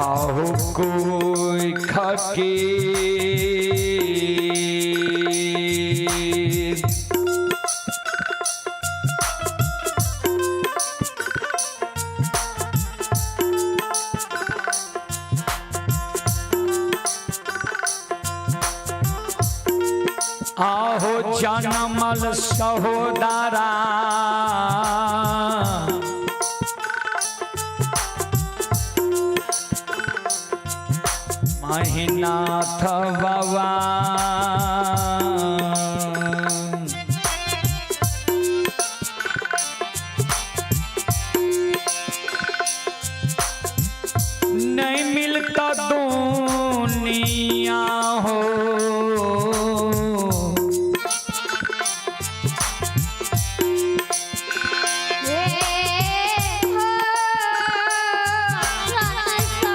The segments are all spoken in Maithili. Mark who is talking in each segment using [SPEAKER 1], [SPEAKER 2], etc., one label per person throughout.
[SPEAKER 1] आहो कोई खके आहो जनमल सहोदरा महिनाथ बाबा। नहीं मिलता दुनिया हो।
[SPEAKER 2] हे हो रासा।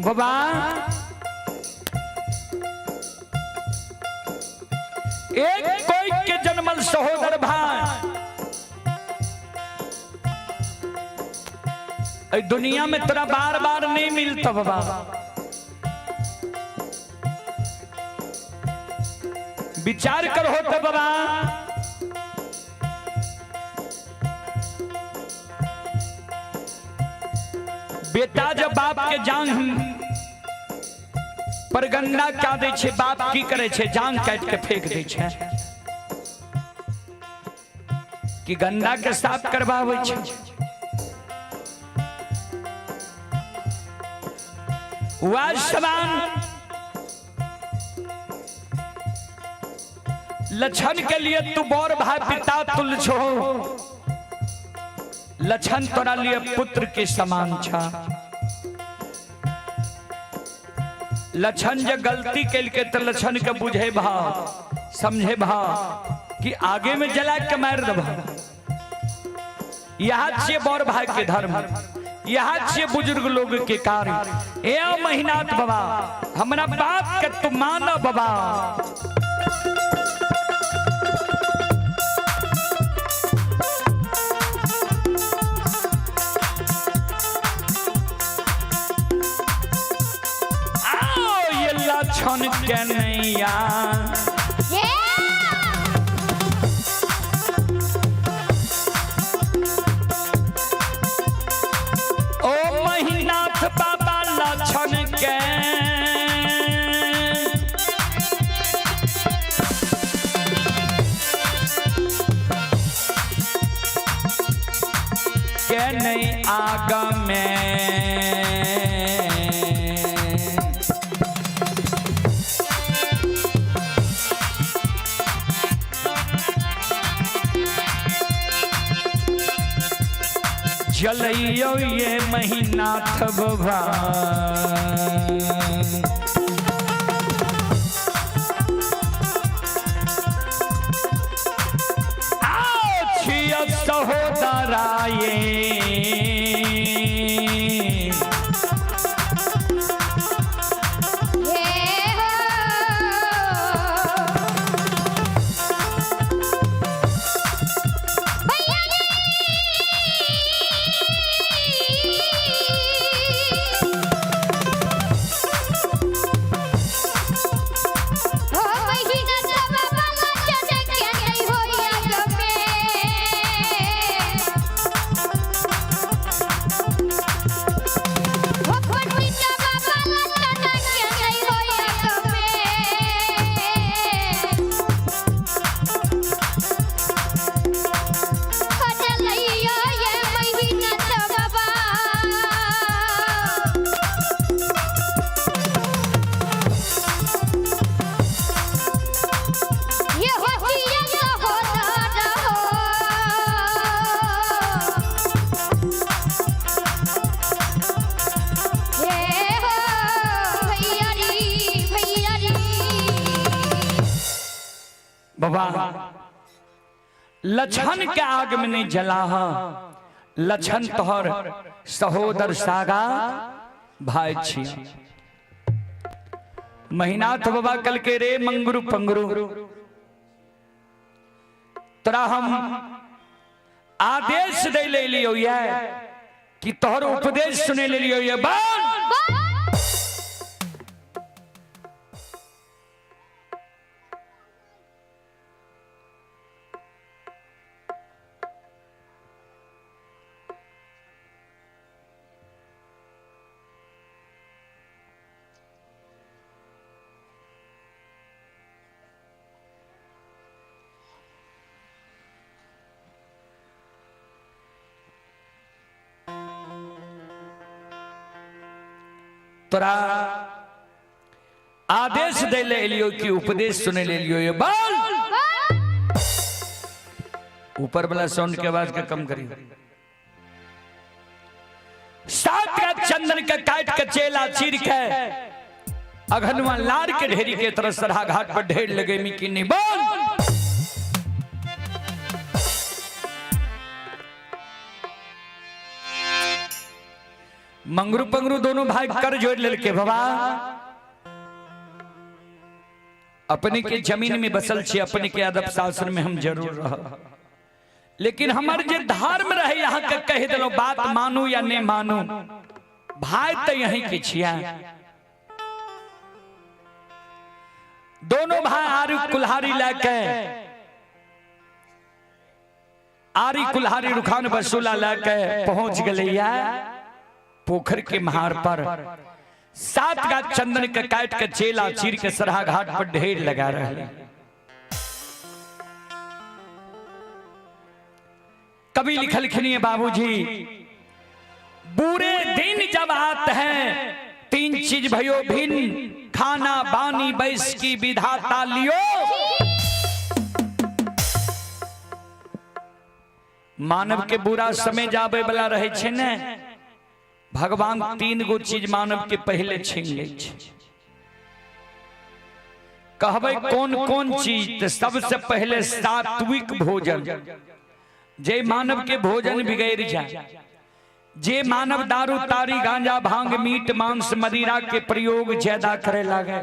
[SPEAKER 1] बाबा एक कोई के जन्मल सहोदर भाई ऐ दुनिया में तोरा बार बार नहीं मिलता बाबा। विचार करो तो बाबा, बेटा जब बाप के जांग पर गंदा क्या दै छै, बाप की करे छै? जांग काट के फेंक दै छै कि गंदा के साफ करवाबै छै। वह समान लक्षण के लिए तू बड़ भाई पिता तुल छो, लक्षण तोरा लिए पुत्र के समान छा। लक्षण जे गलती केलके तो लक्षण के बुझे भा समझे भा कि आगे में जला के मार देबा। यहाँ छिए बड़ भाई के धर्म, यहाँ छिए बुजुर्ग लोग के कार्य। ए महीनाथ बाबा, हमरा बाप के तू माना बाबा। आओ ये लक्षण के नैया ओ महिनाथ बाबा लक्षण के के नहीं आग में। जलैयो ये महिनाथ बाबा। आओ छिय सहोदराये
[SPEAKER 2] हे हो।
[SPEAKER 1] बबुआ लछन के आग में नहीं जला, लछन तोहर सहोदर सागा भाई छी। महिनाथ बाबा कल के रे मंगरू पंगरू, तोरा हम आदेश दे ले लियो ये कि तोहर उपदेश सुने ले लियो ये बन। तोरा आदेश दे ले लियो कि उपदेश सुने ले लियो ये बोल। ऊपर वाला साउंड के आवाज के कम करियो। सात का चंदन के काट के चेला चीर के अघनवा लार के ढेरी के तरह सरहा घाट पर ढेर लगे मी की नहीं बोल। मंगरू पंगरू दोनों भाई कर जोड़ लेलके बाबा अपने के जमीन में बसल छी, अपने के अदब शासन में हम जरूर रह, लेकिन हमार जे धर्म रहे यहाँ के कह दिलो बात मानू या नहीं मानू, भाई तो यहीं के छिया। दोनों भाई आरी कुल्हारी लेके आरी कुल्हारी रुखान बसूला लेके पहुंच गए पोखर के महार पर। सात गाछ चंदन के काट के चेला चीर के सरहा घाट पर ढेर लगा रहे। कवि लिखल खिनिए बाबूजी, बुरे दिन जब आते हैं तीन चीज भयो भिन्न, खाना बानी बैस की विधाता लियो। मानव के बुरा समय जाबे वाला रहे छे ने, भगवान तीन गो चीज मानव के पहले छीन ले छे। कहबै कौन कौन चीज? तो सबसे पहले सात्विक भोजन। जे मानव के भोजन बिगड़ जाए, जे मानव दारू तारी गांजा भांग मीट मांस मदिरा के प्रयोग ज्यादा करे लागे,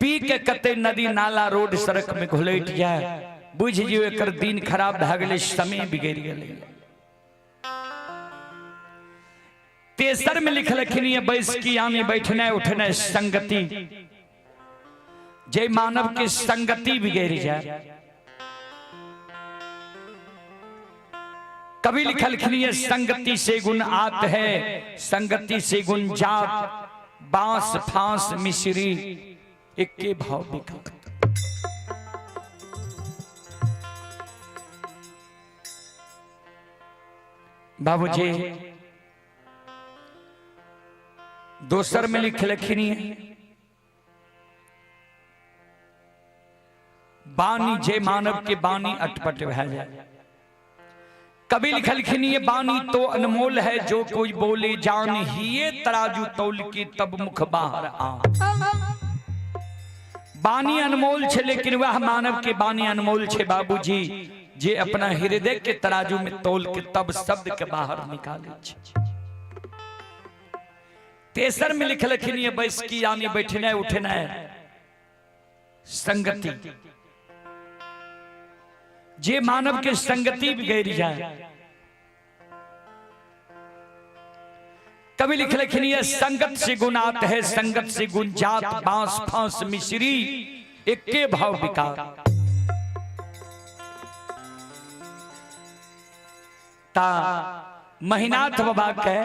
[SPEAKER 1] पी के कते नदी नाला रोड सड़क में घुलट जाए, बुझ जियो एकर दिन खराब भए गेलै, समय बिगड़ गेलै। तेसर में लिखलखिन ये बैस की यानी बैठने उठने संगति। जे मानव के संगति बिगड़ जाए। कवि लिखलखिन ये संगति से गुण आत है, संगति से गुण जात, बांस फांस मिश्री एके भाव बिका। बाबूजी दोसर में लिखलखिन बानी, जे मानव के बानी अटपट भए जाए। कवि लिखलखिन ये बानी तो अनमोल है, जो कोई बोले जान ही तराजू तौल के तब मुख बाहर आ। बानी अनमोल छे, लेकिन वह मानव के बानी अनमोल छे बाबूजी जे अपना हृदय के तराजू में तौल के तब शब्द के बाहर निकाले छे। तेसर में लिखलखिन ये बैस की यानी बैठने उठने संगति। जे मानव के संगति बिगड़ जाए। कवि लिखलखिन ये संगत से गुण आत है, संगत से गुण जात, बांस फांस मिश्री एके भाव बिका। ता महिनाथ बाबा के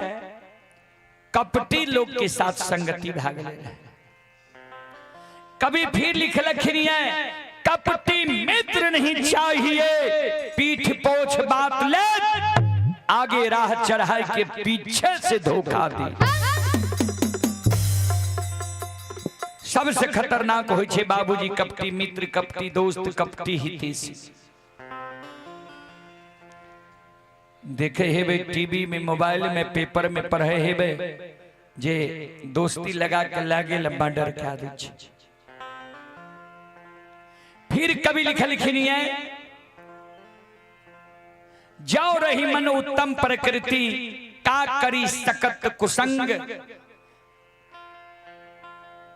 [SPEAKER 1] कपटी लोग के साथ संगति भाग ले। कभी फिर लिखलखिन ये कपटी मित्र नहीं चाहिए, पीठ पोछ बात ले, आगे राह चढ़ाए के पीछे से धोखा दे। सबसे खतरनाक होय छे बाबूजी कपटी मित्र, कपटी दोस्त, कपटी हितैषी। देखे हेबे टीवी में, मोबाइल में, पेपर में पढ़े हेबे जे दोस्ती लगा के लागे लंबा डर के दै छे। फिर कवि लिखलखिन ये, जाओ रही मन उत्तम प्रकृति, का करी सकत कुसंग,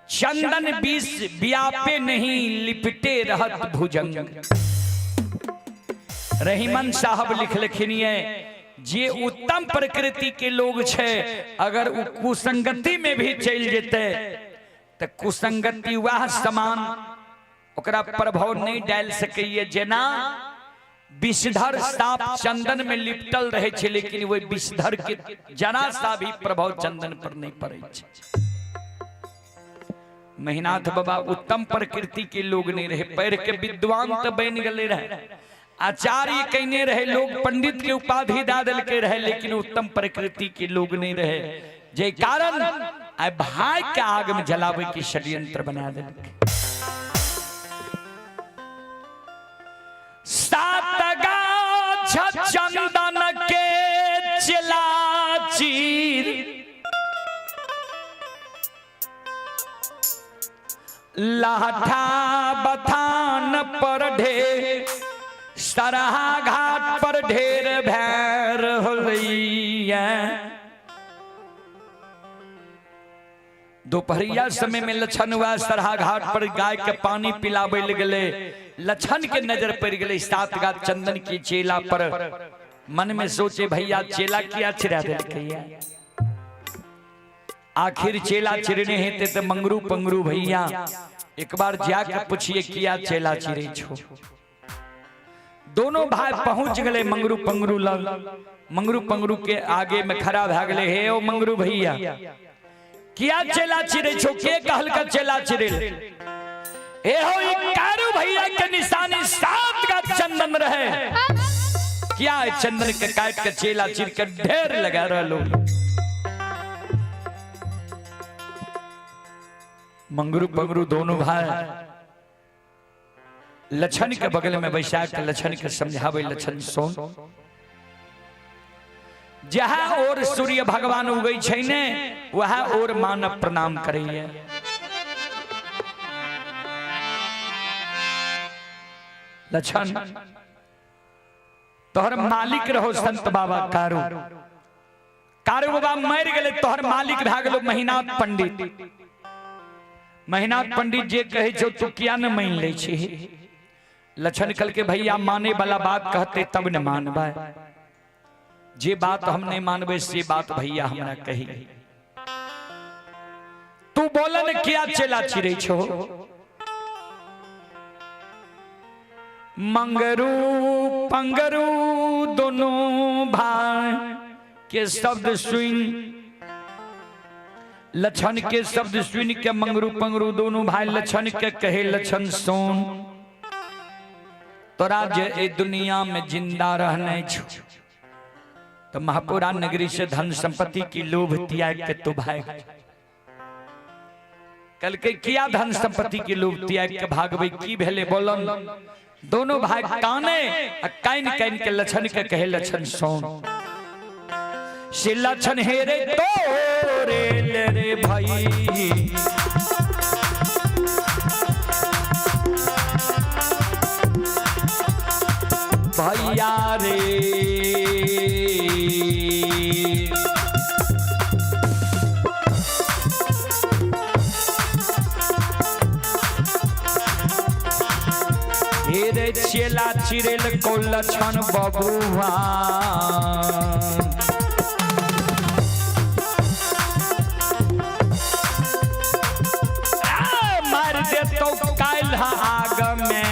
[SPEAKER 1] चंदन बीस व्यापे नहीं लिपटे रहत भुजंग। रहीमन साहब लिखलखिन ये, जे उत्तम प्रकृति के लोग छे, अगर उ कुसंगति में भी चल जेते तो कुसंगति वह समान ओकरा प्रभाव नहीं डाल सकैए जेना विषधर सांप चंदन में लिपटल रहे छे, लेकिन वही विषधर के जरा सा भी प्रभाव चंदन पर नहीं पड़े छे। महिनाथ बाबा उत्तम प्रकृति के लोग नहीं रहे, पढ़ के विद्वान तो बन गए रहे, आचार्य कहने रहे, लोग पंडित के उपाधि दा दिलके रहे, लेकिन उत्तम प्रकृति के लोग नहीं रहे, जे कारण आइ भाई के आग में जलावे के षड्यंत्र बना दिलके। सात गाछ चंदन के चला चीर, लाठा बथान पर ढेर, सरहा घाट पर ढेर भैर होलैया। दोपहरिया समय में लछन हुआ सरहा घाट पर गाय के पानी पिलावे लग गए। लछन के नजर पड़ गए सात गाछ चंदन की चेला पर। मन में सोचे भैया चेला किया चिरा दिलकैया, आखिर चेला चिरने हेते तो मंगरू पंगरू भैया एक बार जाके पूछिए किया चेला चिरे छो। दोनों भाई पहुंच गए मंगरू पंगरू लग। मंगरू पंगरू के आगे में खड़ा भा गए, हे ओ मंगरू भैया किया चेला चिरे छो, के कहल का चेला चिरे? ए हो ई कारू भैया के निशानी सात का चंदन रहे, क्या है चंदन के काट के चेला चिर के ढेर लगा रहा। मंगरू पंगरू दोनों भाई लछन के बगल में बैसा के लछन के समझावे, लछन सोन जहां और सूर्य भगवान उगै छै ने वहां और मानव प्रणाम करैये। लछन तोहर मालिक रहो संत बाबा कारू, कारू बाबा मर गए तोहर मालिक भए गेलो महिनाथ पंडित। महिनाथ पंडित जे कहे छौ तू किया न मान ले छी? लछन कल के भैया माने वाला बात कहते तब न मानबै, जे बात हम नहीं मानबै से बात भैया हमरा कही। तू बोलन किया चेला चिरै छो? मंगरू पंगरू दोनों भाई के शब्द सुन, लछन के शब्द सुन के मंगरू पंगरू दोनों भाई लछन के कहे, लछन सोन तोरा जे ए दुनिया में जिंदा रहने छो तो महापुरा नगरी से धन संपत्ति की लोभ त्याग के तू भाग। कल के किया धन संपत्ति की लोभ त्याग के भागबे की भेले बोलन? दोनों भाई काने आ कान कान के लछन के कहे, लछन सोन से लछन हेरे तोरे ले रे भाई, भैया रे हेरे चेला चिरेल को लछन बबुआ। मार दे तो काल आग में,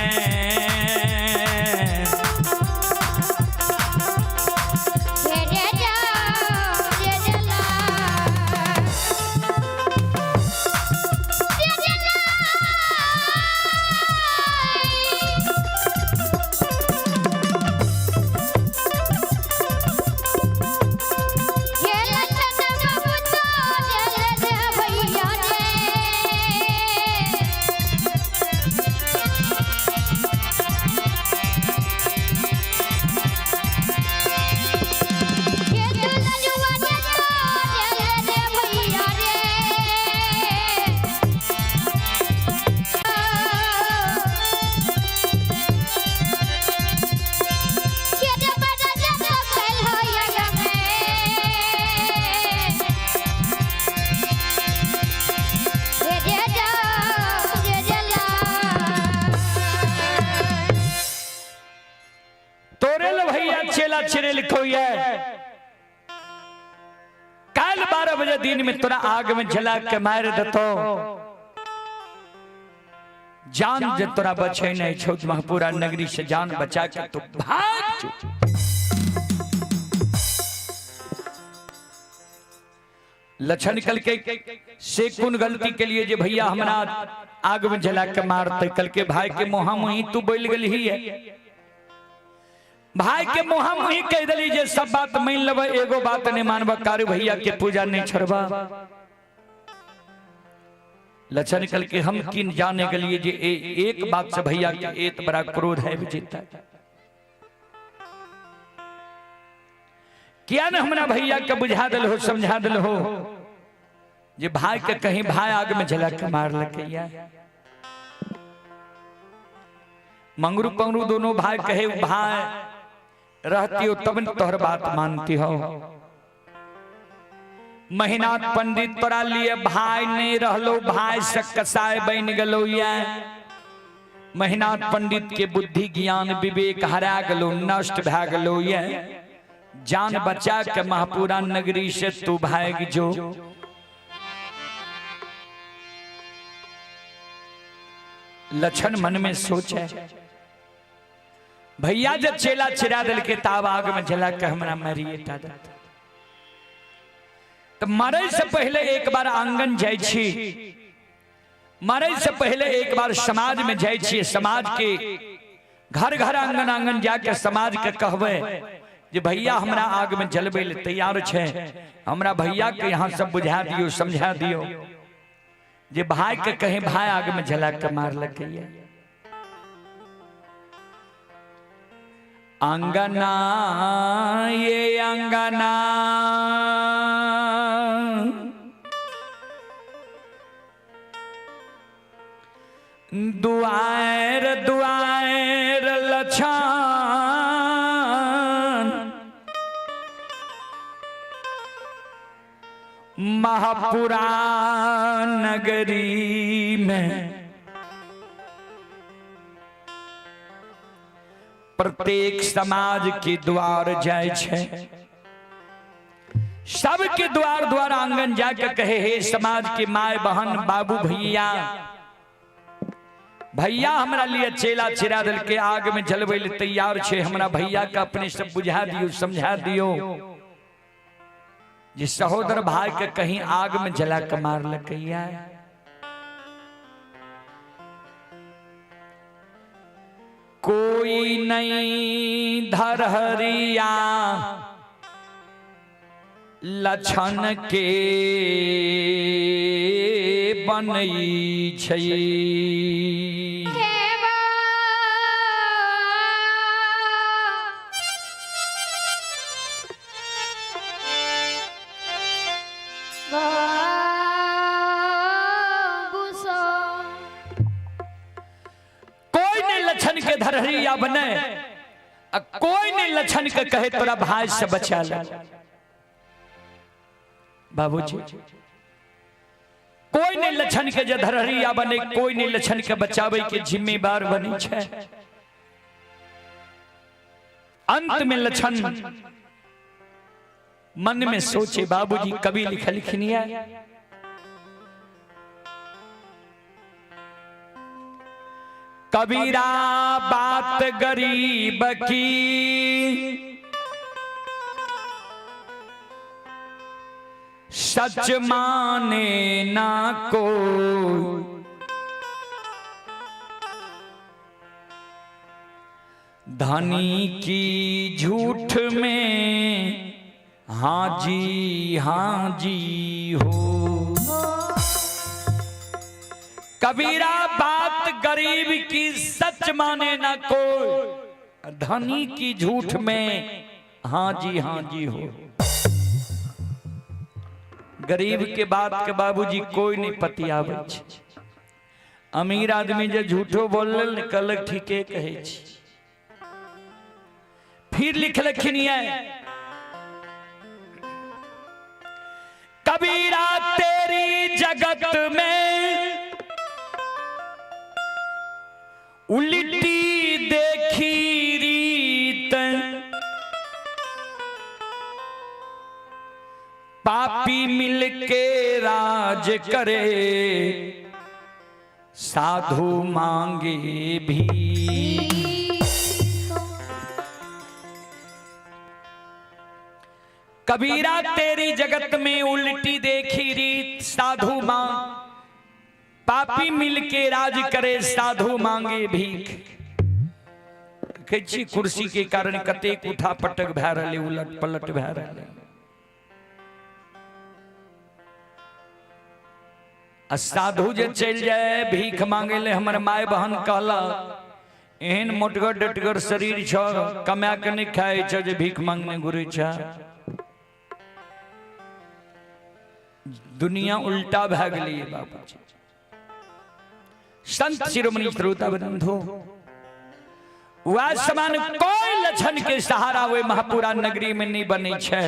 [SPEAKER 1] 12 बजे दिन में तोरा आग में जला के मार देतो। जान जे तोरा बचे नहीं छौ, महपुरा नगरी से जान बचा के तो भाग जो। लक्षण कल के से कोन गलती के लिए जे भैया हमरा आग में जला के मारते? कल के भाई के मुहा मुही तू बोल गेलही है, भाई के मुहा मुही कह दिली जे सब बात मान लेबै, एगो बात नहीं मानब, कारू भैया के पूजा नहीं छोड़बा। लक्षण कल के हम किन जाने के लिए जे एक बात से भैया के एत बड़ा क्रोध है जीता, किया न हमरा भैया के बुझा दिल हो, समझा दिल हो जे भाई के कहीं भाई आग में जला के मार लकैया। मंगरू पंगरू दोनों भाई कहे भाई रहती हो तब तोहर बात मानती हो। महिनाथ पंडित तोरा लिए भाई नहीं रहलो, भाई से कसाय बन गलो। या महिनाथ पंडित के बुद्धि ज्ञान विवेक हरा गलो, नष्ट भा गलो। ये जान बचा के महापुरा नगरी से तू भाग जो। लक्षण मन में सोचे भैया जब चेला चिरा दिल के ताब आग में जला के हमरा मरिए तो मरे से पहले एक बार आंगन जाय छी, मरे से पहले एक बार समाज में जाय छी, समाज के घर घर आंगन आंगन जाके समाज के कहबे जे भैया हमरा आग में जलबे ले तैयार छे, हमरा भैया के यहाँ सब बुझा दियो, समझा दियो जे भाई के कहे भाई आग में जला के मार लगे। अंगना ये अंगना दुआर दुआर लछन महापुरा नगरी में प्रत्येक समाज के द्वार जाय छे, सबके द्वार द्वार आंगन जाके कहे हे समाज के my बहन बाबू भैया, भैया हमरा लिए चेला चिरा दिल के आग में जलबे ले तैयार छे, हमरा भैया का अपने सब बुझा दियो, समझा दियो जे सहोदर भाई के कहीं आग में जला के मार लकैया। कोई नहीं धरहरिया लक्षण के बनई छै। कोई नहीं लक्षण के धरहरिया बने, कोई नहीं लक्षण के कहे तोरा भाई से बचा ले। बाबूजी कोई नहीं लक्षण के जे धरहरिया बने, कोई नहीं लक्षण के बचावे के जिम्मेदार बने छे। अंत में लक्षण मन में सोचे, बाबूजी कवि लिखलखिन है कबीरा बात गरीब की सच माने ना को, धनी की झूठ में हाँ जी हो। कबीरा बात गरीब की सच माने ना कोई, धनी की झूठ में हाँ जी हो। गरीब के बात के बाबूजी कोई नहीं पतियाबै छै। अमीर आदमी जे झूठो बोलल ने कहलक ठीके कहै छी। फिर लिखलखिन ये कबीरा तेरी जगत में उल्टी देखी रीत, पापी मिलके राज करे, साधु मांगे भी। कबीरा तेरी जगत में उल्टी देखी रीत, साधु मांग पापी मिलके राज करे, साधु मांगे भीख। कहै छी कुर्सी के कारण कतेक उठा पटक भए रहलै, उलट पलट भए रहलै। आ साधु जे चलि जाय भीख मांगे ले, हमर माय बहन कहलक एहन मोटगर डटगर शरीर छ, कमा के नहीं खाए छ जे भीख मांगने घुरे छ। दुनिया उल्टा भए गेलै बाबूजी। संत शिरोमणि श्रोता बंधु, वह समान कोई लक्षण के सहारा वे महापुरा नगरी में नहीं बने छै।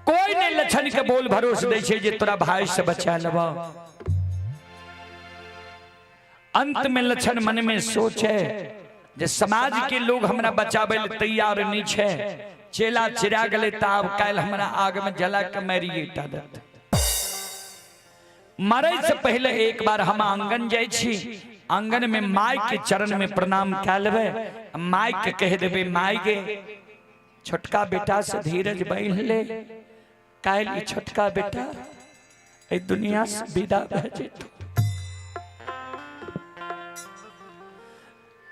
[SPEAKER 1] कोई नहीं लक्षण के बोल भरोस दै छै जे तोरा भाई से बचा लेब। अंत में लक्षण मन में सोचे जे समाज के लोग हमरा बचाबै ले तैयार नहीं छै, चेला चिरा गेलै त आब काल्हि हमरा आग में जला के मारिए टा देत। मरे से पहले एक बार हम आंगन जाइ छी, आंगन में माय के चरण में प्रणाम कए लेबै, माय के कह देबै माय गे छोटका बेटा से धीरज बान्हि ले, काल्हि ई छोटका बेटा एहि दुनिया से विदा भए जेतौ।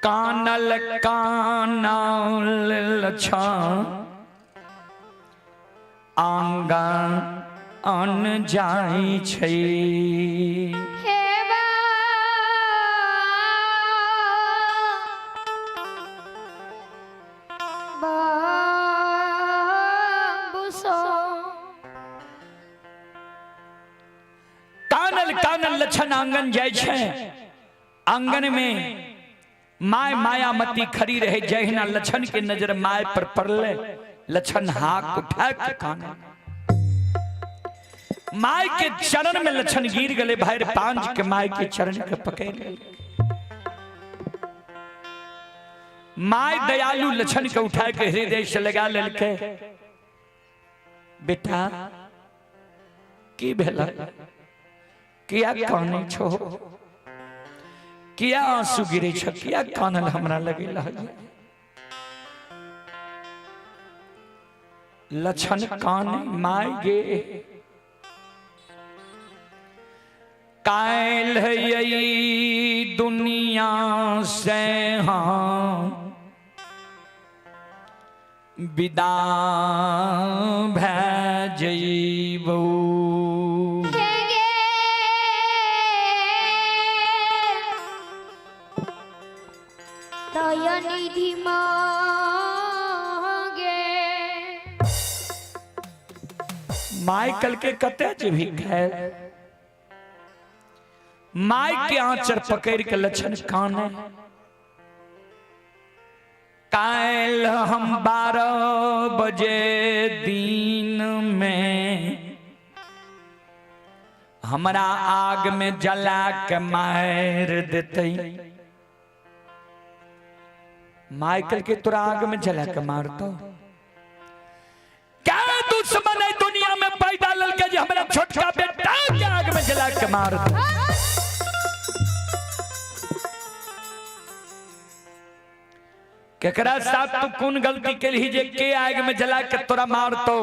[SPEAKER 1] कानल कानल लछन आंगन अन जाइ छै। कानल कानल लछन आंगन जाइ छै। आंगन में my Mayamati खड़ी रहे, जहिना लछन के नजर my पर पड़ले, लछन हाक उठा के कानल। My के चरण में लछन गिर गले, भाई पांच के my के चरण के पकड़ ले। My दयालु लछन के उठा के हृदय से लगा लेलके, बेटा की भेला, किया कानै छो, किया आंसू गिरे छ, किया कानल हमरा लगे लछन कान my गे काल्हि यही दुनिया से हाँ विदा भए जइबौ।
[SPEAKER 2] दयानिधि मागे।
[SPEAKER 1] माइकल के कते जेबही खाए, my के आंचर पकड़ के लछन काने, काल्हि हम 12 बजे दिन में हमरा आग में जला के मार देते। माइकल के तोरा आग में जला के मारतो, क्या दुश्मन है दुनिया में पैदा ललके जे हमरा छोटका बेटा के आग में जला के मारतो। केकरा साथ तू कोन गलती केलही जे के आग में जला के तोरा मारतो,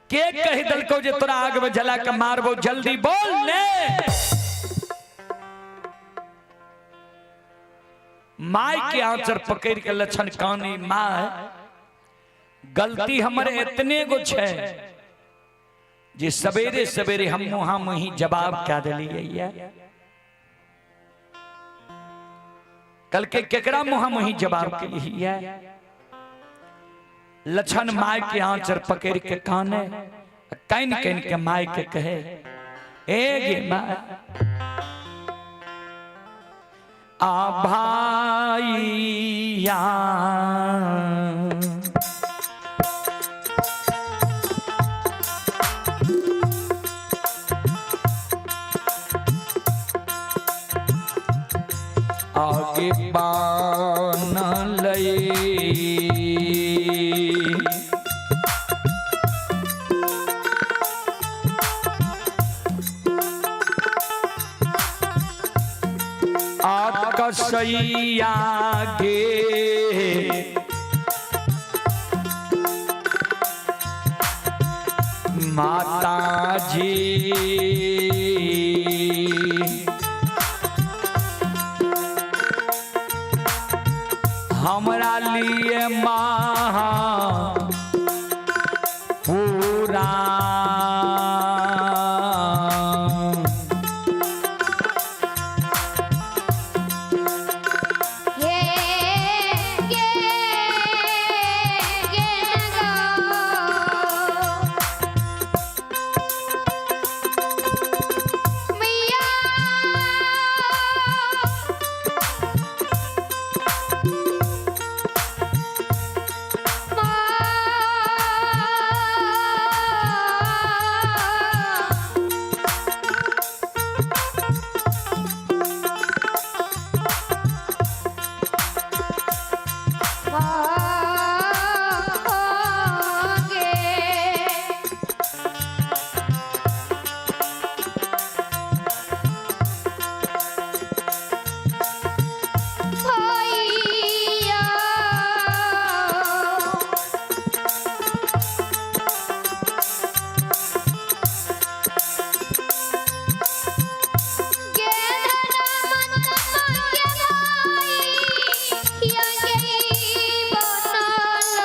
[SPEAKER 1] के कहि देलको जे तोरा आग में जला के मारबो, जल्दी बोल ने। My के आंचर पकड़ के लछन कानी, my गलती हमर एतने गो छै जे सवेरे सवेरे हम मुहा मुही जवाब क्या देलियै। कल के केकरा मुहा मुही जवाब के लिए लछन my के आंचर पकड़ के काने, can can के my के कहे ए गे my आ भाईया आगे पान लई। कसैया गे। माता जी हमरा लिए माँ पूरा
[SPEAKER 2] हे गे गे नगो मैया माँ गे भैया गे धरा मन के भाई या गे बनल।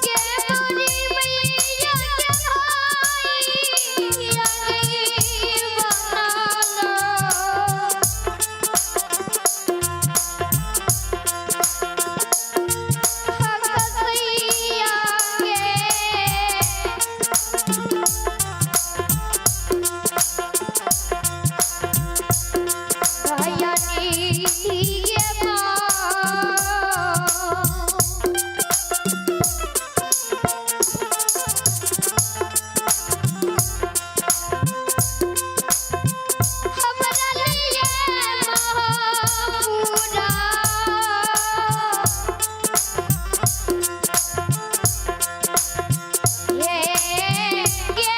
[SPEAKER 2] के मोरी मैया के भाई या गे बनल। हकसैया के भैया ये माँ। हमरा लिए महापूरा हे गे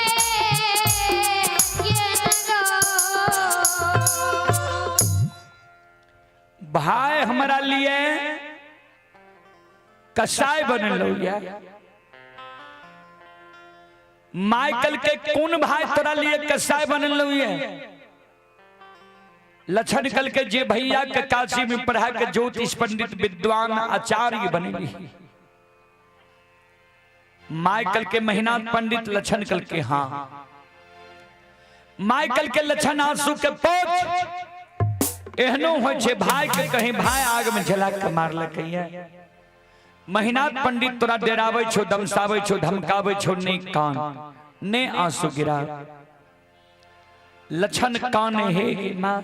[SPEAKER 2] गे नगो।
[SPEAKER 1] भाई हमरा लिए कसाई बनल या माइकल के कोन भाई तोरा लिए कसाई बनल या लक्षण कल के जे भैया के काशी में पढ़ा के ज्योतिष पंडित विद्वान आचार्य बनेली। माइकल के महीना पंडित लक्षण कल के हाँ माइकल के लक्षण आंसू के पोछ एहनो होइ छै भाई के कहीं भाई आग में जला के मारलकै ये। महिनाथ पंडित तोरा डेराबै छौ, दमसाबै छौ, धमकाबै छौ, ने कान ने आंसू गिरा। लक्षण कान हे गे माँ,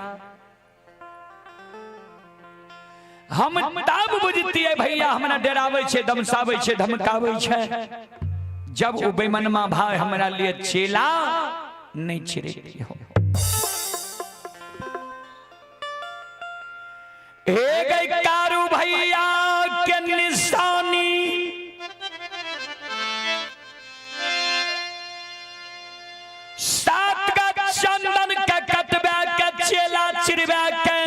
[SPEAKER 1] हम तब बुझतियै भैया हमरा डेराबै छै, दमसाबै छै, धमकाबै छै, जब ओ बेमनमा भाई हमरा लिए चेला नहीं छिड़ेती हो। हे गई कारू भैया के निशानी सात का चंदन के कटबा के चेला चिड़बा के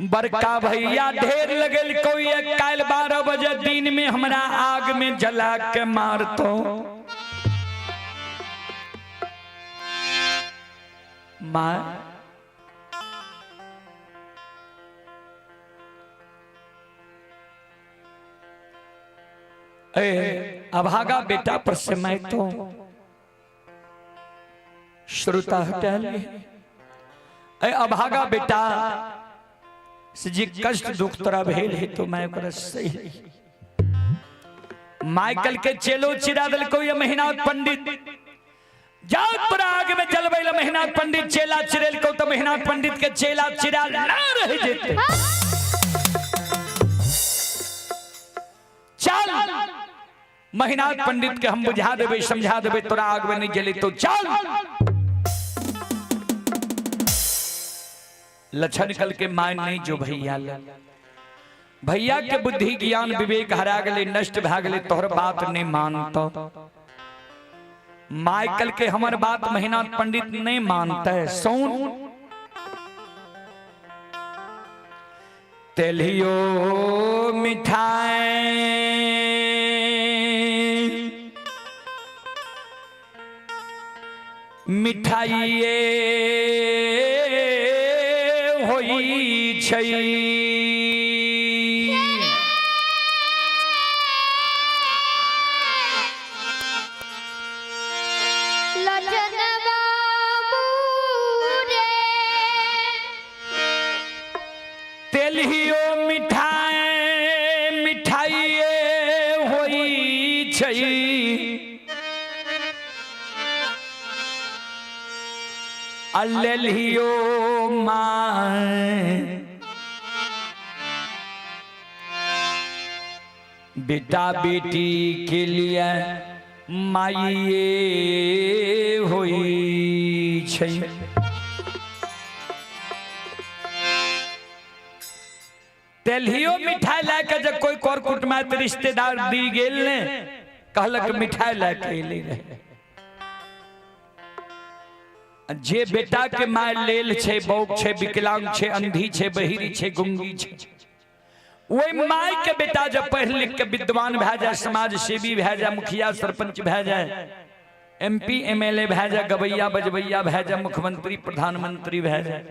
[SPEAKER 1] बड़का भैया ढेर लगल कोई काल 12 बजे दिन में हमरा आग में जला के मारतो। माँ ए अभागा बेटा पर से मैं तो श्रोता हटा ले। ए अभागा बेटा से जे कष्ट दुख तोरा भेल है तो मैं ओकरा सही। माइकल के चेलो चिरा देलको ये महीना पंडित जाओ तोरा आग में जलबै ला महीना पंडित चेला चिरेलको तो महीना पंडित के चेला चिरा ना रह जेते। चल महीना पंडित के हम बुझा देबै समझा देबै तोरा आग में नहीं जले तो चल। लक्षण कल के मान नहीं जो भैया भैया के बुद्धि ज्ञान विवेक हरा गेलै, नष्ट भए गेलै, तोहर बात नहि मानतौ। माइकल के हमर बात महिनाथ पंडित नहीं मानते। सुन तेलियो मिठाई मिठाइए होई छै।
[SPEAKER 2] लचन बाबू रे।
[SPEAKER 1] तेलहियो मिठाई मिठाइए होई छै। आ लेलहियो माय बेटा बेटी के लिए माइए होई छै। तेलहियो मिठाई लए के जब कोई कर कुटुमाइत रिश्तेदार दी गेल ने, कहलक मिठाई लए के एलै रहे। जे बेटा के माय लेल छै, बौक छै, विकलांग छै, अंधी छै, बहिरी छै, गुंगी छै, ओहि माय के बेटा जब पढ़ि लिख के विद्वान भए जाए, समाज सेवी भए जाए, मुखिया सरपंच भए जाए, एमपी एमएलए भए जाए, गवैया बजबैया भए जाए, मुख्यमंत्री प्रधानमंत्री भए जाए,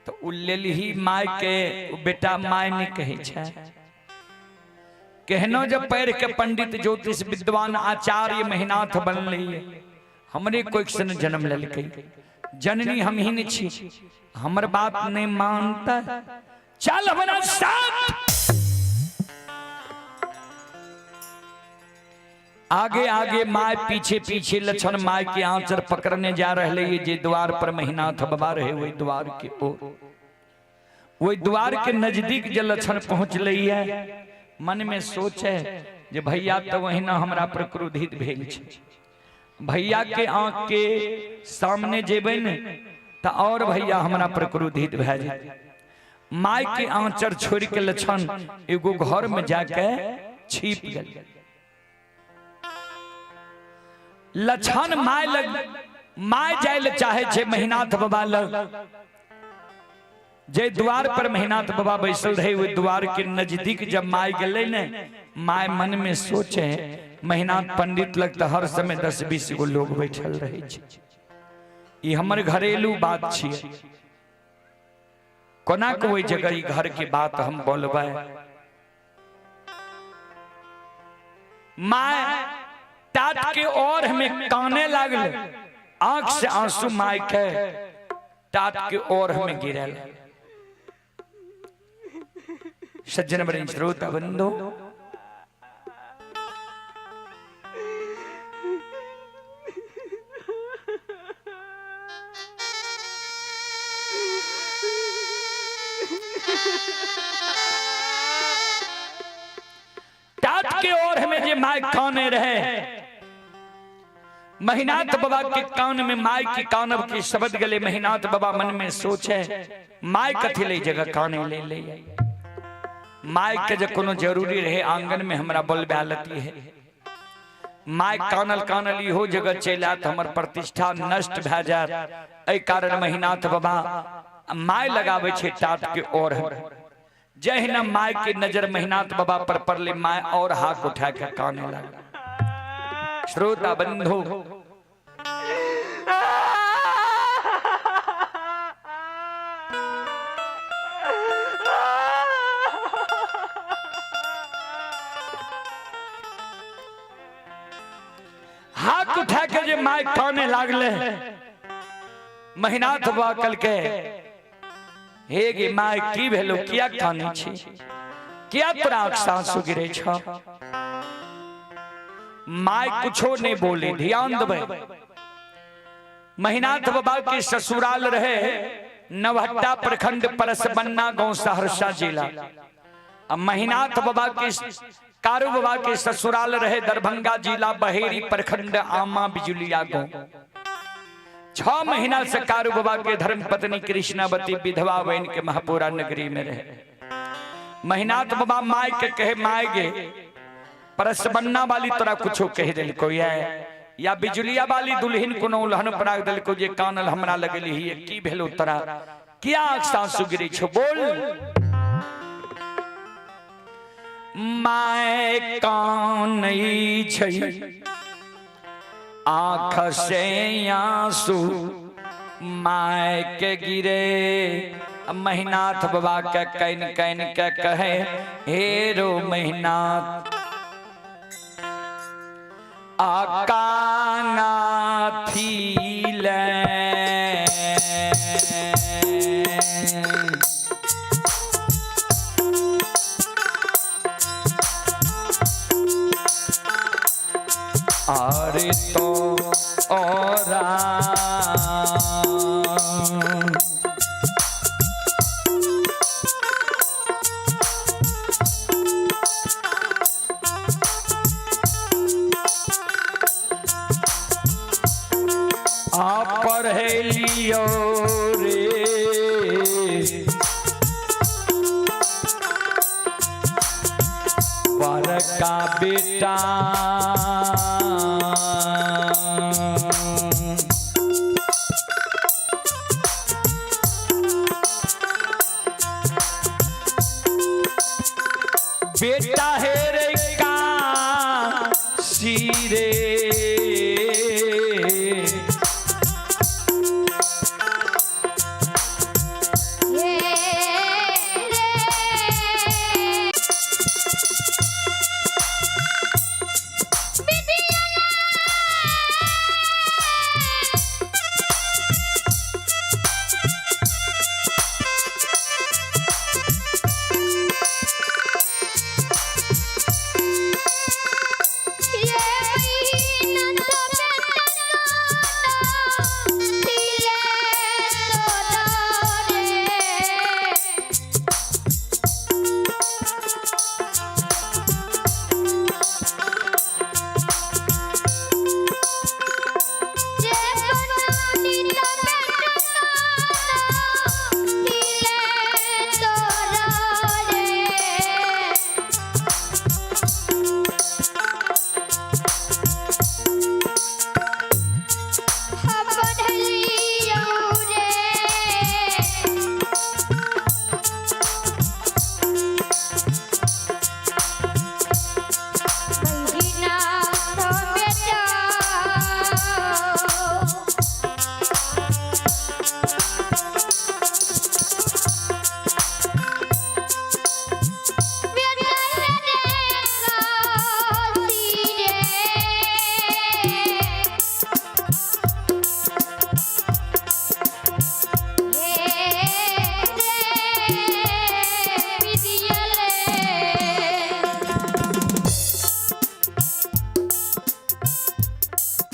[SPEAKER 1] तऽ ओ लेलही माय के बेटा माय नहि कहै छै। केहनो जब पढ़ि के पंडित ज्योतिष विद्वान आचार्य महिनाथ बनलै, हमरे कोई से जन्म लेलकै, जननी हम ही नहीं छी, हमर बात नहीं मानता, चल हमरा साथ। आगे आगे my, पीछे पीछे लक्षण my के आंचर पकड़ने जा रहे ये जे द्वार पर महिनाथ बाबा रहे वही द्वार के ओर। वही द्वार के नजदीक जे लक्षण पहुंचले है, मन में सोचे जे भैया तो वही ना हमरा पर क्रोधित भेल छै, भैया के आंख के सामने जेबै ने तऽ और भैया हमरा पर क्रोधित भए जेतै। My के आंचर छोड़ के लक्षण एगो घर में जाके छिप गेल। लक्षण my लग my जाय ले चाहे छै महिनाथ बाबा लग, जे द्वार पर महिनाथ बाबा बैसल रहे ओहि द्वार के नजदीक जब my गेलै ने, my मन में सोचे महिनाथ पंडित लग तऽ हर समय 10-20 गो लोग बैठल रहे छै, ई हमर घरेलू बात छियै, कोना के ओहि जगह ई घर के बात हम बोलबै। My tat के और हमें काने लागल, आंख से आंसू my के टाट के और हमें गिरल। सज्जन वृंद श्रोता बंधु, टाट के और हमें जे my काने रहे, महिनाथ बाबा के कान में my की कानब की शब्द गले। महिनाथ बाबा मन में सोचे my कथी ले जगह काने ले ले, my के जे कोनो जरूरी रहे आंगन में हमरा बोलबा लती है, my कानल कानल इहो जगह चलि आयत, हमर प्रतिष्ठा नष्ट भए जायत। एहि कारण महिनाथ बाबा my लगाबै छै टाट के ओर। जहिना my के नजर महिनाथ बाबा पर पड़ले, my और हाथ उठा के काने लागल। श्रोता बंधु, हाथ उठा के जे my काने लागले, महिनाथ बाबा कहलकै हे गे my की भेलो, किया कानै छी, किया तोरा आँख से आंसू गिरे छ? My कुछो नहीं बोले। ध्यान देबै, महिनाथ बाबा के ससुराल रहे नवहट्टा प्रखंड परसबन्ना गांव सहरसा जिला। महिनाथ बाबा के कारू बाबा के ससुराल रहे दरभंगा जिला बहेरी प्रखंड आमा बिजुलिया गांव। 6 महीना से कारू बाबा के धर्म पत्नी कृष्णावती विधवा बहन के महापुरा नगरी में रहे। महिनाथ बाबा my के कहे, my गे परसबन्ना वाली तोरा कुछो कह दिलको ये, या बिजुलिया वाली दुल्हन कोनो उल्हन पराग दिलको जे कानल हमरा लगली ही, की भेलो तोरा, किया सासु गिरी छो, बोल। My कान छै आँख से आंसू my के गिरे। महिनाथ बाबा के can can के कहे, हे रो महिनाथ आकाना थीले। अरे तो औरा आ पढ़े लियो रे बड़का बेटा। बेटा हे रे का सिरे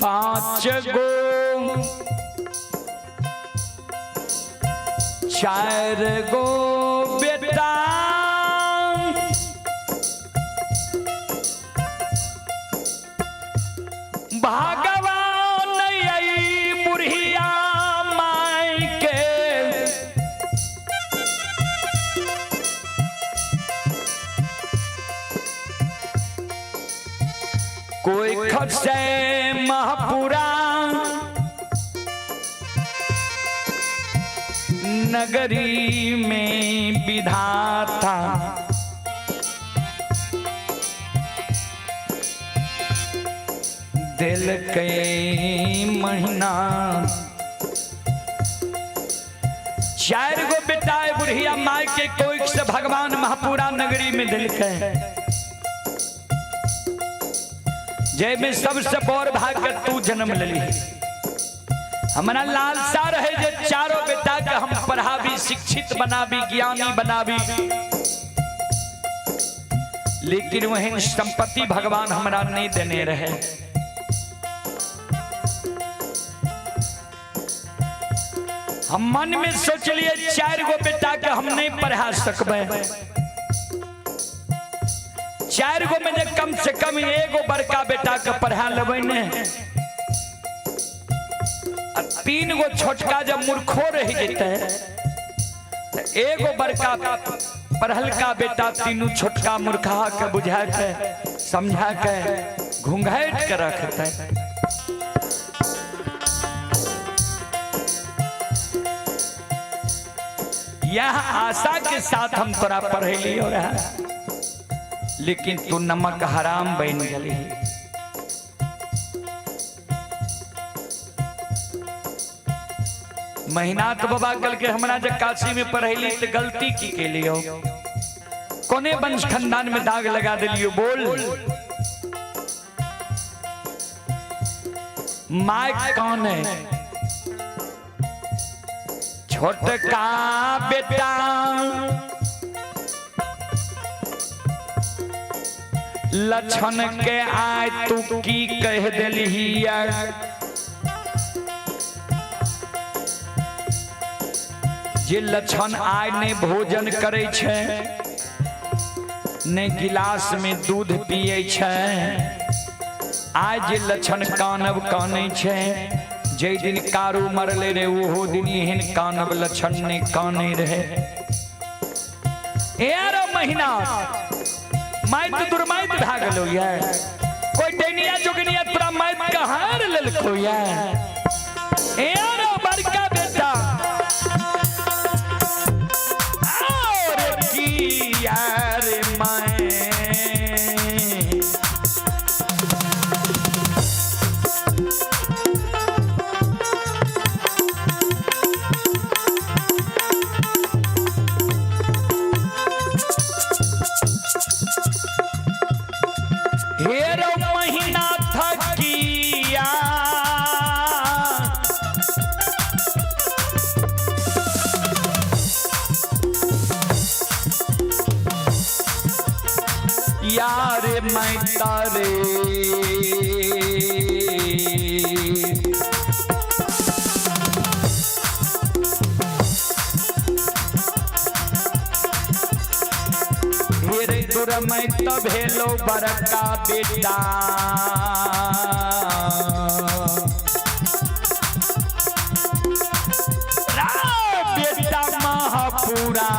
[SPEAKER 1] पांच गो चार गो बेटा भगवान आई बुढ़िया माई के कोई खसे महापुरा नगरी में विधाता दिल के महीना। चार गो बेटा है बुढ़िया माई के कोई से भगवान महापुरा नगरी में दिल के, जय में सबसे बड़ भाग्य तू जन्म लली। हमारा लालसा रहे जे चारों बेटा के हम पढ़ाबी, शिक्षित बनाबी, ज्ञानी बनाबी, लेकिन वही संपत्ति भगवान हमरा नहीं देने रहे। हम मन में सोचलिए चार गो बेटा के हम नहीं पढ़ा सकबे, चार गो में कम से कम एगो बड़का बेटा के पढ़ा लेबै ने, तीन गो छोटका जब मूर्खो रह जेतै एगो बड़का पढ़लका बेटा तीनू छोटका मूर्खा के बुझा के समझा के घूंघाट के रखते। यह आशा के साथ हम तोरा पढ़ेलियो रहा, लेकिन तू नमक हराम बन गली। महीना तो बाबा कल के हमरा जब काशी में पढ़ेली तो गलती की के लियो, कोने वंश खानदान में दाग लगा दिलियो? बोल my कौन है? छोटका बेटा लक्षण के आय तू की कह दिलिया? जे लक्षण आय ने भोजन करे छे, ने गिलास में दूध पिए छे, आय जे लक्षण कानब कानै छे, जे दिन कारू मरले रे ओहो दिन एहन कानब लक्षण ने काने रहे। एरो महीना माइत दुर्माइत भए गेलो ये, कोई डैनिया जोगनिया तोरा माइत कहाँ लेलको ये? एरो बड़का बेटा और की यार मैं हेरो महीना थकिया यार मैं तारे हेरे दूर मैं तब हेलो बड़का बेटा। बेटा महापुरा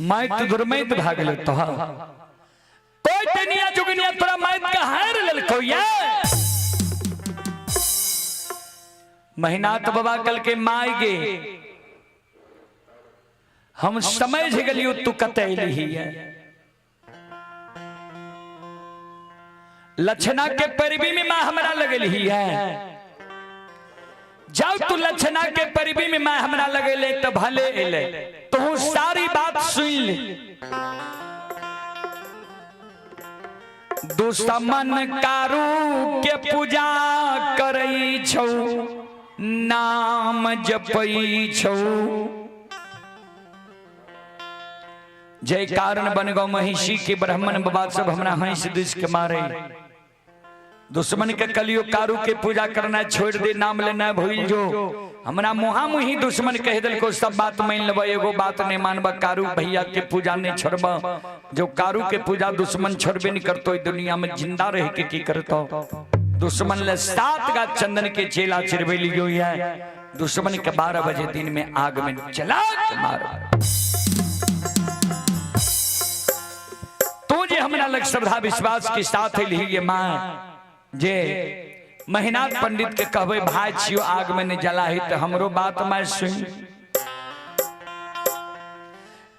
[SPEAKER 1] माइत दुर्मैत भागल तोहर, कोई टेनिया जुगनिया तोरा माइत का हार लेलको ये? महीना तो बाबा कल के माय गे हम समझ गेलियो तू कते एलिही है। लक्षणा के पैरवी में मां हमरा लगेली है, जाओ तू लक्षणा के पैरवी में मां हमरा लगेले तो भले एले, तू सारी बात सुन ले। दुश्मन कारू के पूजा करई छौ, नाम जपई छौ, जय कारण बन गौ महिषी के ब्राह्मण बाबा सब हमरा हंस this के मारे। दुश्मन के कलियो कारू के पूजा करना छोड़ दे, नाम लेना भूल जो। हमरा मुहा मुही दुश्मन कह दिल को सब बात मान लेब, एगो बात नहीं मानब, कारू भैया के पूजा नहीं छोड़ब। जो कारू के पूजा दुश्मन छोड़बे नहीं करतो, दुनिया में जिंदा रह के की करतो। दुश्मन ले 7 गा चंदन के चेला चिरबे लियो है, दुश्मन के 12 बजे दिन में आग में जला के मारो। हमरा लग श्रद्धा विश्वास के साथ अयली ये माँ, जे महिनाथ पंडित के कहबै भाई छियो आग में नहीं जलाही तो हमरो बात मैं सुन।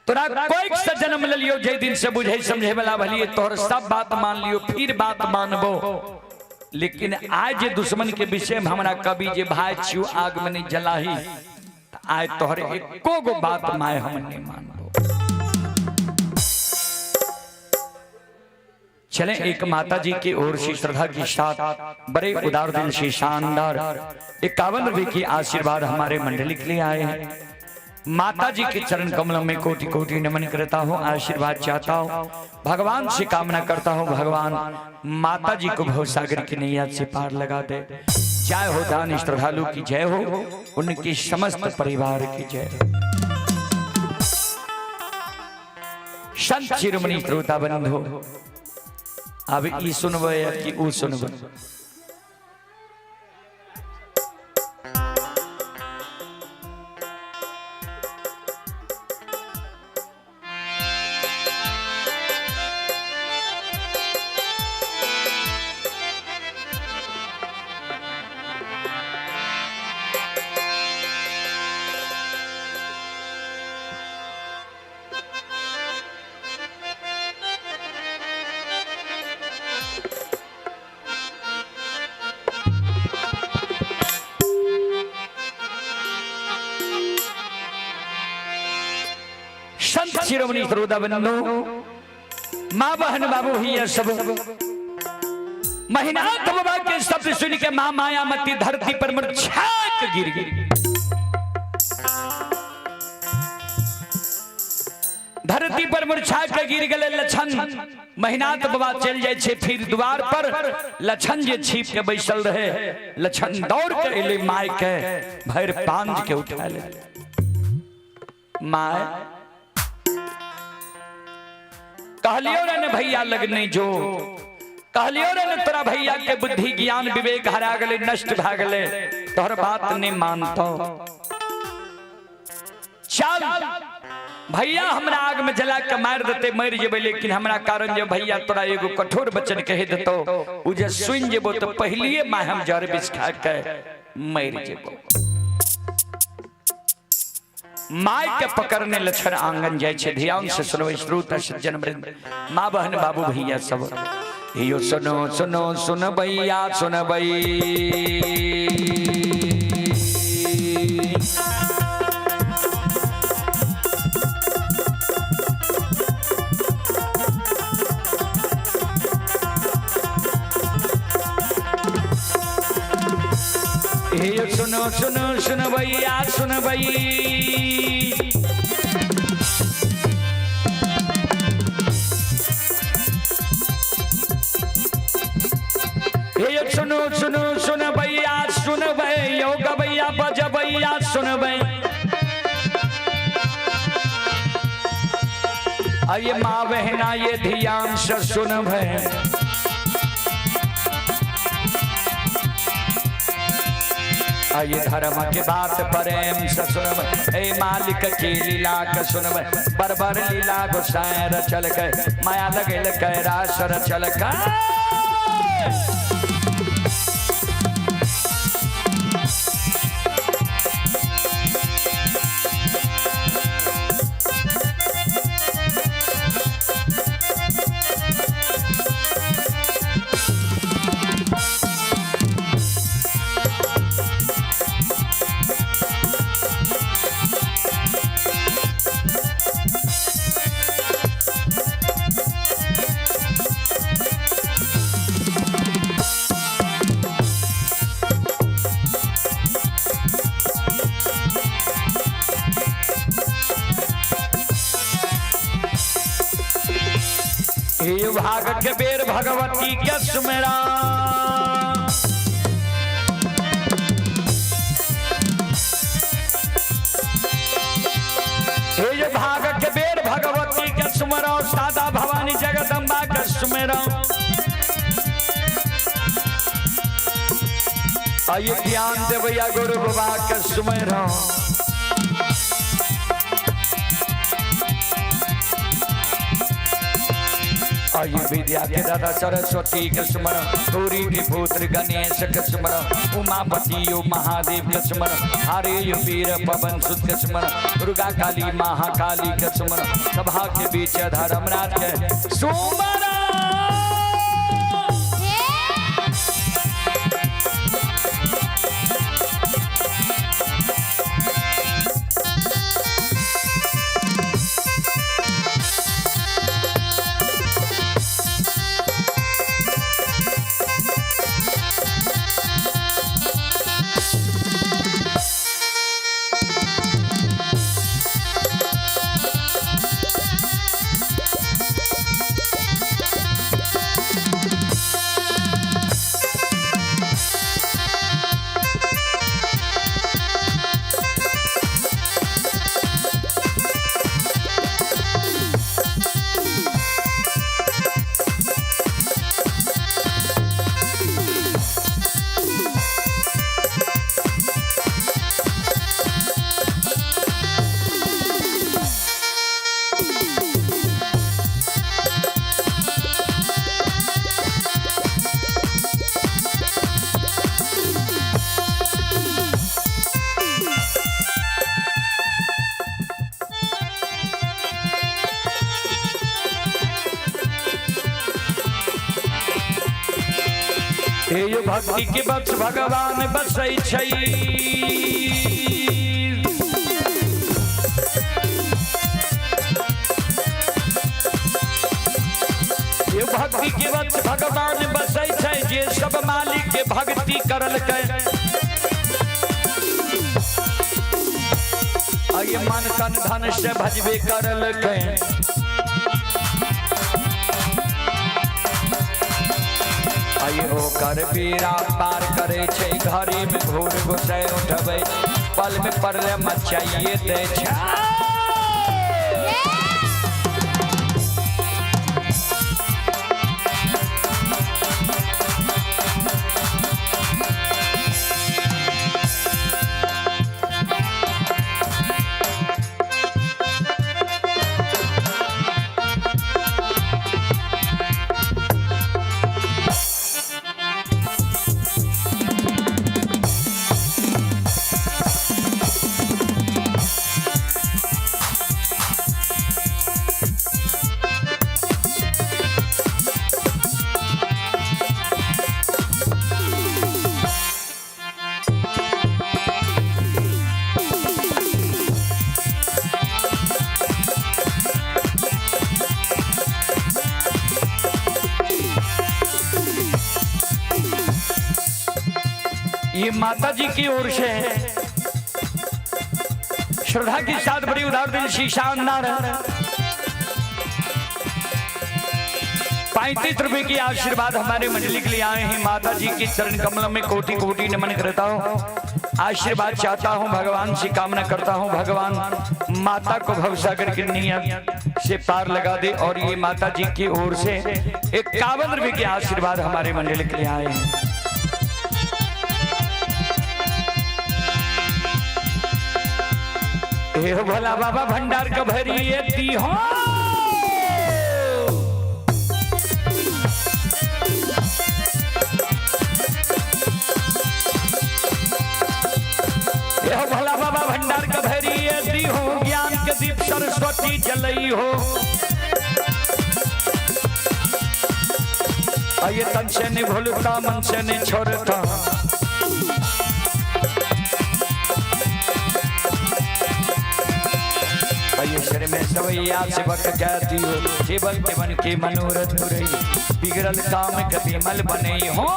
[SPEAKER 1] तोरा कोई से जन्म लियो, जे दिन से बुझे समझे वाला भलिए तोहर सब बात मान लियो, फिर बात मानबो। लेकिन आज जे दुश्मन के विषय में हमरा कभी जे भाई छियो आग में नहीं जलाही, आज तोहर एको गो बात my हम नहीं मानबो। चले एक माता जी की ओर से श्रद्धा के साथ बड़े उदार दिल से शानदार 51 रुपए की आशीर्वाद हमारे मंडली के लिए आए हैं। माता जी के चरण कमलों में कोटि कोटि नमन करता हूँ, आशीर्वाद चाहता हूँ, भगवान से कामना करता हूँ भगवान माता जी को भवसागर की नैया से पार लगा दे। जय हो दान श्रद्धालु की जय हो, उनकी समस्त परिवार की जय हो। संत शिरोमणि श्रोता बंधु, अब ई सुनबै कि ऊ सुनबै? संत शिरोमणि श्रोता बंधु, माँ बहन बाबू भैया सब, महिनाथ बाबा के शब्द सुन के माँ मायामती धरती पर मूर्छा के गिर गई। धरती पर मूर्छा के गिर गए लछन। महिनाथ बाबा चल जाए छे फिर द्वार पर, लछन जे छिप के बैसल रहे, लछन दौड़ के एले my के भर पांज के उठा ले। My कहलियो रे ने भैया लग नहीं जो, कहलियो रे ने तोरा भैया के बुद्धि ज्ञान विवेक हरा गले, नष्ट भा गले, तोहर बात नहीं मानतो। चल भैया हमरा आग में जला के मार देते मर जेबै, लेकिन हमरा कारण जे भैया तोरा एगो कठोर वचन कह देतो, उ जे सुन जेबो तो पहलिए मां हम जर विष खा के मर जेबो। My के पकड़ने लक्षण आंगन जाय छे। ध्यान से सुनो श्रोता सज्जन वृंद, माँ बहन बाबू भैया सब, यो सुनो सुनो सुन भैया सुन भई। सुनो सुनो सुन भैया सुन भई। हे सुनो सुनो सुन भैया सुन भई, यो गवैया बज भैया सुन भई। अये माँ बहना ये ध्यान से सुन भई। ये धर्म के बात प्रेम से सुनब, ए मालिक की लीला के सुनब, बरबर लीला गोसाई रचल के, माया लगल के रास रचल के। भाग के बेर भगवती के सुमेरा, हे भाग के बेर भगवती के सुमरो, सादा भवानी जगदम्बा के सुमेरा। आइए ज्ञान देवैया गुरु बाबा के सुमेरा। आयु विद्या के दादा सरस्वती के स्मरण, गौरी के पुत्र गणेश के स्मरण, उमापति यो महादेव के स्मरण, हरे यो वीर पवन सुत के स्मरण, दुर्गा काली महाकाली के स्मरण, सभा के बीच धर्मराज के सुमरण। हे यो भक्ति के बस भगवान बसै छै, ये भक्ति के बस भगवान बसै छै, जे सब मालिक के भक्ति करलकै। आये मन तन धन से भजबे करलकै। ओकर पीरा पार करे छै, घड़ी में घूर घुसै उठबै, पल में पड़ले मचाइए दै छै। ये माता जी की ओर से श्रद्धा के साथ बड़ी उदार दिल शी शानदार 35 रुपए की आशीर्वाद हमारे मंडली के लिए आए हैं। माता जी के चरण कमलों में कोटि कोटि नमन करता हूँ, आशीर्वाद चाहता हूँ, भगवान से कामना करता हूँ, भगवान माता को भवसागर की नियत से पार लगा दे। और ये माता जी की ओर से 51 रुपए के आशीर्वाद हमारे मंडली के लिए आए हैं। हे भोला बाबा भंडार का भरिए दी हो, हे भोला बाबा भंडार का भरिए दी हो, ज्ञान के दीप सरस्वती जलई हो। ये तन से नहीं भूलता मन से नहीं छोड़ता, शर में सवैया सेवक कहती हो, सेवक के मन के मनोरथ पुरई, बिगड़ल काम कभी मल बने हो।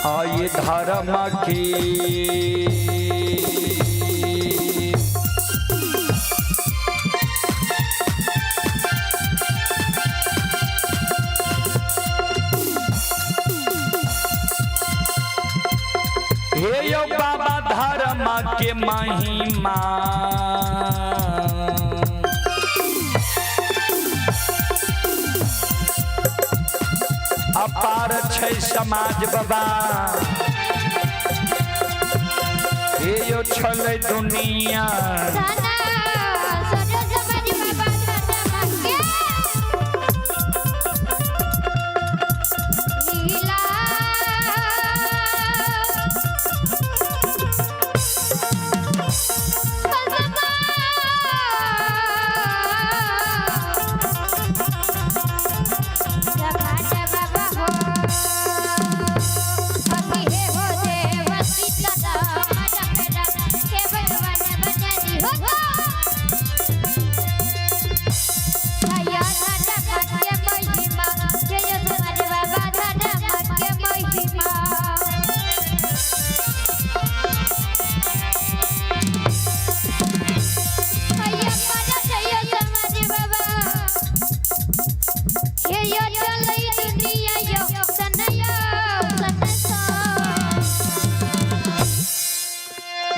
[SPEAKER 1] आई धर्म की। हे यो बाबा धर्म के महिमा, अपार छै समाज बाबा। हे यो छलै दुनिया
[SPEAKER 2] सना सजो समाज बाबा धर्म के लीला।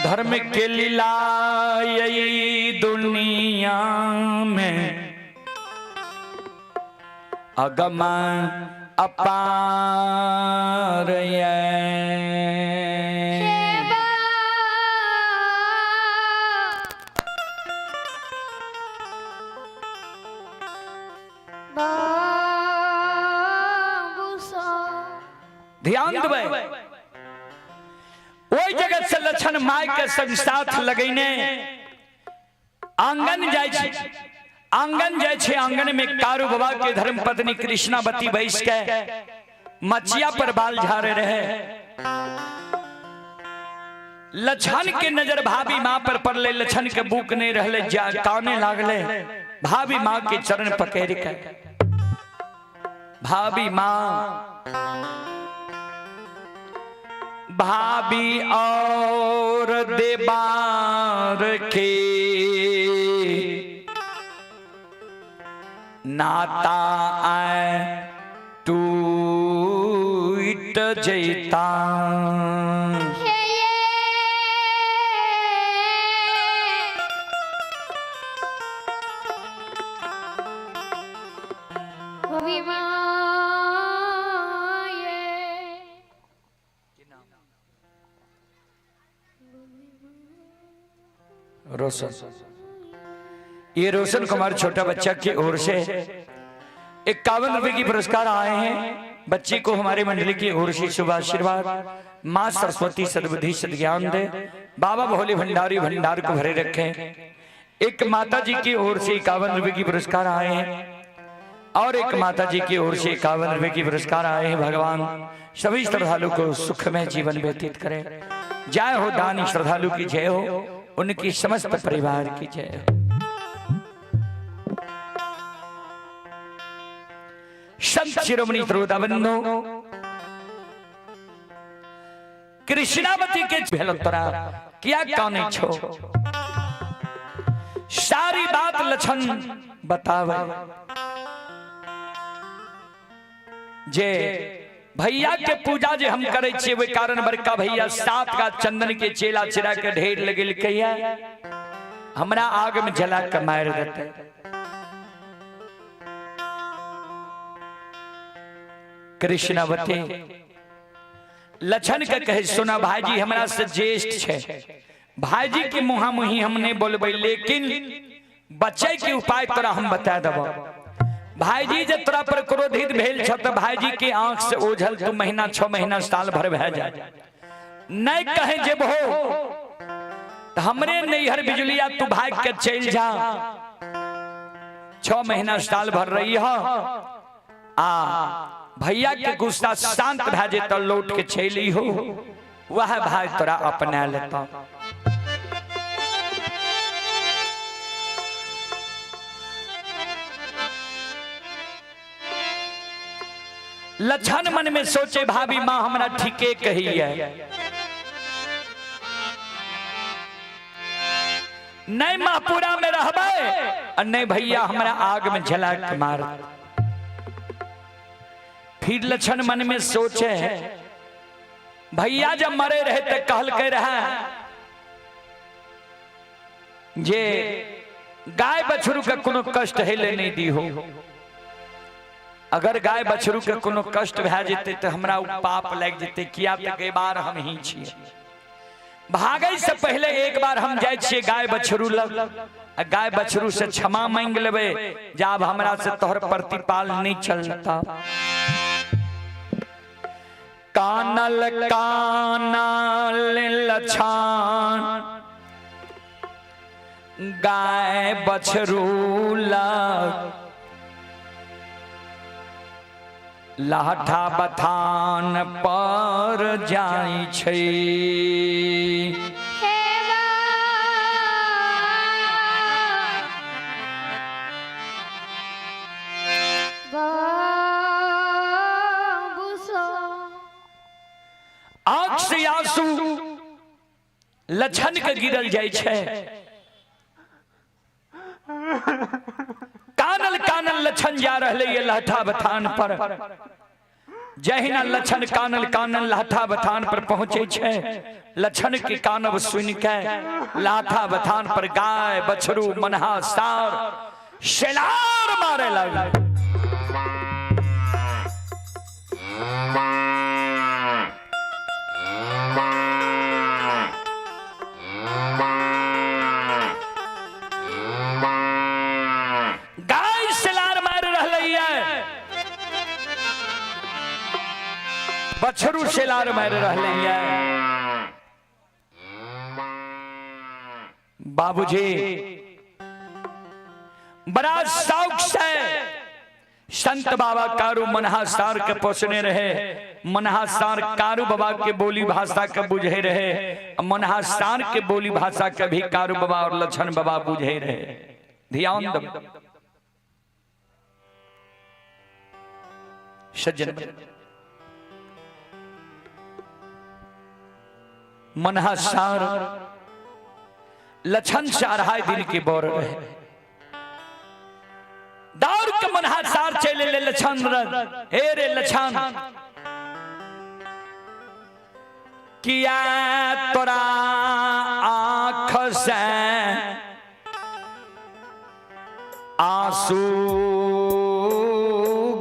[SPEAKER 1] धर्म के लीला यही दुनिया में अगम अपार ये। ध्यान देबै, ओहि जगह से लक्षण my के संग साथ लगैने आंगन जाइ छै। आंगन जाइ छै, आंगन में कारू बाबा के धर्म पत्नी कृष्णावती बैस के मचिया पर बाल झाड़े रहे। लक्षण के नजर भाभी माँ पर पड़ले, लक्षण के बुक नहीं रहले, जा काने लागले। भाभी माँ के चरण पकड़ के, भाभी माँ, भाभी और देबार के नाता आए टूट जैता। रोशन, ये रोशन कुमार छोटा बच्चा की ओर से 51 रुपए की पुरस्कार आए हैं। बच्चे को हमारे मंडली की ओर से शुभ आशीर्वाद। माँ सरस्वती सद्बुद्धि सद्ज्ञान दे, बाबा भोले भंडारी भंडार को भरे रखें। एक माता जी की ओर से 51 रुपए की पुरस्कार आए हैं और एक माता जी की ओर से 51 रुपए की पुरस्कार आए हैं। भगवान सभी श्रद्धालु को सुखमय जीवन व्यतीत करें। जय हो दानी श्रद्धालु की जय हो, उनकी समस्त परिवार की जय हो। संत शिरोमणि श्रोता बंधु, कृष्णावती के भेल तोरा क्या काने छो, सारी बात लक्षण बतावे। जे भैया के पूजा जे हम करे छियै, ओहि कारण बड़का भैया 7 का चंदन के चेला चिरा के ढेर लगेलकै, हमरा आग में जला के मारि देतै। कृष्णावती लक्षण के कहे, सुना भाईजी हमरा से ज्येष्ठ छै, भाईजी के मुहा मुही हम नहीं बोलबै, लेकिन बचे के उपाय तोरा हम बता देबो। भाईजी जे तोरा पर क्रोधित भेल छ त भाईजी के आंख से ओझल तू महीना 6 महीना साल भर भए जाए। नहीं कहे जेबहो त हमरे नैहर बिजुलिया तू भाग के चल जा, 6 महीना साल भर रही हो, आ भैया के गुस्सा शांत भए जेतौ, लौट के चली हो, वह भाई तोरा अपना लेता। लछन मन में सोचे भाभी माँ हमरा ठीके कही है। नहीं महपुरा में रहबे और नहीं भैया हमरा आग में जला के मार। फिर लछन मन में सोचे भैया जब मरे रहे तो कहल के रहा जे गाय बछरू के कोनो कष्ट हेले नहीं दी हो। अगर गाय बछरू के कोनो कष्ट भए जेतै तो हमरा उ पाप लागि जेतै, किया तऽ गैबार हम ही छियै। भागै से पहले एक बार हम जाइ छियै गाय बछरू लग, आ गाय बछरू से क्षमा मांगि लेबै जे आब हमरा से तोहर प्रतिपाल नहीं चलता। कानल कानल लछान गाय बछरू लग, लाठा बथान पर जाइ छै। आंख से आंसू लछन के गिरल जाइ छै। कानल कानल लछन जा रहले ये लहठा बथान पर। जहिना लछन कानल कानल लहठा बथान पर पहुंचे छै, लछन के कानब सुन के लाठा बथान पर गाय बछरू मनहा सार शेलार मारे लगे। गाय सेलार मार रहले है, बछरू सेलार मार रहले है। बाबूजी बड़ा शौक से संत बाबा कारू मनहा सार के पोसने रहे। मनहा सार कारू बाबा के बोली भाषा के बुझे रहे, मनहा सार के बोली भाषा के भी कारू बाबा और लछन बाबा बुझे रहे। ध्यान दो सज्जन। मनहा सार लछन से अढ़ाई दिन के बोर रहे। दौड़ के मनहा सार चले ले लछन हे रे लछन, किया तोरा आँख से आंसू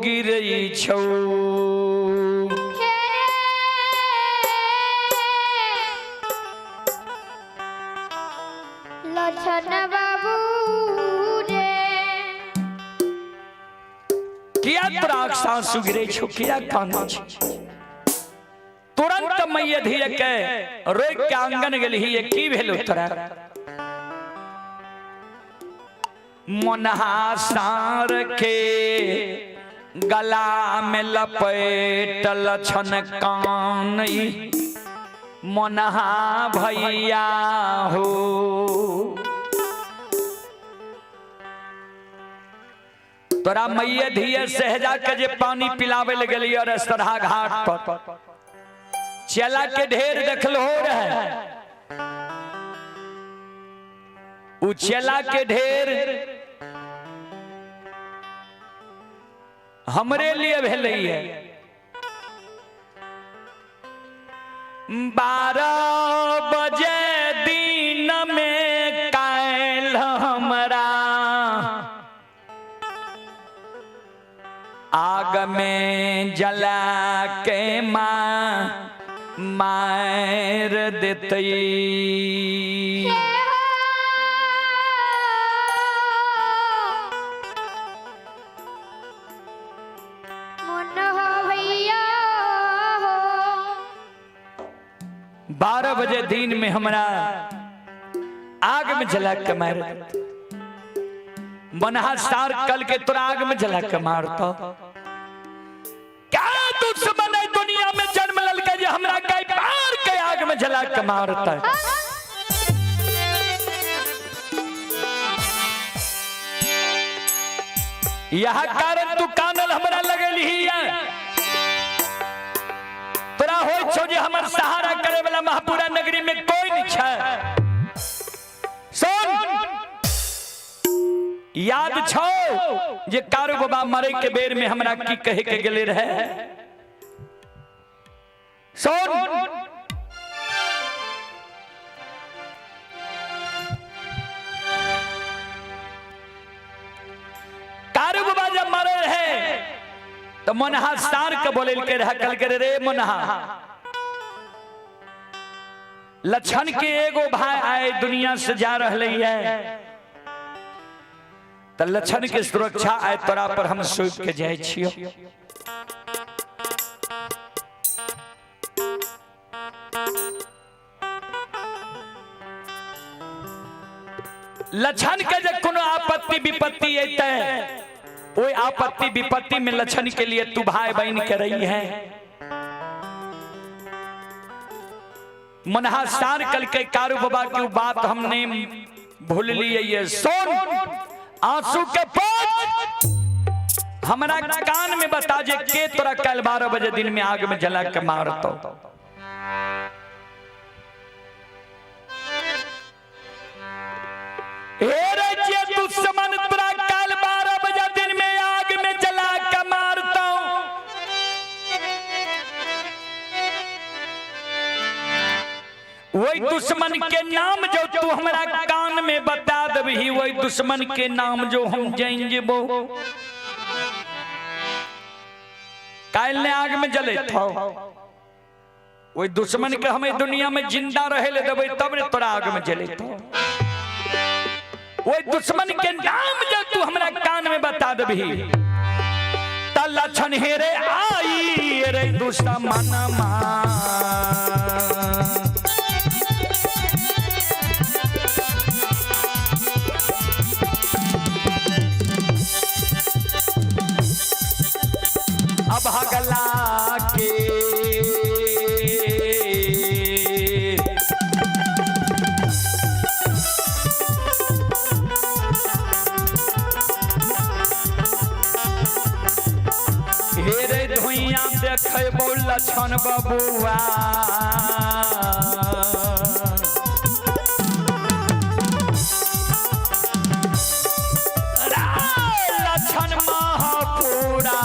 [SPEAKER 1] गिरै छौ।
[SPEAKER 2] लछन बाबू रे
[SPEAKER 1] किया तोरा आँख से आंसू गिरै छौ, किया कानै छौ? तुरंत मैया धीरे के रोक के आंगन गेलही, की भेलो तोरा? मनहा सार के गला में लपेट लछन कान मनहा भैया हो। तोरा मैया धीरे सहजा के जे पानी पिलावे ले गेली और सरहा घाट पर चला के ढेर देखल हो रहे, उ चला के ढेर हमरे लिए भेलै है। 12 बजे दिन में काल्हि हमरा आग में जला के माँ मार देतै। 12 बजे दिन में हमरा आग में जला के मार देतै। मनहा सार कल के तोरा आग में जला के मारता। क्या दुश्मन है दुनिया में जन्म ललके जे हमरा कई बार के आग में जला के मारता। यह कारण तू कानल हमरा लगल ही है। तोरा होय छौ जे हमर सहारा करे वाला महापुरा नगरी में कोई नहीं छै। सुन, याद छौ जे कारू बाबा मरे के बेर में हमरा की कहे के गेले रहे? सुन, कारू बाबा जब मरे रहे तो मनहा सार के बोले के रहे, कल के रे मनहा, लक्षण के एगो भाई आए दुनिया से जा रहे है, तो लक्षण के सुरक्षा आए तोरा पर हम सौंप के जाए छियो। लक्षण के जब कोनो आपत्ति विपत्ति अयतै, ओहि आपत्ति विपत्ति में लक्षण के लिए तू भाई बहन के रही है। मनहा सार कल के कारू बाबा की बात हमने भूल लिए। ये सुन, आंसू के पोंछ हमरा कान में बता जे के तोरा कल 12 बजे दिन में आग में जला के मारतो। हे रे जे दुश्मन तोरा कल 12 बजे दिन में आग में जला के मारतो, वही दुश्मन के नाम जो तू हमरा कान में बता दबही, वही दुश्मन के नाम जो हम जान जेबो। काल ने आग में जले थो, वही दुश्मन के हमें दुनिया में जिंदा रहे ले देबै तब ने तोरा आग में जले थो। वही दुश्मन के नाम जो तू हमरा कान में बता दबही, त लक्षण हे रे आई रे दुश्मन मा। अब हगला के हे रे धुइया देखबो लक्षण बबुआ, लक्षण महापुरा।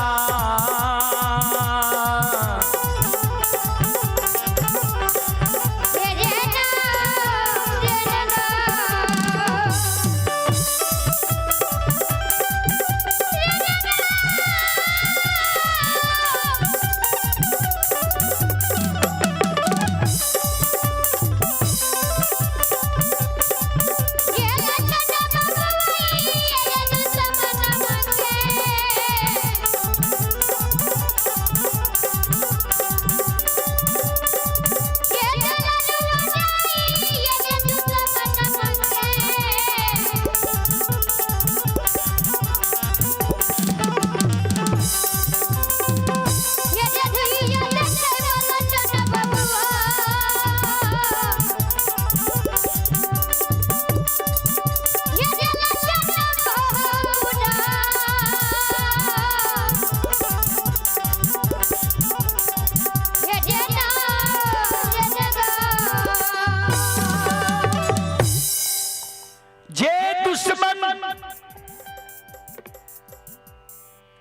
[SPEAKER 1] जे दुश्मन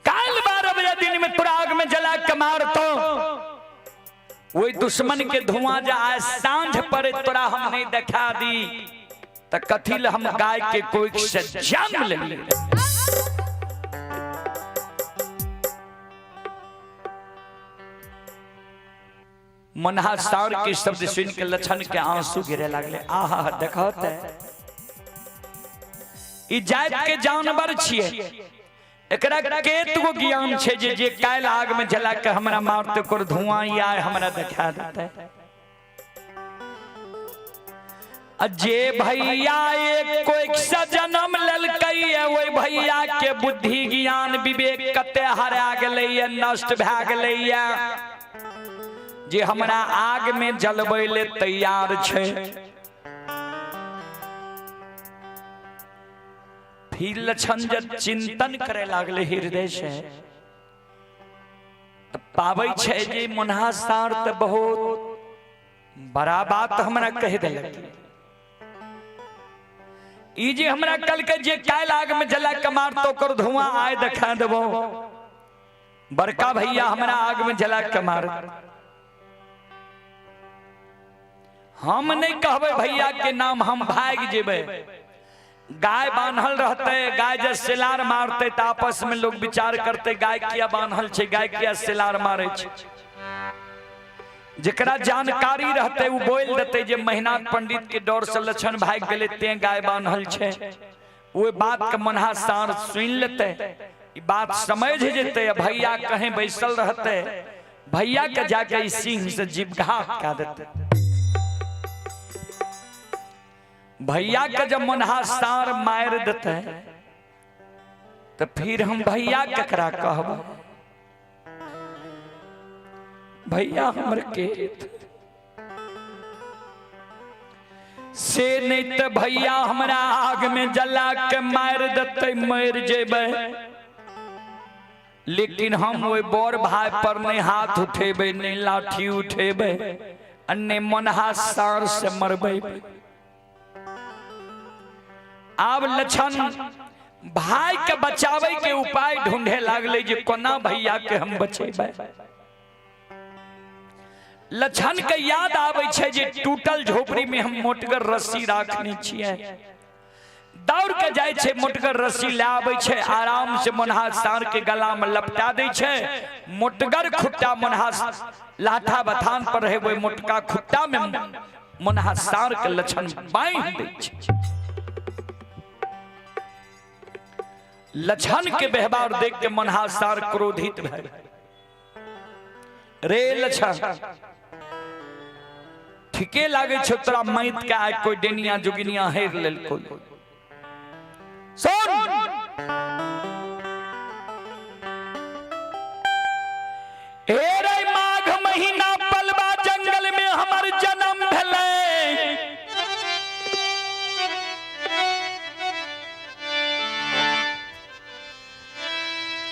[SPEAKER 1] काल 12 बजे दिन में तोरा आग में जला के मारतो, वही दुश्मन के धुआं जा आज सांझ पर तोरा हम नहीं देखा दी, त कथी ल हम गाय के कोई से जन्म ले ली। मनहा सार के शब्द सुन के लक्षण के आंसू गिरे लागले। आहा देखत ई जात के जानवर छिए, एकरा केत गो ज्ञान छे जे जे काल आग में जला के हमरा मारते कर धुआं ही आए हमरा देखा देते। जे भैया एक कोई से जन्म ललकै है, वही भैया के बुद्धि ज्ञान विवेक कते हरा गेलै है, नष्ट भए गेलै है, जे हमरा आग में जलबै ले तैयार छे। फिर लक्षण जब चिंतन करे लागले हृदय से, पाबै छै जे मुन्हा सार तऽ बहुत बड़ा बात हमरा कहि देलक। ई जे हमरा कल के जे काल्हि आग में जला के मारतो ओकर धुआं आय देखा देबो, बड़का भैया हमरा आग में जला के मार। हम नहीं कहबै भैया के नाम, हम भाग जेबै। गाय बान्हल रहते, गाय जब सेलार मारते तऽ आपस में लोग विचार करते गाय किया बान्हल छै, गाय किया सेलार मारे छै। जेकरा जानकारी रहते उ बोल देते जे महिनाथ पंडित के डर से लक्षण भाग गेलै तें गाय बान्हल छै। ओहि बात के मनहा सार सुनि लेते, ई बात समझ जेते, भैया कहीं बैसल रहते, भैया के जाके ई सिंह से जीवघात कऽ देते। भैया के जब मनहा सार मार देते तो फिर हम भैया केकरा कहब, भैया हमर के से नहीं तो भैया हमरा आग में जला के मार देते, मर जेबै। लेकिन हम ओहि बड़ भाई पर नहीं हाथ उठेबै, नहीं लाठी उठेबै, आ नहीं मनहा सार से मरबै। आब लक्षण भाई के बचावे के उपाय ढूंढे लागले जे कोना भैया के हम बचेबै। लक्षण के याद आबै छै जे टूटल झोपड़ी में हम मोटगर रस्सी राखने छियै। दौड़ के जाइ छै, मोटगर रस्सी लए आबै छै, आराम से मनहा सार के गला में लपटा दै छै। मोटगर खुट्टा मनहा लाठा बथान पर रहे, ओहि मोटका खुट्टा में मनहा सार के लक्षण बांधि दै छै। लक्षण के व्यवहार देख के मनहा सार क्रोधित भए, रे लक्षण ठीके लागे छौ तोरा मैत के आइ कोई डेनिया जोगिनिया हेर लेलको। सुन हे रे माघ महीना पलवा जंगल में हमर जन्म भेलै।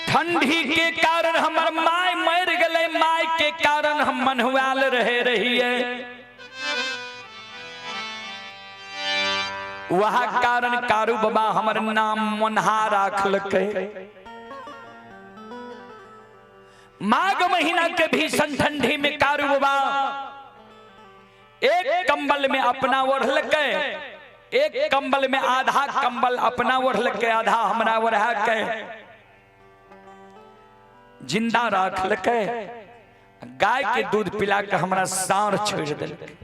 [SPEAKER 1] ठंडी के कारण हमर my मर गए, my के कारण हम मनहुआल रहे रहिए, वह कारण कारू बाबा हमर नाम मोनहा राखलकै। माघ महीना के भीषण ठंडी में कारू बाबा एक कंबल में अपना ओढ़लकै, एक कंबल में आधा कंबल अपना ओढ़लकै, आधा हमरा ओढ़ा के जिंदा राखलकै, गाय के दूध पिला के हमरा साँढ़ छोड़ देलकै।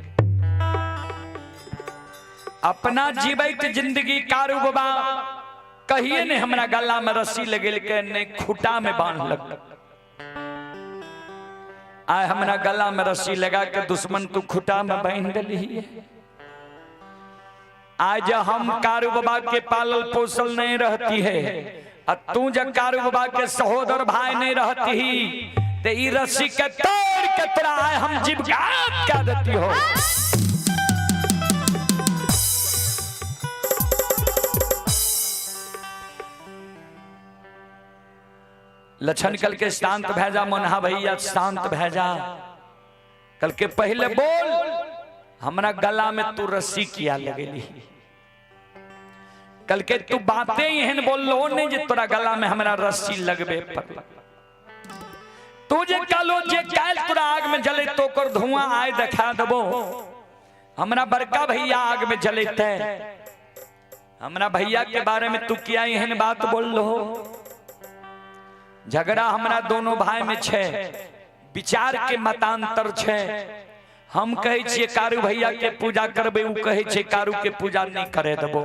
[SPEAKER 1] अपना जीवैत जिंदगी कारू बाबा कहिए ने हमरा गला में रस्सी लगेलकै, ने खूटा में बांधलक। आय हमरा गला में रस्सी लगा के दुश्मन तू खूटा में बांध देली। आज हम कारू बाबा के पालल पोसल नहीं रहती है, आ तू जब कारू बाबा के सहोदर भाई नहीं रहती ही, ते ई रस्सी के तोड़ के तोरा आय हम जीवघात कर देती हो। लक्षण कल के शांत भै जा मनहा भैया, शांत भै जा। कल के पहले बोल हमरा गला में तू रस्सी किया लगेली। कल के तू बातें एहन बोललो नहीं जे तोरा गला में हमरा रस्सी लगबे पर। तू जे कहलो जे काल्हि तोरा आग में जले तो ओकर धुआं आय देखा देबो, हमरा बड़का भैया आग में जलेते, हमरा भैया के बारे में तू किया एहन बात बोललो। झगड़ा हमरा दोनों भाई में छै, विचार के मतांतर छै। हम कहै छियै कारू भैया के पूजा करबै, उ कहै छै कारू के पूजा नहीं करे देबो।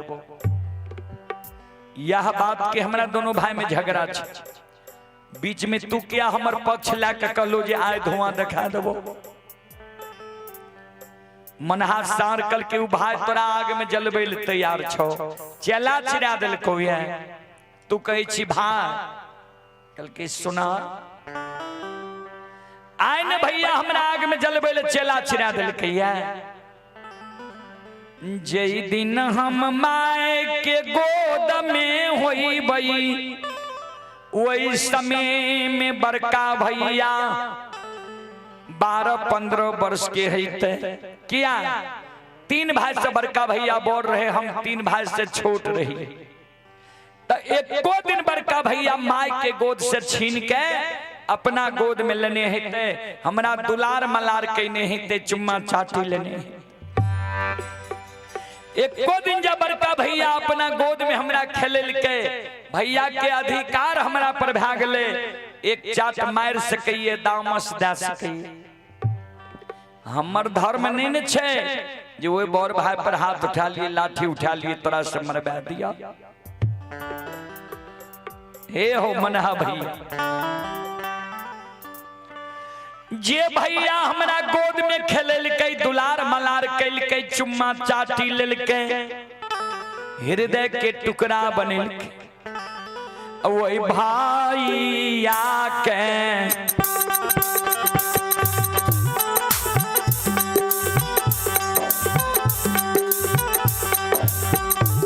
[SPEAKER 1] यह बात के हमरा दोनों भाई में झगड़ा छै। बीच में तू क्या हमर पक्ष लए के कहलो जे आय धुआं देखा देबो। मनहा सार कल के उ भाई तोरा आग में जलबै ले तैयार छौ, चेला चिरा देलको ये। तू कहै छी भाई कल के सुना आय ने भैया हमरा आग में जलबै ले चेला चिरा देलकै ये। जै दिन हम my के गोद में होइबै, वही समय में बड़का भैया 12-15 वर्ष के है। किया 3 भाई से बड़का भैया बोल रहे, हम 3 भाई से छोट रही। तो एको दिन बड़का भैया माय के गोद से छीन के अपना गोद में लेने हेते, हमरा दुलार मलार केने हेते, चुम्मा चाटी लेने हेते। एको दिन जब बड़का भैया अपना गोद में हमरा खेललकै, भैया के अधिकार हमरा पर भए गेलै, एक चाट मारि सकैए, दामस दए सकैए। हमर धर्म नहीं ने छै जे ओहि बड़ भाई पर हाथ उठा लिए, लाठी उठा लिए, तोरा से मरबा दिया। हे हो मनहा भैया, जे भैया हमरा गोद में खेललकै, दुलार मलार कैलकै, चुम्मा चाटी लेलकै, हृदय के टुकड़ा बनेलकै, वही भैया के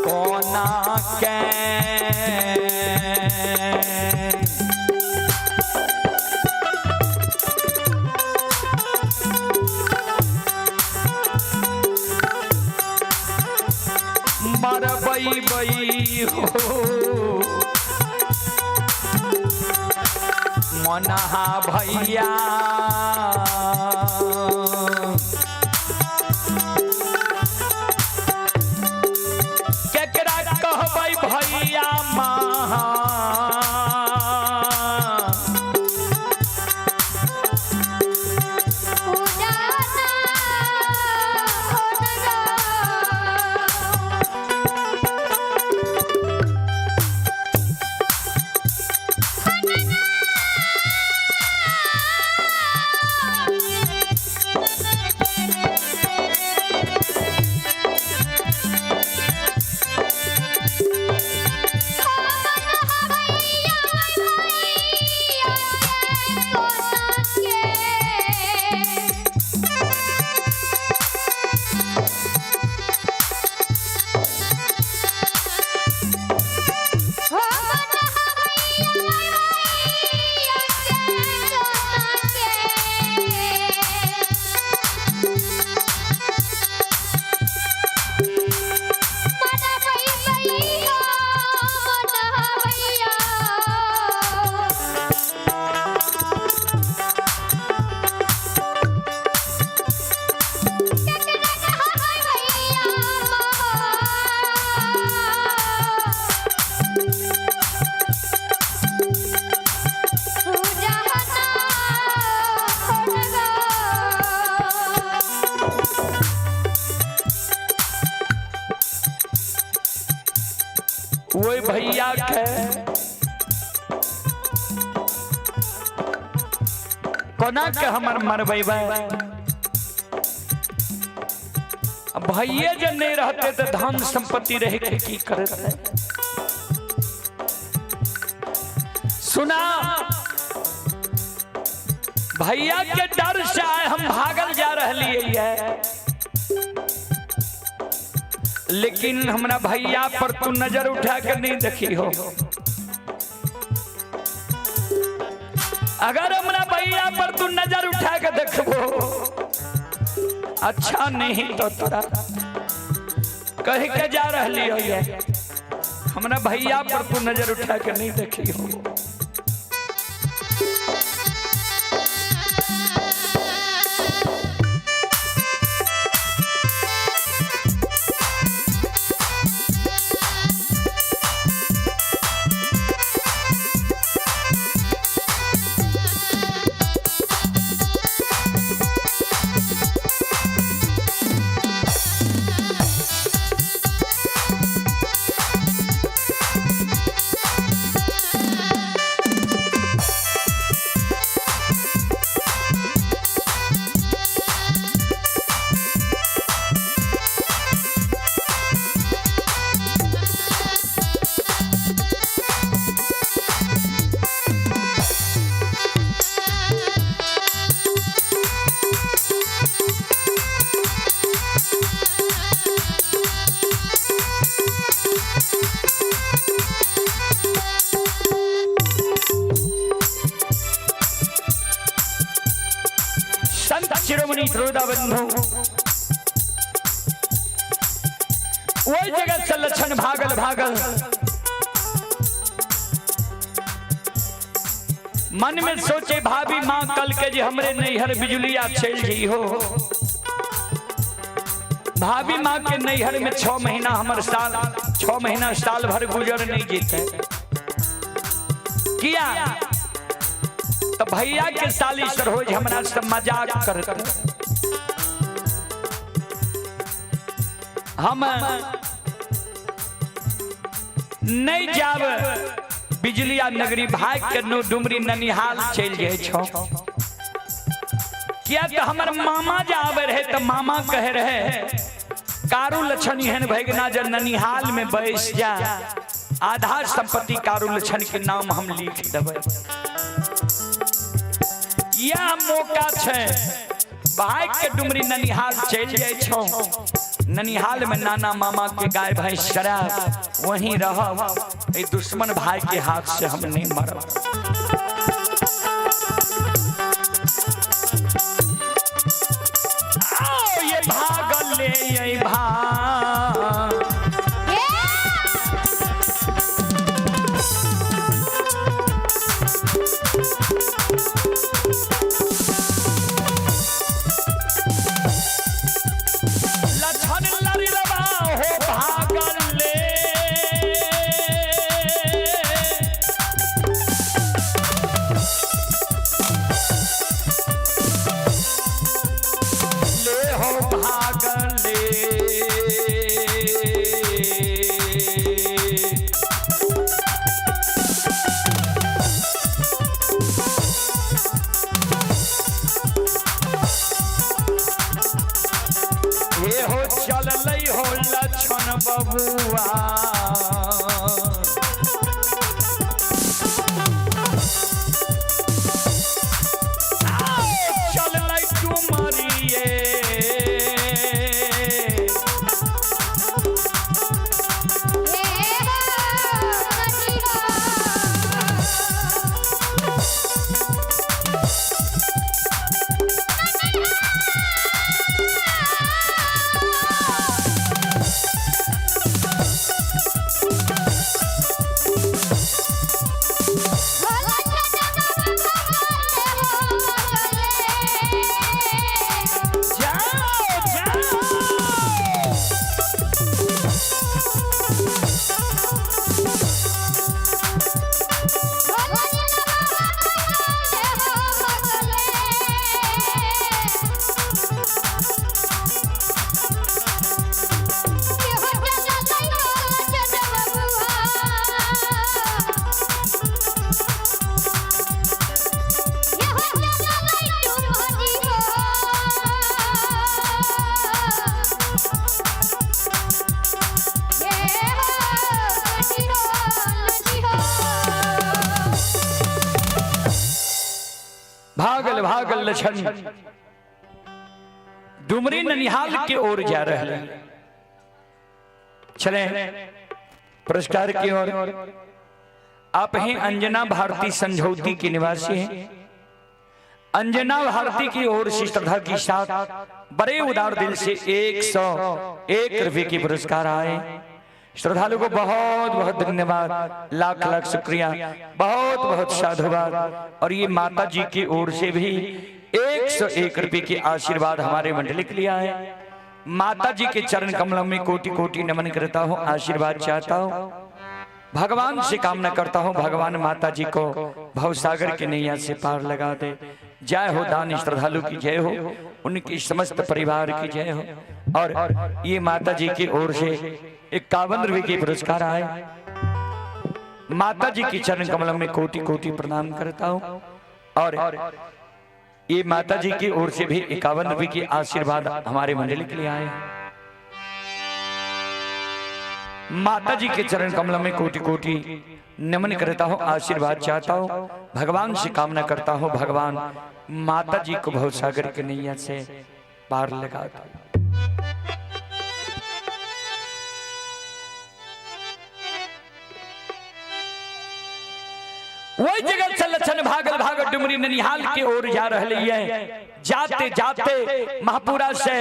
[SPEAKER 1] कोना के मरबै बै हो मनहा भैया। केकरा कहबै भैया महा, वही भैया के कोना के हमर मरबै। भैये जे नहीं रहते तो धन संपत्ति रह के की करते। सुना, भैया के डर से आए हम भागल जा रही है, लेकिन हमरा भैया पर तू नजर उठा के नहीं देखी हो। अगर हमरा भैया पर तू नजर उठा के देखबो अच्छा नहीं तो तोरा कह के जा रही हो, हमरा भैया पर तू नजर उठा के नहीं देखी हो। शिरोमणि श्रोता बंधु, वही जगह से लक्षण भागल भागल मन में सोचे भाभी माँ कल के जी हमरे नैहर बिजुलिया चल जी हो। भाभी माँ के नैहर में 6 महीना हमर साल 6 महीना साल भर गुजर नहीं जीते किया तो भैया के साली सरोज हमरा से मजाक करते। हम नहीं जाब बिजलिया नगरी, भाग के नो डुमरी ननिहाल चल जाए छो। किया तो हमर मामा जावे रहे तो मामा कहे रहे कारू लक्षण एहन भगना जब ननिहाल में बैस जा, आधा संपत्ति कारू लक्षण के नाम हम लिख देबै। यह मौका छै भाग के डुमरी ननिहाल चल जाए छो। ननिहाल में नाना मामा के गाय भैंस शराब वहीं रहब, ए दुश्मन भाई के हाथ से हम नहीं मरब। आओ ये भागल ले ये भाग बबुआ चल डुमरिए भागल भागल लक्षण डुमरी ननिहाल के ओर जा रहे हैं। चले पुरस्कार की ओर। आप हैं अंजना भारती संझौती के निवासी हैं। अंजना भारती की ओर से श्रद्धा के साथ बड़े उदार दिल से 101 रुपये के पुरस्कार आए। श्रद्धालु को बहुत बहुत धन्यवाद, लाख लाख शुक्रिया, बहुत बहुत साधुवाद। और ये माता जी की ओर से भी 101 रुपये के आशीर्वाद हमारे मंडली के लिए आए। माता जी के चरण कमलों में कोटि कोटि नमन करता हूँ, आशीर्वाद चाहता हूँ, भगवान से कामना करता हूँ भगवान माता जी को भवसागर के नैया से पार लगा दे। जय हो दान श्रद्धालु की जय हो, उनकी समस्त परिवार की जय हो। और ये माता जी की ओर से 51 रुपये के पुरस्कार आए। माता जी की चरण कमलों में कोटि कोटि प्रणाम करता हूँ। और ये माता जी की ओर से भी 51 रुपये के आशीर्वाद हमारे मंडली के लिए आए। माता जी के चरण कमलों में कोटि कोटि नमन करता हूँ, आशीर्वाद चाहता हूँ, भगवान से कामना करता हूँ भगवान माता जी को भवसागर के नैया से पार लगा दे। वही जगह से लक्षण भागल भागल डुमरी ननिहाल के ओर जा रही है। जाते जाते महापुरा से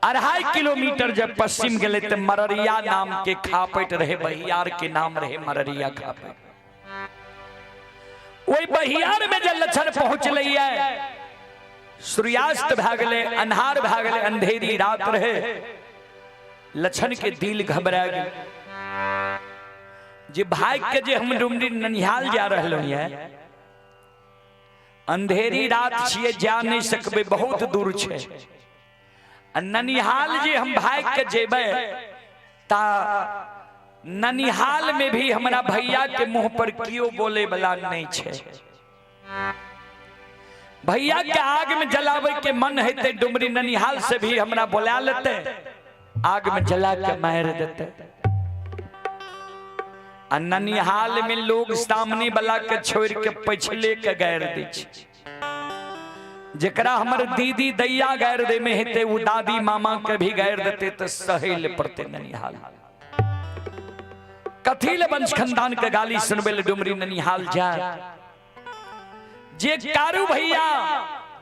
[SPEAKER 1] 2.5 किलोमीटर जब पश्चिम गए तो मररिया नाम के खापट रहे, बहियार के नाम रहे मररिया खापट। वही बहियार में जब लक्षण पहुंच रही है, सूर्यास्त भए गेलै, अन्हार भए गेलै, अंधेरी रात रहे। लक्षण के दिल घबरा गेल जे भाग के जे हम डुमरी ननिहाल जा रहलहुँ ये, अंधेरी रात छियै, जा नहीं सकबै, बहुत दूर छै। आ ननिहाल जे हम भाग के जेबै ता ननिहाल में भी हमरा भैया के मुंह पर कियो बोले वाला नहीं छै। भैया के आग में जलावे के मन हेतै, डुमरी ननिहाल से भी हमरा बोला लेते, आग में जला के मार देते। आ ननिहाल में लोग सामने वाला के छोड़ के पछले के गारि दै छै। जेकरा हमर दीदी दैया गारि दे में हेतै, उ दादी मामा के भी गारि देते तो सहे ले पड़ते ननिहाल। कथी ले वंश खानदान के गाली सुनबे ले डुमरी ननिहाल जा। जे कारू भैया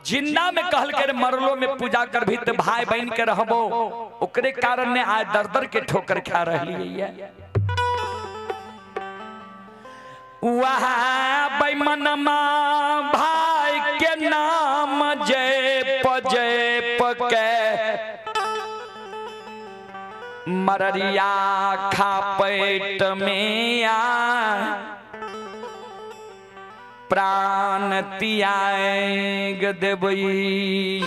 [SPEAKER 1] जिंदा में कहल के मरलो में पूजा कर भी तो भाई बहन के रहबो, ओकरे कारण ने आज दर दर के ठोकर खा रही है। वह बेमनमा भाई के नाम जय जय के मररिया खापेट में आ प्राण त्याग देबई।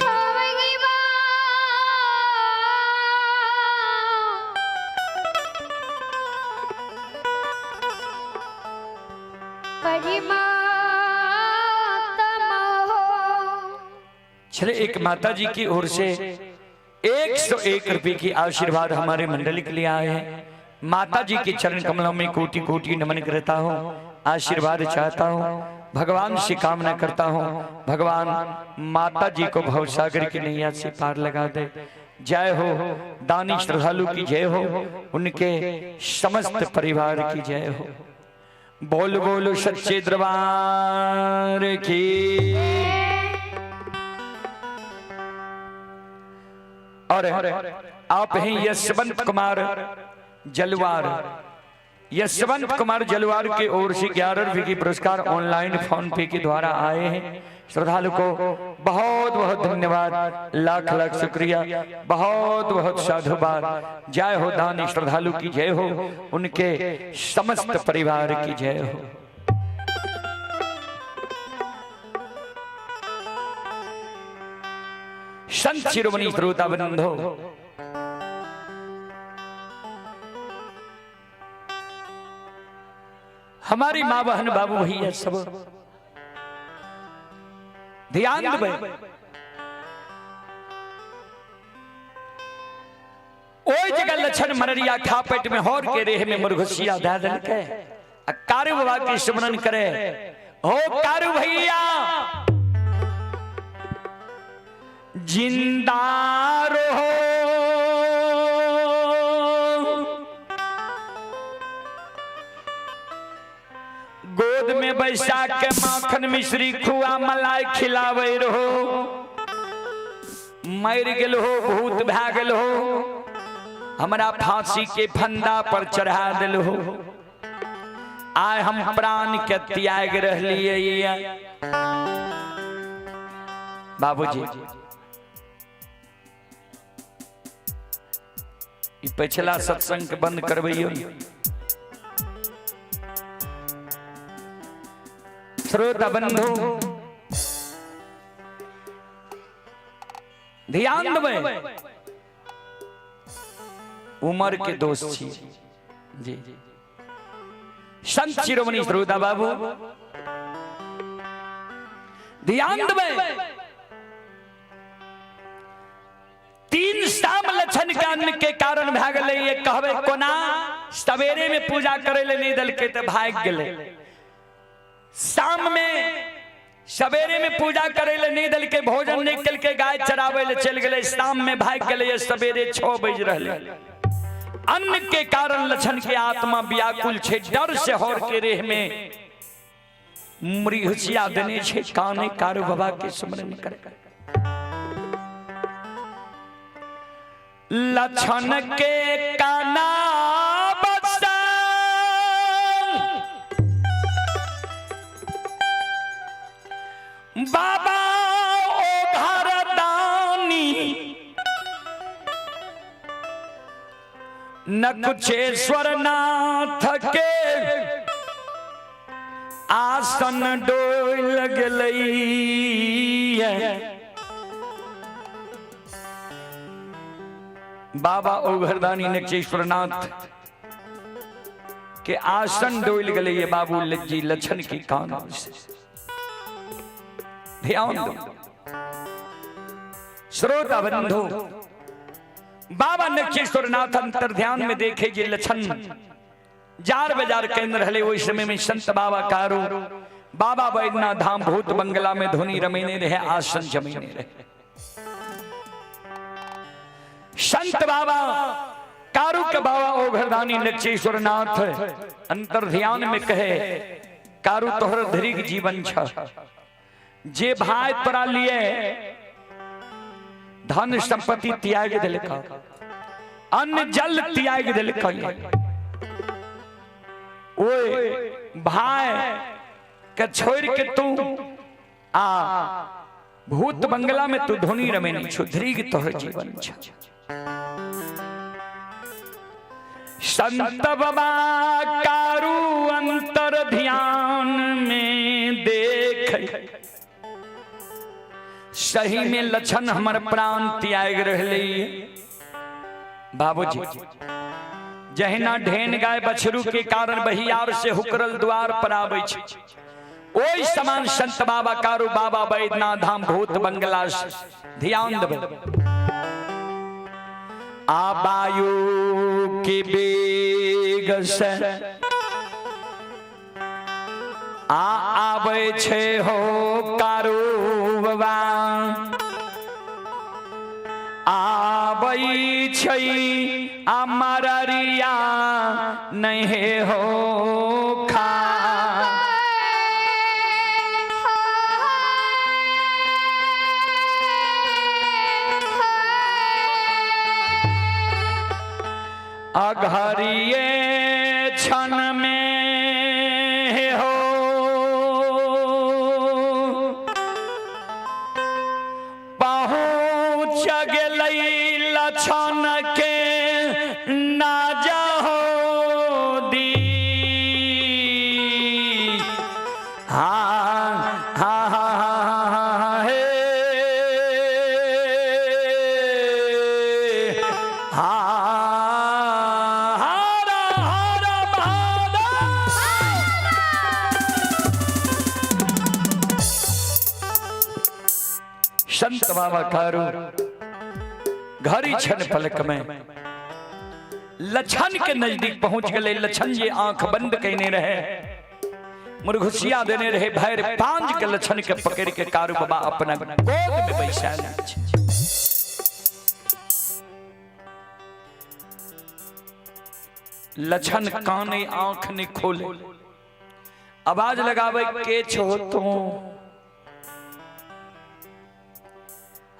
[SPEAKER 1] चले एक माता जी की ओर से 101 रुपये की आशीर्वाद हमारे मंडली के लिए आए हैं। माता जी के चरण कमलों में कोटि कोटि नमन करता हूँ, आशीर्वाद चाहता हूँ, भगवान से कामना करता हूँ, भगवान माता जी को भवसागर की नैया से पार लगा दे। जय हो दानी श्रद्धालु की जय हो, उनके समस्त परिवार की जय हो। बोल बोलो सच्चे दरबार की। और आप हैं यशवंत कुमार जलवार। यशवंत कुमार जलवार के ओर से 11 रुपये की पुरस्कार ऑनलाइन फोन पे के द्वारा आए हैं। श्रद्धालु को बहुत बहुत धन्यवाद, लाख लाख शुक्रिया, बहुत बहुत साधुवाद। जय हो दानी श्रद्धालु की जय हो, उनके समस्त परिवार की जय हो। संत शिरोमणि श्रोता बंधो, हमारी माँ बहन बाबू भैया सब ध्यान देबै। ओहि जगह लक्षण मररिया खापेट में होर के रेह में मुरघुसिया दे देलकै। आ कारू बाबा के स्मरण करे, हो कारू भैया जिंदा रहो, गोद में बैसा के माखन मिश्री खुआ मलाई खिलावे रहो, मर गेल हो, भूत भए गेल हो, हमरा फांसी के फंदा पर चढ़ा दिल हो, आय हम प्राण के त्याग रहलिए। बाबूजी ई पिछला सत्संग के बंद करबैयो। श्रोता बंधु ध्यान देबै, उम्र के दोष छी जी। संत शिरोमणि श्रोता बाबू ध्यान देबै, 3 साम लक्षण कान के कारण भए गेलै। ये कहबै कोना, सवेरे में पूजा करे ले नहीं देलकै तऽ भागि गेलै। शाम में सवेरे में पूजा करे ले नहीं देलकै, भोजन नहीं केलकै, गाय चराबै ले चलि गेलै। शाम में भागि गेलै, सवेरे 6 बजि रहलै। अन्न के कारण लक्षण के आत्मा व्याकुल छे, डर से हर के रेह में मृगसिया देने छे, काने कारू बाबा के स्मरण करे। लक्षण के काना बसा बाबा ओ घर दानी, नकुचेश्वर नाथ के आसन डोल गेलै। बाबा ओघरदानी नकुचेश्वर नाथ के आसन डोल गेलै बाबू जी लक्षण के कान से। ध्यान दो श्रोता बंधु, बाबा नक्षेश्वर नाथ अंतर ध्यान में देखे जे लक्षण जार बाजार केंद्र रहले। ओहि समय में संत बाबा कारू बाबा बैद्यनाथ धाम भूत बंगला में धुनी रमेने रहे, आसन जमीने रहे। संत बाबा कारू के बाबा ओघरदानी नक्षेश्वर नाथ अंतर ध्यान में कहे, कारू तोहर धरिक जीवन छ, जे भाई तोरा लिए धन संपत्ति त्याग दिलक, अन्न जल त्याग दिलक, ओए भाई के छोड़ के तू आ भूत बंगला में तू धोनी रमेनी छो, धरिक तोहर जीवन छ। संत बाबा कारू अंतर ध्यान में देख, सही में लक्षण हमर प्राण त्याग रहले। बाबूजी जहिना ढेन गाय बछरू के कारण बहियार से हुकरल द्वार पर आबै छै, ओहि समान संत बाबा कारू बाबा बैद्यनाथ धाम भूत बंगला से ध्यान देबै। आ वायु के वेग से आ आबै छै हो कारू बाबा, आबै छै आ मररिया नहीं हो खा। अघरिये क्षण में हो पहुँच गेलै लक्षण के ना जाहो दी। हा हा हा हा हे हा हर हर महादेव। संत बाबा कारू घड़ी क्षण पलक में लक्षण के नजदीक पहुंच गए। लक्षण जे आंख बंद कहने रहे, मुरघुसिया देने रहे, भैर पांच के लक्षण के पकड़ के कारू बाबा अपना गोद में बैसा। लक्षण काने आंख ने खोले, आवाज लगावे के छो तो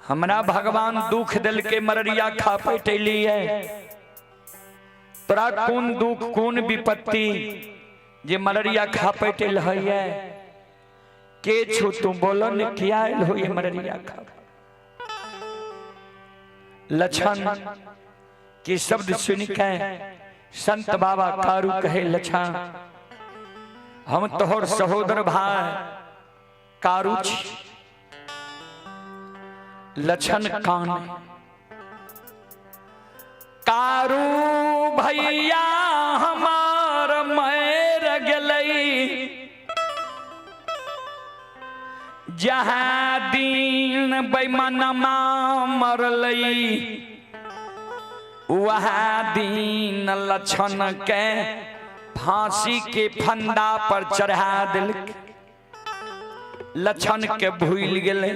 [SPEAKER 1] हमरा भगवान दुख दिल के मररिया खा पेटली है, तोरा कौन दुख कौन विपत्ति जे मररिया खा पेटल है, के छो तू बोलो ने किया आयल हो ये मररिया खा। लक्षण के शब्द सुन के संत बाबा कारू कहे, लक्षण हम तोहर सहोदर भाई कारू छी। लक्षण कान कारू भैया हमार मर गेलै, जहाँ दिन बेईमानमा मरलै वहाँ दिन लक्षण के फांसी के फंदा पर चढ़ा दिलक। लक्षण के भूल गेलै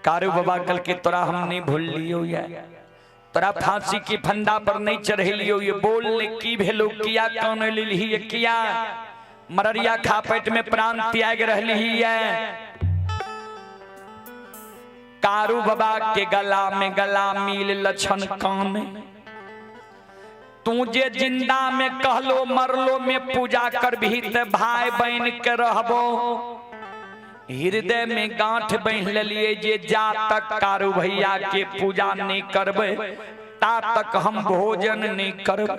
[SPEAKER 1] कारू बाबा कल के तोरा हम नहीं भूल लियो या, तोरा फांसी के फंदा पर नहीं चढ़ेलियो, ये बोल ने की भेलो, किया कौन लेलही, ये किया मररिया खापेट में प्राण त्याग रहली है। कारू बाबा के गला में गला मिल लक्षण कान, तू जे जिंदा में कहलो मरलो में पूजा कर भी ते भाई बहन के रहबो। हृदय में गांठ बांध लेलिए जे जा तक कारू भैया के पूजा नहीं करबे ता तक हम भोजन नहीं करबे।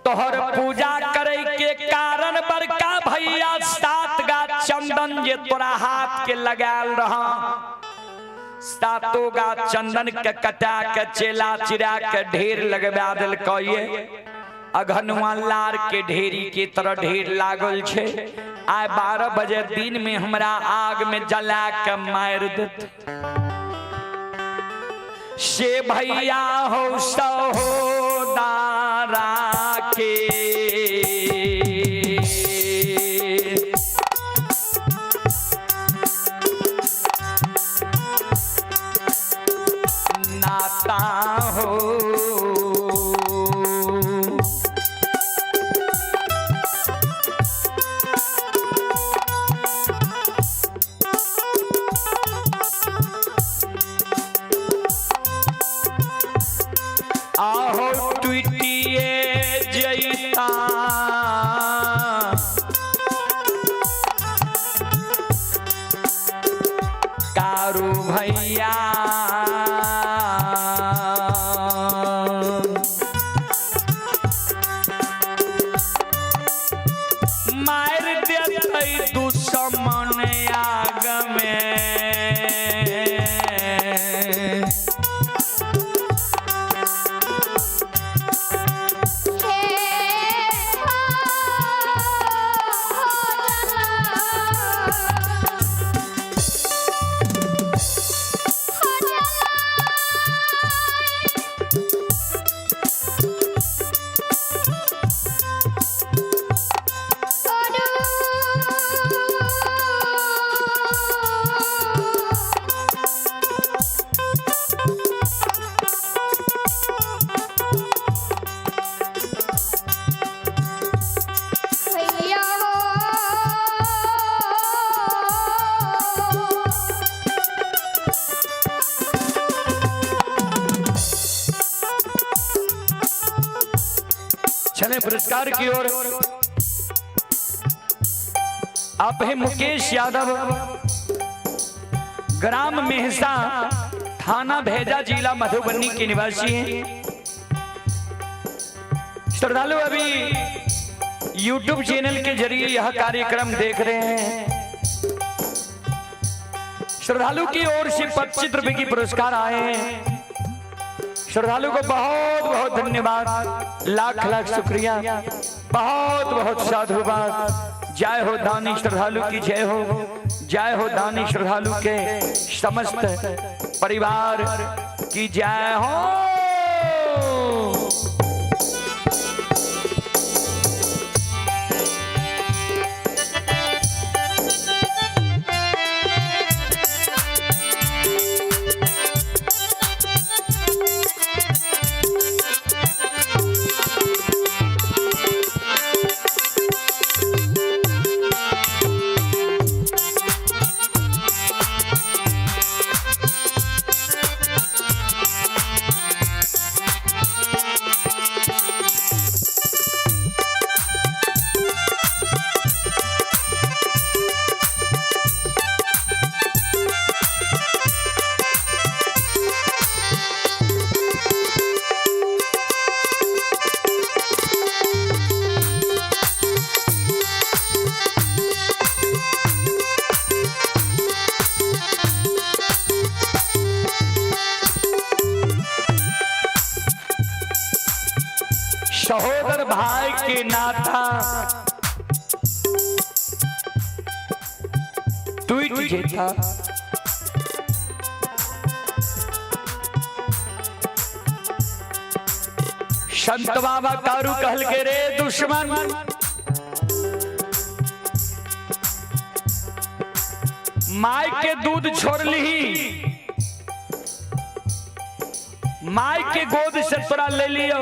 [SPEAKER 1] तोहर पूजा करे के कारण बड़का भैया 7 गा चंदन जे तोरा हाथ के लगाल रहा, 7 गा चंदन के कटा के चेला चिरा के ढेर लगवा देलकै। अघनुआ लार के ढेरी के तरह ढेर लागल छे। आइ 12 बजे दिन में हमरा आग में जला के मार देत। से भैया हो सहोदारा के, नाता हो आहो टूटिए जैता, कारू भैया मार देतै दुश्मन आग में। चले पुरस्कार की ओर। आप हैं मुकेश यादव, ग्राम मेहसा, थाना भेजा, जिला मधुबनी के निवासी हैं। श्रद्धालु अभी YouTube channel के जरिए यह कार्यक्रम देख रहे हैं। श्रद्धालु की ओर से 25 रुपए की पुरस्कार आए हैं। श्रद्धालु को बहुत बहुत धन्यवाद, लाख लाख शुक्रिया, बहुत बहुत साधुवाद। जय हो दानी श्रद्धालु की जय हो, जय हो दानी श्रद्धालु के समस्त परिवार की जय हो। सहोदर भाई के नाता टूट जेता, संत बाबा कारू कहल के रे दुश्मन, माय के दूध छोड़ ली, माय के गोद से तोरा ले लियो,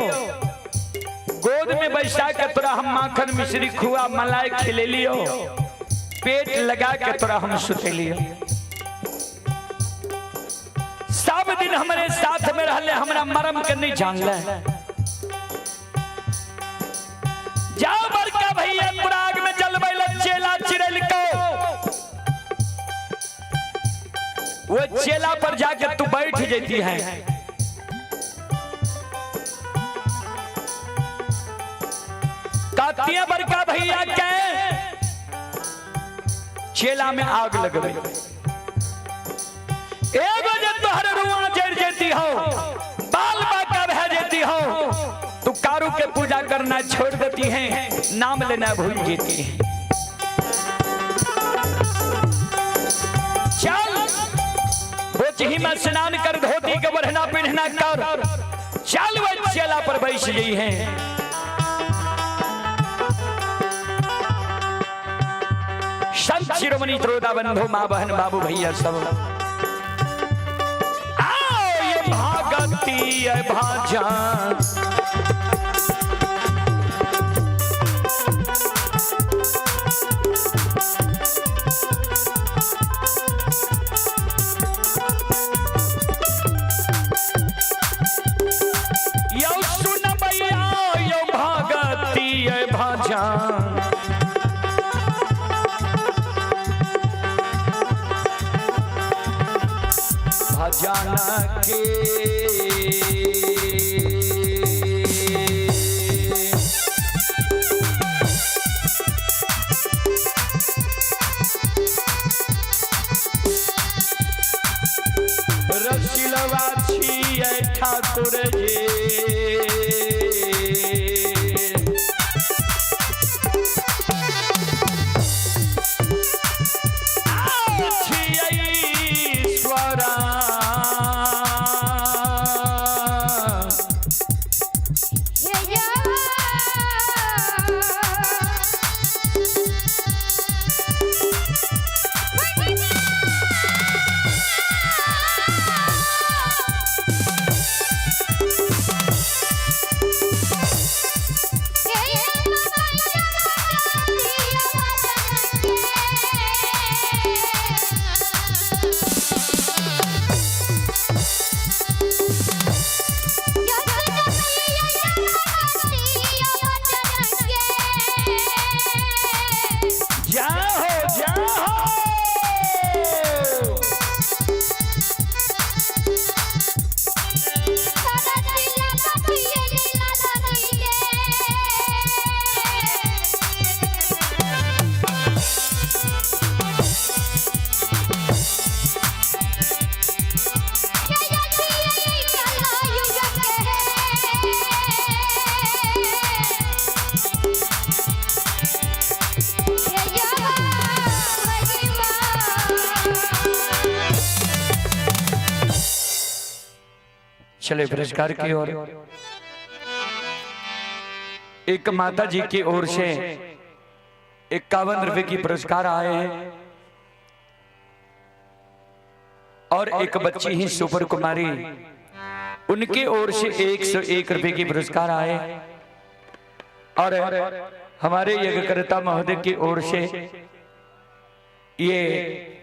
[SPEAKER 1] गोद में बैठा के तोरा हम माखन मिश्री खुआ मलाई खिले लियो, पेट लगा के तोरा हम सुते लियो। सब दिन हमारे साथ में रहले, हमरा मरम के नहीं जानले। जाओ बड़का भैया पुराग में जलबै ले चेला चिड़ैल को, वो चेला पर जाके तू बैठ जाती है। कातिया बड़का भैया के चेला में आग लगबे, एगो जे तोहर रुआ जड़ जेती हो, बाल बाका भै जेती हो, तू कारू के पूजा करना छोड़ देती है, नाम लेना भूल जेती है। चल बोचही में स्नान कर, धोती के बढ़ना पिन्हना कर, चल वो चेला पर बैठ गई है। संत शिरोमणि त्रोदा बंधु माँ बहन बाबू भैया सब, आओ ये भागती ये भाजा यो सुन भैया यो भागती ये भाजा। भजन के रसिलवा छियै ठाकुर जी, चले पुरस्कार की ओर। एक माता जी की ओर से 51 रुपए की पुरस्कार आए हैं और एक बच्ची ही सुपर कुमारी, उनके ओर से 101 रुपए की पुरस्कार आए। और हमारे यज्ञकर्ता महोदय की ओर से ये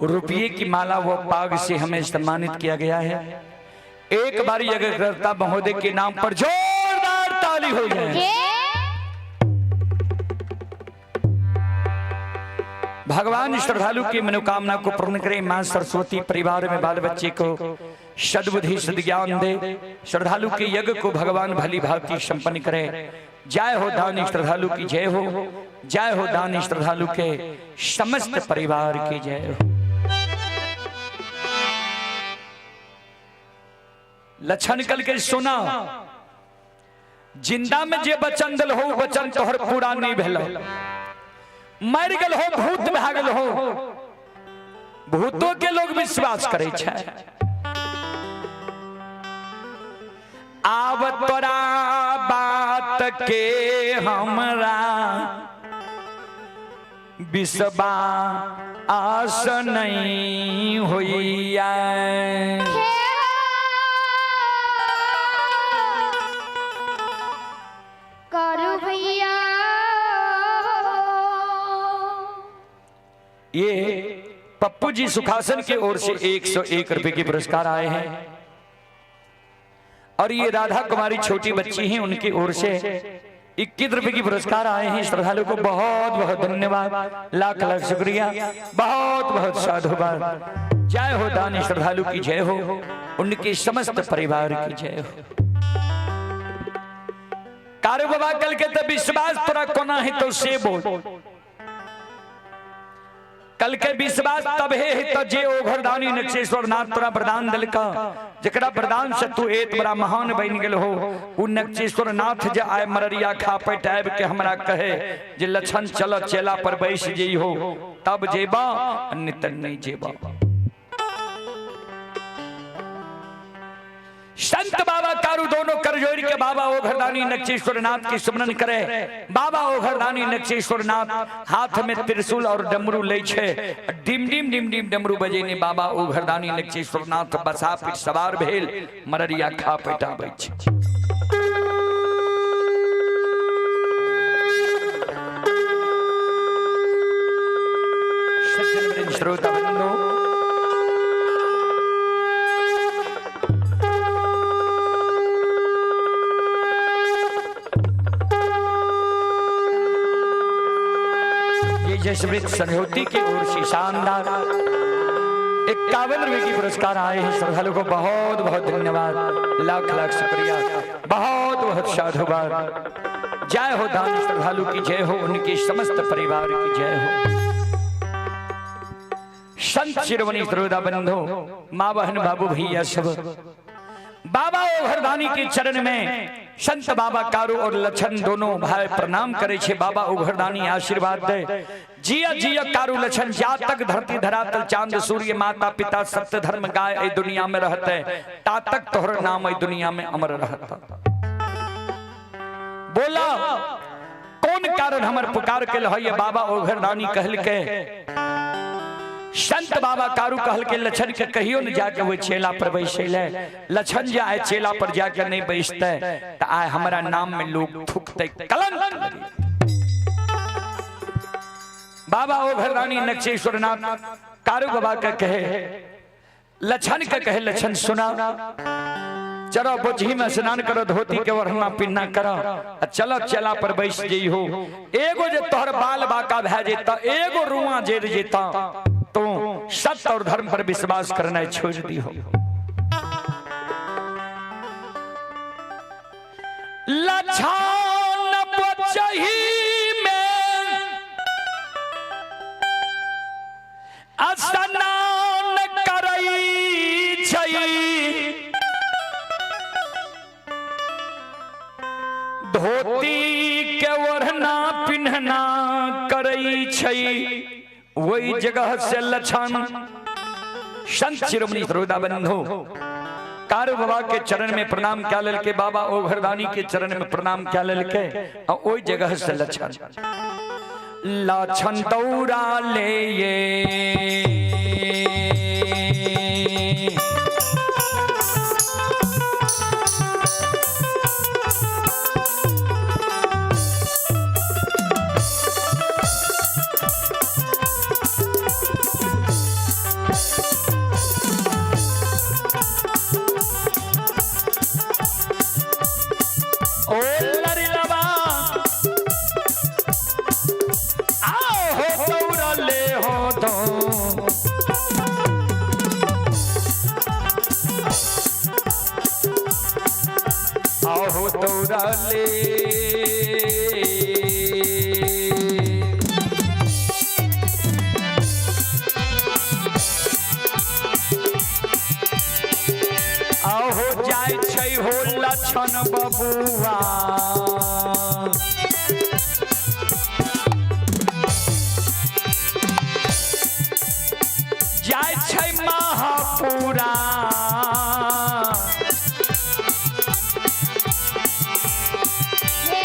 [SPEAKER 1] रुपये की माला व पाग से हमें सम्मानित किया गया है। एक बार यज्ञकर्ता महोदय के नाम पर जोरदार ताली हो जाए। भगवान श्रद्धालु की मनोकामना को पूर्ण करें। मां सरस्वती परिवार में बाल बच्चे को सद्बुद्धि सद्ज्ञान दे। श्रद्धालु के यज्ञ को भगवान भली भांति संपन्न करे। जय हो दानी श्रद्धालु की जय हो, जय हो दानी श्रद्धालु के समस्त परिवार की जय हो। लक्षण कल के सुना, जिंदा में जे वचन दिल हो वचन तोहर पूरा नहीं भेल, मर गल हो भूत भागल हो, भूतों के लोग विश्वास करे छै। आब तोरा बात के हमरा विश्वास नहीं होइया। ये पप्पू जी सुखासन की ओर से 101 रुपए के पुरस्कार आए हैं। और ये राधा कुमारी छोटी बच्ची हैं, उनकी ओर से 21 रुपए की पुरस्कार आए हैं। श्रद्धालु को बहुत बहुत धन्यवाद, लाख लाख शुक्रिया, बहुत बहुत साधुवाद। जय हो दानी श्रद्धालु की जय हो, उनके समस्त परिवार की जय हो। कारू बाबा कल के तो विश्वास तोरा कोना है तो से बोल। कल के विश्वास तब है तो जे ओघरदानी नक्षेश्वर नाथ तोरा वरदान दिलका, जकरा वरदान से तू एत बड़ा महान बन गेल हो। उ नक्षेश्वर नाथ जे आए मररिया खा पेट आबि के हमरा कहे जे लछन चल चेला पर बैस जई हो, तब जेबा अन्य नहीं जेबा। संत बाबा कारू दोनों कर जोड़ के बाबा ओघरदानी नक्षेश्वर नाथ की सुमरन करे। बाबा ओघरदानी नक्षेश्वर नाथ हाथ में त्रिशूल और डमरू ले छे, डिम डिम डिम डिम डमरू बजेने बाबा ओघरदानी नक्षेश्वर नाथ बसा पीठ सवार भेल मररिया खा पेटाबै छे। सज्जन श्रोता बंधु, जसवृत संयोति की ओर से शानदार 51 रुपए की पुरस्कार आए हैं। श्रद्धालु को बहुत बहुत धन्यवाद, लाख लाख शुक्रिया, बहुत बहुत साधुवाद। जय हो दान श्रद्धालु की जय हो, उनके समस्त परिवार की जय हो। संत शिरोमणि श्रोता बंधु, माँ बहन बाबू भैया सब बाबा ओघरदानी के चरण में संत बाबा कारू और लछन दोनों भाई प्रणाम करे छे। बाबा ओघरदानी आशीर्वाद दे। जिया जिया कारू लछन, जा तक धरती धरातल चांद सूर्य माता पिता सत्य धर्म गाय ए दुनिया में रहते, ता तक तोहर नाम ए दुनिया में अमर रहता। बोला कौन कारण हमर पुकार के लहये? बाबा ओघरदानी कहल के संत बाबा कारू कहल के लछन के कहियो न जाके वो चेला पर बैसले। लछन जे आए चेला पर जाके नहीं बैसते तो आए हमारा नाम में लोग थूकते, कलंक लगे। बाबा ओघरदानी नक्षेश्वर नाथ कारू बाबा के कहे लछन के कहे लछन सुना, चलो बोझी में स्नान करो, धोती के ओढ़ना पिन्ना करो, चलो चेला पर बैस जई हो। एगो जे तोहर बाल बाका भए जेता, एगो रुआ जेर जेता, तो सत्य और धर्म पर विश्वास करना छोड़ दी हो। लछन बचही में स्नान करई छै, धोती के ओढ़ना पिन्हना करई छै, वही जगह से लछन। संत शिरोमणि श्रोता बंधु, कारू बाबा के चरण में प्रणाम क्या ललके, बाबा ओघरदानी के चरण में प्रणाम क्या ललके, और वही जगह से लछन लछन दौड़ा ले ये। ओ लरिलवा आओ हो दौड़ा ले हो दो, आओ हो दौड़ा ले। आओ हो जाय छै हो लछन बबुआ, जाय छै महापुरा।
[SPEAKER 2] हे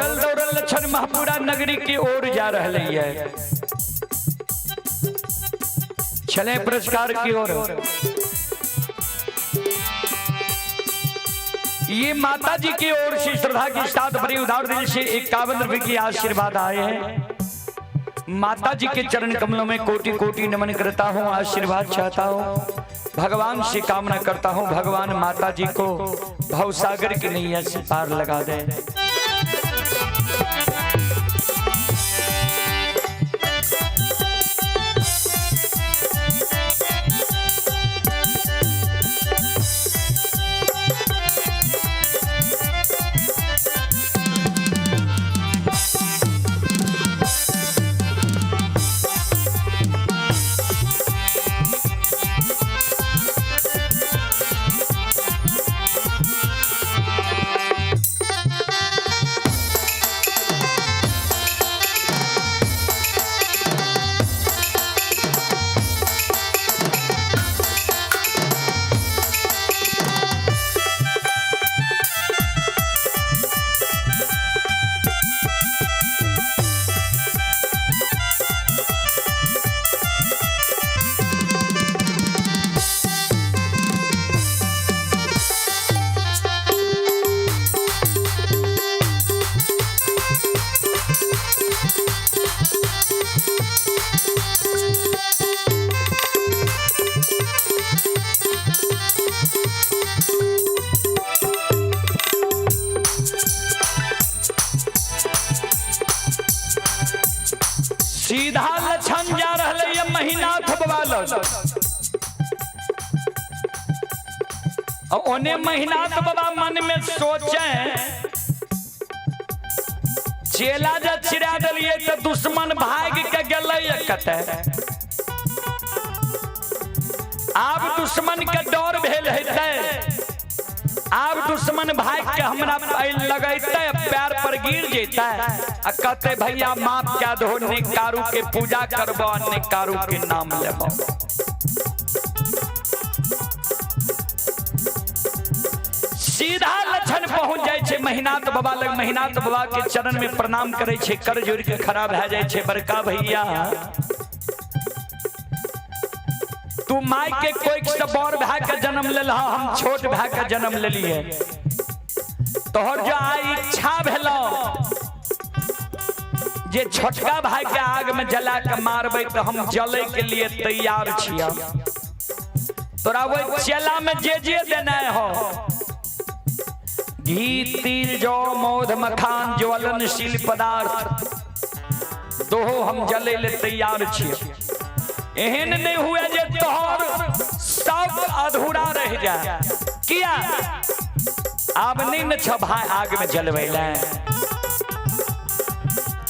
[SPEAKER 1] दौड़ल दौड़ल लक्षण महपुरा नगरी की ओर जा रहे है। चले पुरस्कार की ओर। ये माता जी की ओर से श्रद्धा के साथ बड़ी उदार दिल से 51 रुपए की आशीर्वाद आए हैं। माता जी के चरण कमलों में कोटि कोटि नमन करता हूँ, आशीर्वाद चाहता हूँ, भगवान से कामना करता हूँ, भगवान माता जी को भवसागर की नैया से पार लगा दे। सीधा लक्षण जा रहा है महिनाथ बाबा लग। और ओने महिनाथ बाबा मन में सोचे, चेला जे चिरा दिलिए तो दुश्मन भाग के गेलै कतै। आब दुश्मन के डर भेल हेतै, आब दुश्मन भाग के हमरा लगैतै, पैर पर गिर जेतै आ कहते भैया माफ कए दहो, ने कारू के पूजा करबो ने कारू के नाम लेबो। सीधा लक्षण पहुंच जाय छै महिनाथ बाबा लग। महिनाथ बाबा के चरण में प्रणाम करे छै, कर जोड़ के खड़ा भए जाय छै। बड़का भैया तू my के कोइक से बड़ भाई के जन्म लेलह, हम छोट भाई के जन्म लेलिए। तोहर जो आइ इच्छा भेलो जे छोटका भाई के आग में जला के मारबै तो हम जले के लिए तैयार छियै। तोरा वही चेला में जे जे देना हो, घी तिल जौ मौध मखान ज्वलनशील पदार्थ दोहो हम जले ले तैयार छियै। एहन नहीं हुए जे तोहर सब अधूरा रह जाए। किया आब नहीं न छ भाई आग में जलबै ले।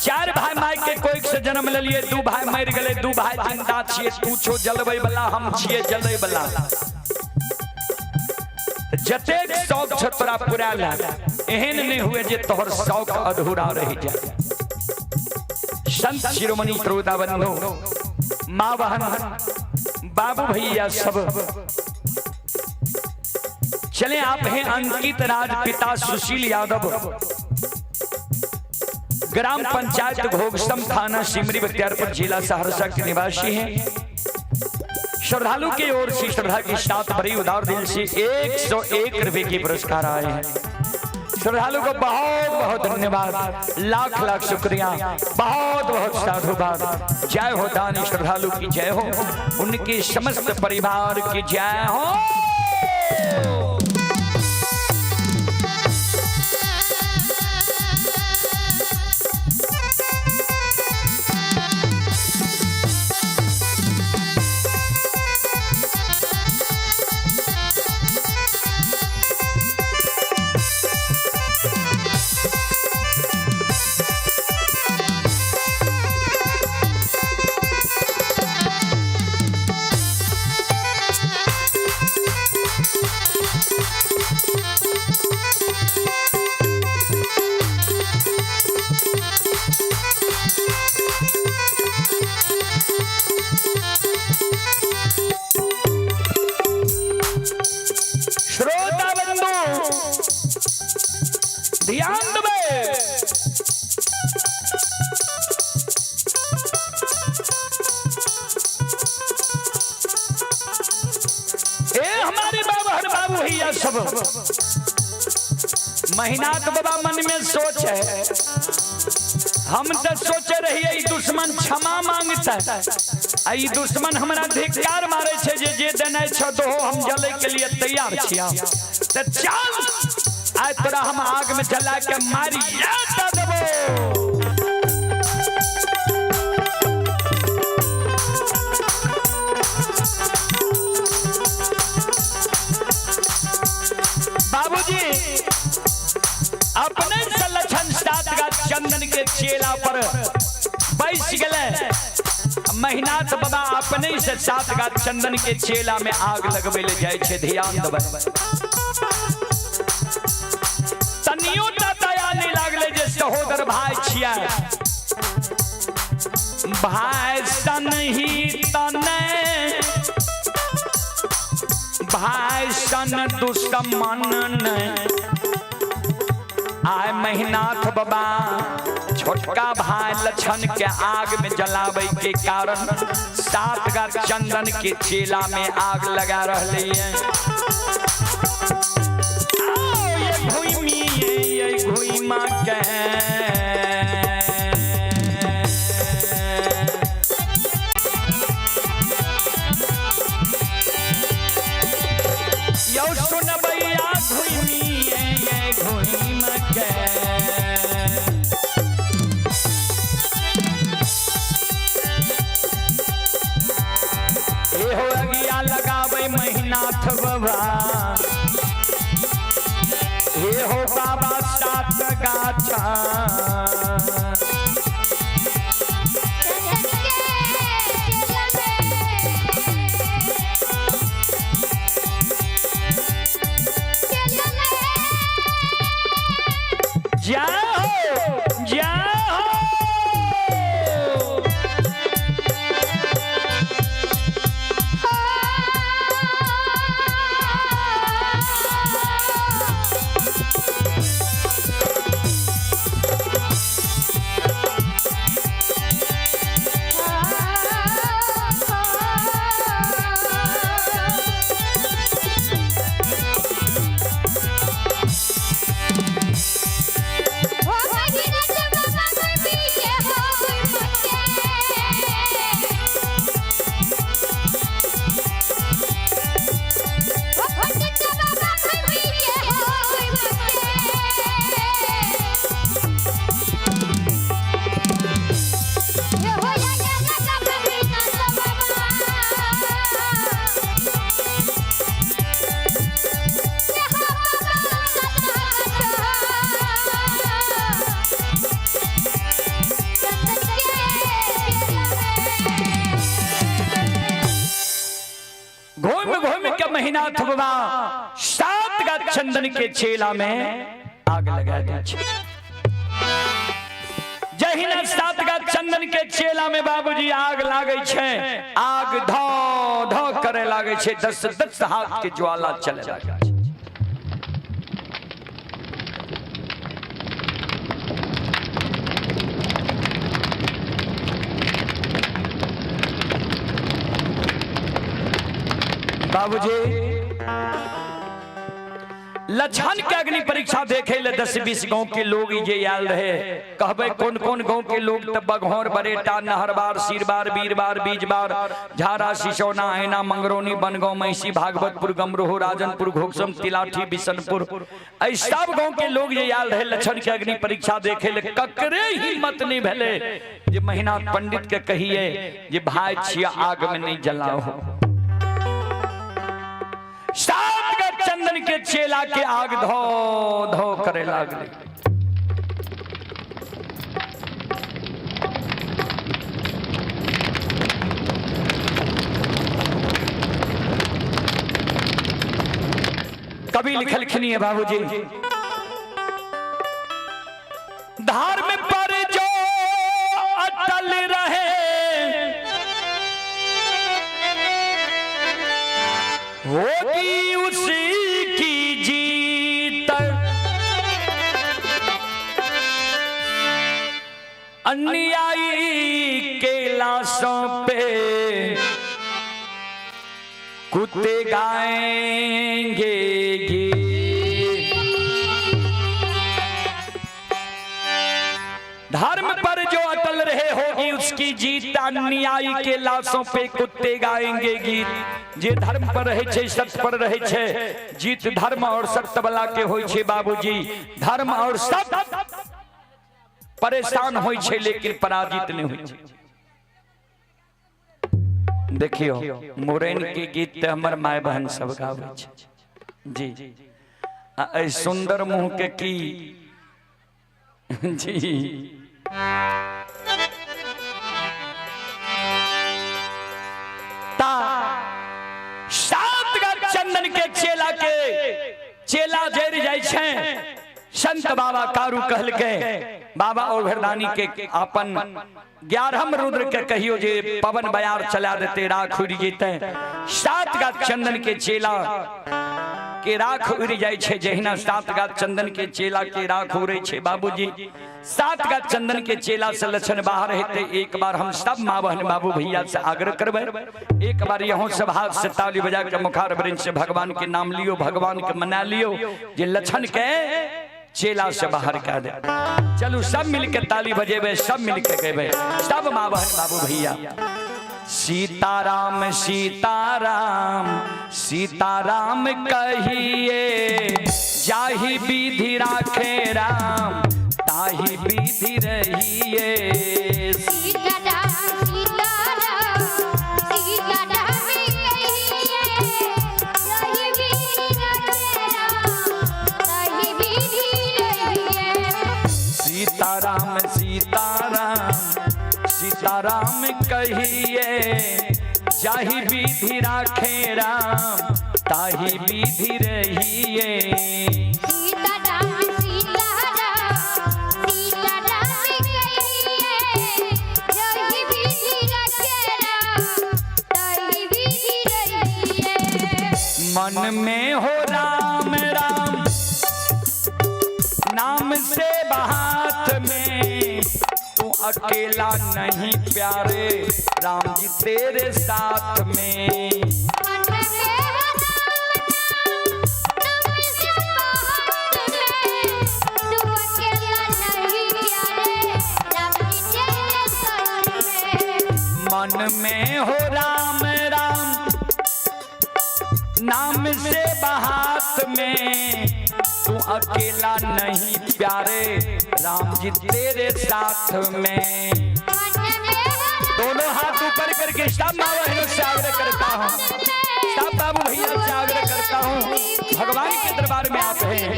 [SPEAKER 1] चार भाई my के कोइक से जन्म लेलिए, दू भाई मर गेलै, दू भाई जिंदा छियै, तू छो जलबै वाला, हम छियै जलै वाला। जतेक शौक छ तोरा पूरा ले, एहन नहीं हुए जे तोहर शौक अधूरा रह जाए। संत शिरोमणि श्रोता बंधु, माँ बहन बाबू भैया सब चले। आप हैं अंकित राज पिता सुशील यादव, ग्राम पंचायत घोगसम, थाना सिमरी बख्तियारपुर, जिला सहरसा के निवासी हैं। श्रद्धालु की ओर से श्रद्धा के साथ बड़ी उदार दिल से 101 रुपए के पुरस्कार आए हैं। श्रद्धालु को बहुत बहुत धन्यवाद, लाख लाख शुक्रिया, बहुत बहुत साधुवाद। जय हो दानी श्रद्धालु की जय हो, उनके समस्त परिवार की जय हो। सुनबैया सब। महिनाथ बाबा मन में सोच है, हम तो सोचे रहिए ई दुश्मन क्षमा मांगता, आ ई दुश्मन हमरा धिक्कार मारे छे जे जे देने छ दो हम जले के लिए तैयार छिया। त चल आइ तोरा हम आग में जला के मारी देबो। बाबूजी अपने से लक्षण सात गाछ चंदन के चेला पर बैस गए। महिनाथ बाबा अपने से सात गाछ चंदन के चेला में आग लगबे ले जाए छे। ध्यान देबै, तनियो टा दया नहीं लागले जे सहोदर भाई छिया, भाई सन ही तने भाई सन दुश्मन ने। आय महिनाथ बाबा छोटका भाई लक्षण के आग में जलावे के कारण सात गाछ चंदन के चेला में आग लगा रही है। ये घुमी ये घुमा के यौ सुनबैया घुमी ये घुमा के। एहो अगिया लगावे महिनाथ बाबा, एहो बाबा सात गाछा। जाओ जाओ घूम घूम के महिनाथ बाबा सात गाछ चंदन के चेला में आग लगा दी। जहिना सात गाछ चंदन के चेला में बाबूजी आग लागे छे, आग धो धो करे लागे छे, 10 10 हाथ के ज्वाला चले लागे छे। बाबूजी लक्षण के अग्नि परीक्षा देखे ले 10-20 गांव के लोग जे आयल रहे। कहबे कौन कौन गांव के लोग त बघौर, बरेटा, नहरबार, सिरबार, बीरबार, बीजबार, झारा, सिसौना, ऐना, मंगरौनी, बनगांव, महिषी, भागवतपुर, गमरोह, राजनपुर, घोकसम, तिलाठी, बिशनपुर, ऐ सब गांव के लोग जे आयल रहे लक्षण के अग्नि परीक्षा देखे ले। ककरे हिम्मत नहीं भेले जे महिनाथ पंडित के कहिए जे भाई छिया आग में नहीं जलाओ। सात गाछ चंदन के चेला के आग धो धो करे लागले। कवि लिखलखिन है बाबूजी, धर्म पर जो अटल रहे होगी उसी की जीत, अन्यायी के लाशों पे कुत्ते गाएंगे गीत। धर्म पर जो अटल रहे होगी उसकी जीत, अन्यायी के लाशों पे कुत्ते गाएंगे गीत। जे धर्म पर रहे छे, सत्य पर रहे छे, जीत धर्म और सत्य वाला के होई छे बाबूजी। धर्म और सत्य परेशान होई छे लेकिन पराजित नहीं होई छे। देखियो मुरैन के गीत ते हमर my बहन सब गावे छे जी। आ एहि सुंदर मुंह के की जी। ता सात गा चंदन के चेला के चेला जरि जाइ छै। संत बाबा कारू कहलकै बाबा और भरदानी के अपन 11 रुद्र के कहियो जे पवन बयार चला देते राख उड़ि जेतै। सात गा चंदन के चेला के राख उड़ि जाइ छै, जहिना सात गा चंदन के चेला के राख उड़ै छै बाबूजी। सात गा चंदन के चेला से लक्षण बाहर हेतै। एक बार हम सब माँ बहन बाबू भैया से आग्रह करबै, एक बार यहों सब हाथ से ताली बजा के मुखार वृंद से भगवान के नाम लियो, भगवान के मना लियो जे लक्षण के चेला से बाहर कह दे। चलू सब मिलके ताली बजेबे, सब मिलके गेबे, सब माँ बहन बाबू भैया। सीताराम सीताराम सीताराम कहिए, जाहि विधि राखे राम ताहि विधि रहिए।
[SPEAKER 2] सीताराम सीताराम सीताराम कहिए, जाहि विधि राखे राम ताहि विधि रहिए।
[SPEAKER 1] सीताराम सीताराम सीताराम कहिए, जाहि विधि राखे राम ताहि विधि रहिए।
[SPEAKER 2] सीताराम सीताराम सीताराम कहिए, जाहि विधि राखे राम ताहि विधि रहिए।
[SPEAKER 1] मन में हो राम राम नाम से हाथ में, तू अकेला नहीं प्यारे राम जी तेरे साथ में।
[SPEAKER 2] मन में हो राम नाम से हाथ में, तू अकेला नहीं प्यारे राम जी तेरे साथ में।
[SPEAKER 1] मन में हो राम राम नाम से हाथ में, तू अकेला नहीं प्यारे राम जी तेरे साथ में। दोनों हाथ ऊपर करके सब माँ बहनों से आग्रह करता हूँ, सब बाबू भैया से आग्रह करता हूँ, भगवान के दरबार में आप हैं।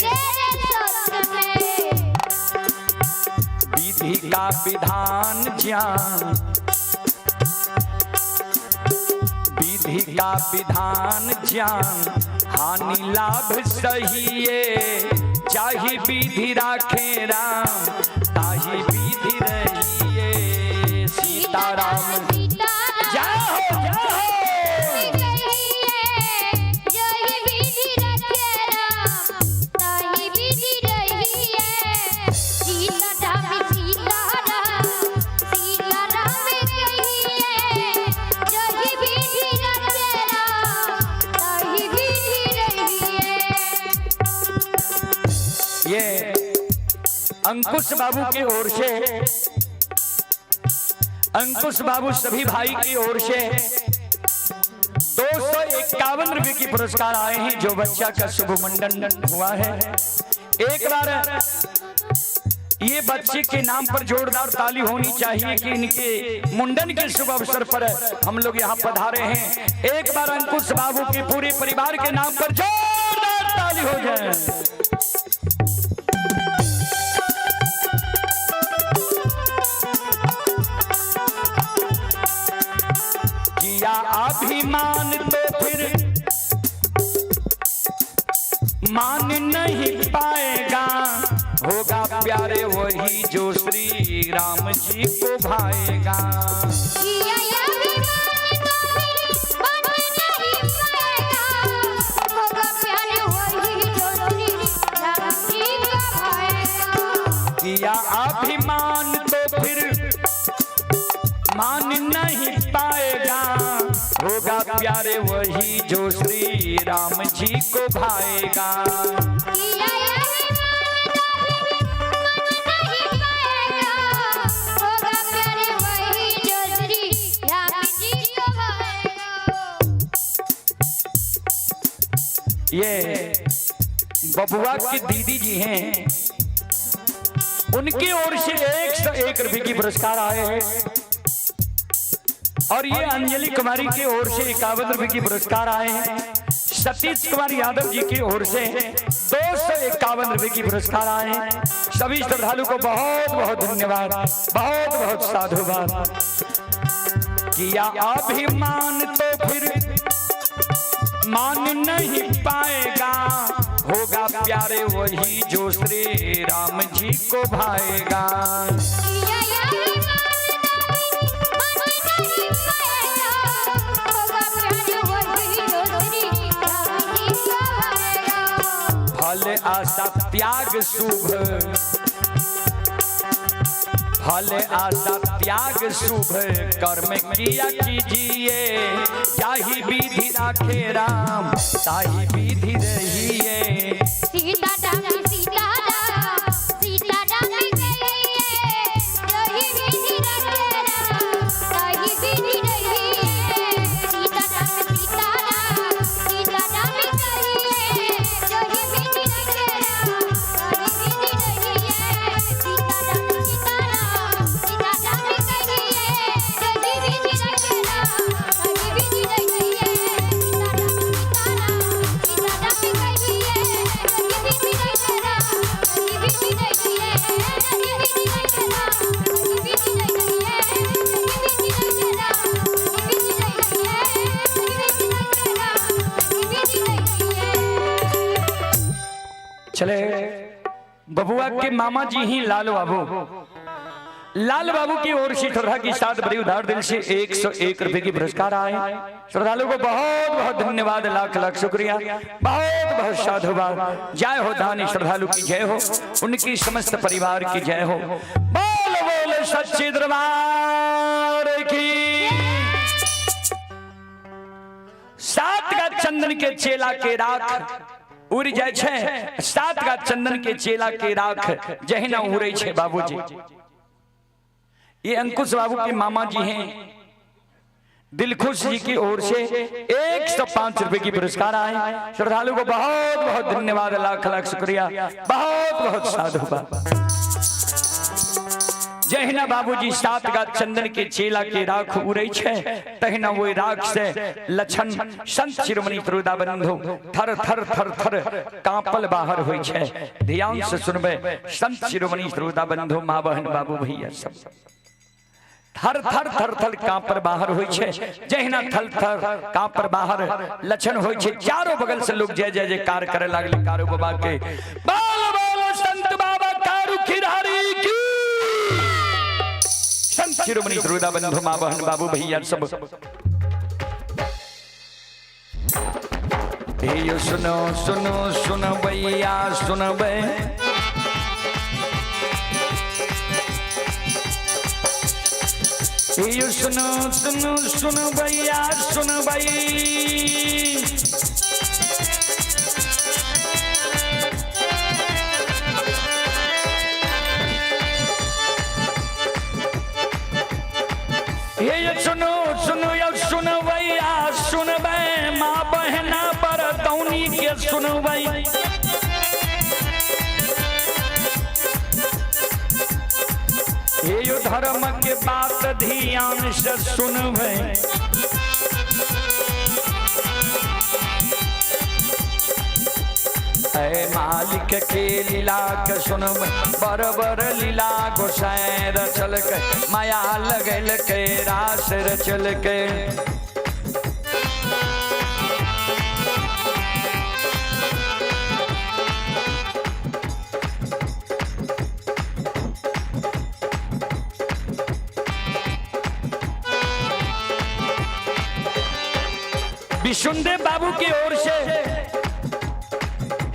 [SPEAKER 1] विधि का विधान ज्ञान, विधि का विधान ज्ञान हानि लाभ सहिए, जाहि विधि राखे राम ताहि विधि रहिए। सीताराम जय हो जय हो। ये अंकुश बाबू की ओर से, अंकुश बाबू सभी भाई की ओर से 251 रुपए की पुरस्कार आए हैं, जो बच्चा का शुभ मुंडन हुआ है। एक बार ये बच्चे के नाम पर जोरदार ताली होनी चाहिए कि इनके मुंडन के शुभ अवसर पर हम लोग यहाँ पधारे हैं। एक बार अंकुश बाबू के पूरे परिवार के नाम पर जोरदार ताली हो जाए। किया अभिमान तो फिर मान नहीं पाएगा, होगा प्यारे वही जो श्री राम जी को भाएगा। किया अभिमान तो फिर मान नहीं पाएगा, होगा प्यारे वही जो श्री राम जी को भाएगा।
[SPEAKER 2] किया अभिमान तो फिर मन नहीं पाएगा, होगा प्यारे वही जो श्री राम जी को भाएगा।
[SPEAKER 1] ये बबुआ की दीदी जी हैं, उनकी ओर से 101 रुपए की पुरस्कार आए हैं। और ये अंजलि कुमारी की ओर से 51 रुपए की पुरस्कार आए हैं। सतीश कुमार यादव जी की ओर से 251 रुपए की पुरस्कार आए हैं। सभी श्रद्धालु को बहुत बहुत धन्यवाद, बहुत बहुत साधुवाद। किया अभिमान तो फिर मान नहीं पाएगा, होगा प्यारे वही जो श्री राम जी को भाएगा।
[SPEAKER 2] किया अभिमान तो फिर मन नहीं पाएगा, होगा प्यारे वही जो श्री राम जी को भाएगा।
[SPEAKER 1] फल आशा त्याग शुभ, फल आशा त्याग शुभ कर्म किया कीजिए, जाही विधि राखे राम ताही विधि रहिए।
[SPEAKER 2] सीता राम सीता राम सीता राम कहिए, यही विधि रखे राम ताही विधि रहिए। सीता राम सीता राम सीता राम कहिए, यही विधि रखे राम ताही विधि रहिए। सीता राम सीता राम सीता राम कहिए, यही विधि रखे राम ताही विधि रहिए। सीता राम सीता राम सीता राम कहिए, यही विधि रखे राम ताही विधि रहिए। यही विधि रखे राम ताही विधि रहिए। यही विधि रखे राम ताही विधि रहिए। यही विधि रखे राम ताही विधि रहिए।
[SPEAKER 1] चले बबुआ के मामा जी ही लाल बाबू, लाल बाबू की ओर से श्रद्धा की साथ बड़ी उदार दिल से 101 रुपए की पुरस्कार आए। श्रद्धालु को बहुत बहुत धन्यवाद, लाख लाख शुक्रिया, बहुत बहुत साधुवाद। जय हो दानी श्रद्धालु की जय हो, उनकी समस्त परिवार की जय हो। बोल बोल सच्चे दरबार की। सात का चंदन के चेला के राख उड़ जाय छै, सात का चंदन के चेला के राख जहिना उड़े छै बाबूजी। ये अंकुश बाबू के मामा जी हैं, दिलखुश जी की ओर से 105 रुपए की पुरस्कार आए। श्रद्धालु को बहुत बहुत धन्यवाद, लाख लाख शुक्रिया, बहुत बहुत साधुवाद। जहिना बाबूजी सात का चंदन के चेला के राख उड़े छै, तहिना वो राख से लक्षण संत शिरोमणि त्रुदा बंधु थर थर थर थर कांपल बाहर होई छै। ध्यान से सुनबे संत शिरोमणि त्रुदा बंधु माँ बहन बाबू भैया सब थर थर थर थर कांपर बाहर होई छै। जहिना थर थर कांपर बाहर लक्षण होई छै, चारों बगल से लोग जय जय जयकार करे लागले कारू बाबा के। बोल बोल संत बाबा कारू खिरारी की। संत शिरोमणि त्रुदा बंधु माँ बहन बाबू भैया सब हे सुनो सुनो सुनो भैया सुनबे, हे सुनो सुनो सुनो भैया सुनबई। हे सुनो सुनो या सुनबैया सुनबै, माँ बहना बरतौनी के सुनबै। हे यो धर्म के बात ध्यान से सुनबै, ऐ मालिक के लीला के सुनबै, बरबर लीला गोसाई रचल के, माया लगल के रास रचल के। विशुनदेव बाबू की ओर से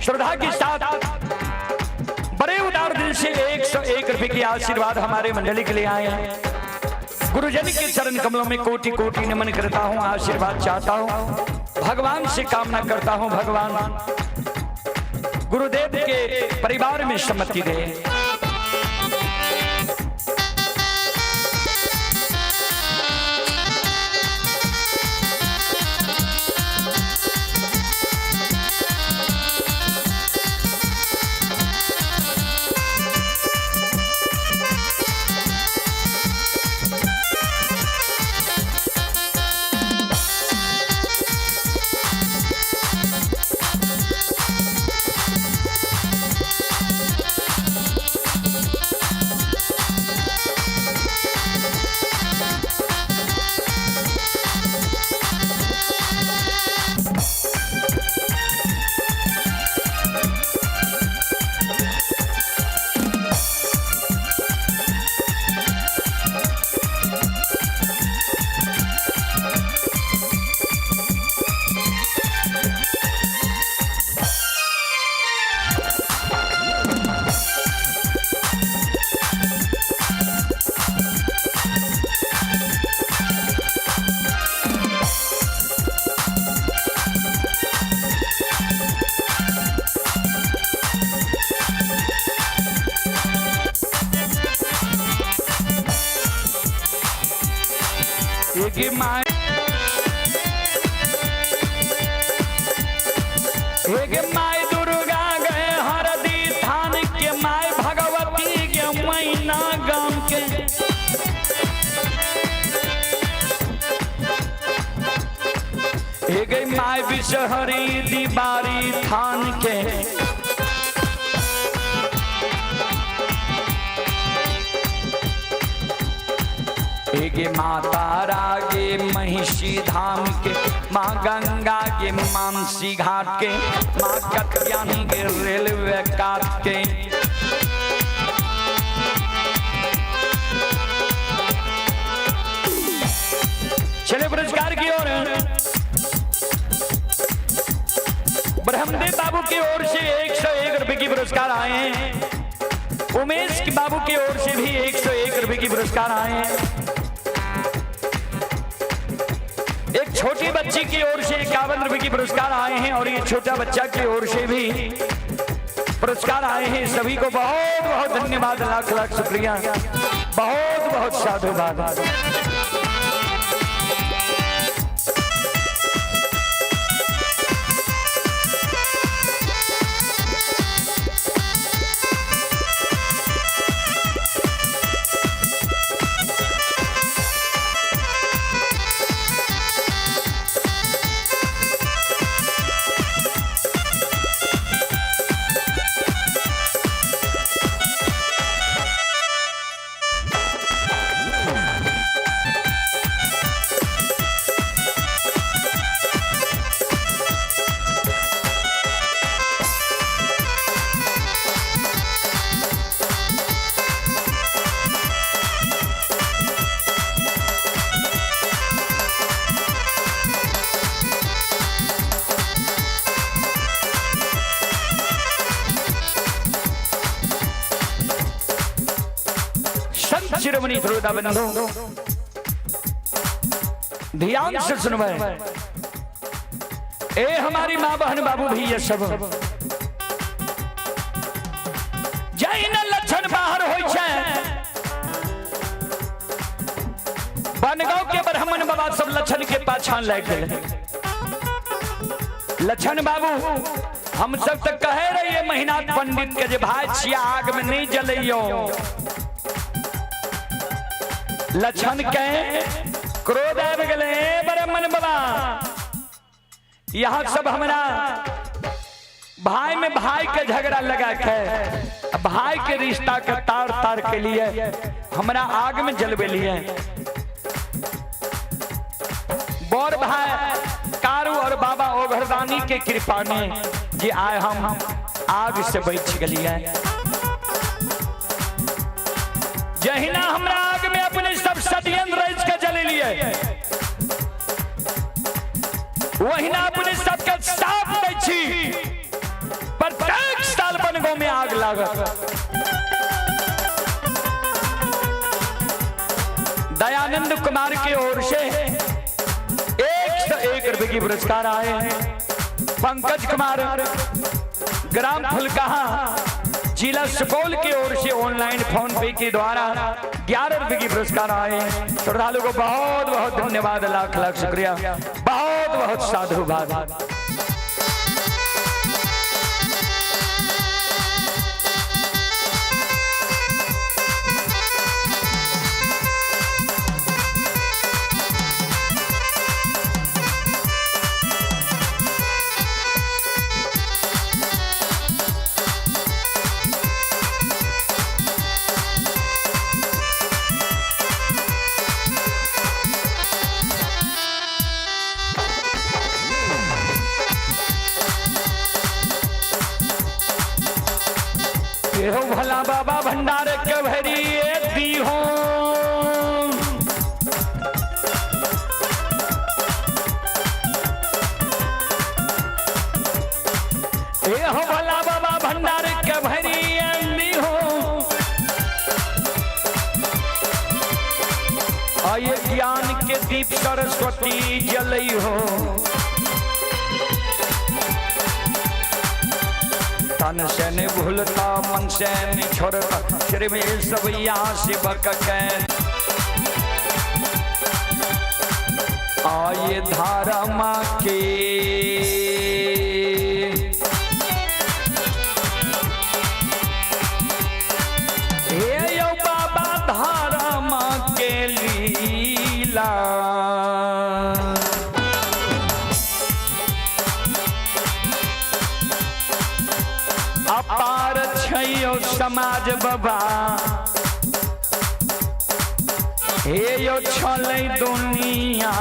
[SPEAKER 1] श्रद्धा के साथ बड़े उदार दिल से 101 रुपए की आशीर्वाद हमारे मंडली के लिए आए हैं। गुरुजन के चरण कमलों में कोटि कोटि नमन करता हूँ, आशीर्वाद चाहता हूँ, भगवान से कामना करता हूँ, भगवान गुरुदेव के परिवार में सम्मति दे। एक my एक my Durga गए हरदी थान के, my Bhagwati के मैना गाम के। एक my Bishahari दीवारी थान के। एक माता रागे महिषी धाम के, माँ गंगा के मानसी घाट के, माँ कत्यानी के रेलवे काट के। चले पुरस्कार की ओर। ब्रह्मदेव बाबू की ओर से 101 रुपए की पुरस्कार आए हैं। उमेश के बाबू की ओर से भी 101 रुपए की पुरस्कार आए हैं। एक छोटी बच्ची की ओर से 51 रुपए की पुरस्कार आए हैं और ये छोटा बच्चा की ओर से भी पुरस्कार आए हैं। सभी को बहुत बहुत धन्यवाद, लाख लाख शुक्रिया, बहुत बहुत साधुवाद। शिरोमणि श्रोता बंधु, ध्यान से सुनवे। ए हमारी माँ बहन बाबू भैया सब, जैन लक्षण बाहर होय छै, बनगांव के ब्राह्मण बाबा सब लक्षण के पाछा लागि गेलै। लक्षण बाबू हम सब तो कहे रहिए महीना पंडित के जे भाई छिया आग में नहीं जलैयो। लक्षण के क्रोध आबि गेलै, ब्राह्मण बाबा यहाँ सब हमरा भाई में भाई के झगड़ा लगा के भाई के रिश्ता के तार तार के लिए हमरा आग में जलवे लिए। बड़ भाई कारू और बाबा ओघरदानी के कृपा ने जे आए हम आग से बच गलिए। जहिना हमरा आग में अपने सब षड्यंत्र रच के जलेलिए, वहिना अपने सबके साफ दै छी। प्रत्येक साल बनगांव में आग लागत। दयानंद कुमार की ओर से 101 रुपए की पुरस्कार आए हैं। पंकज कुमार ग्राम फुलकहा जिला सुपौल की ओर से ऑनलाइन फोन पे के द्वारा 11 रुपए की पुरस्कार आए हैं। श्रद्धालु को बहुत बहुत धन्यवाद, लाख लाख शुक्रिया, बहुत बहुत साधुवाद। एहो भला बाबा भंडार के भरी दी हो, एहो भला बाबा भंडार के भरी दी हो। आये ज्ञान के दीप सरस्वती जलई हो, तन से न भूलता मन से न छोड़ता, श्री में सब या शिवक के। आये धारा माँ के हे यो बाबा धारा माँ के लीला। अपार छैयो समाज बाबा, हे यो छलै दुनिया।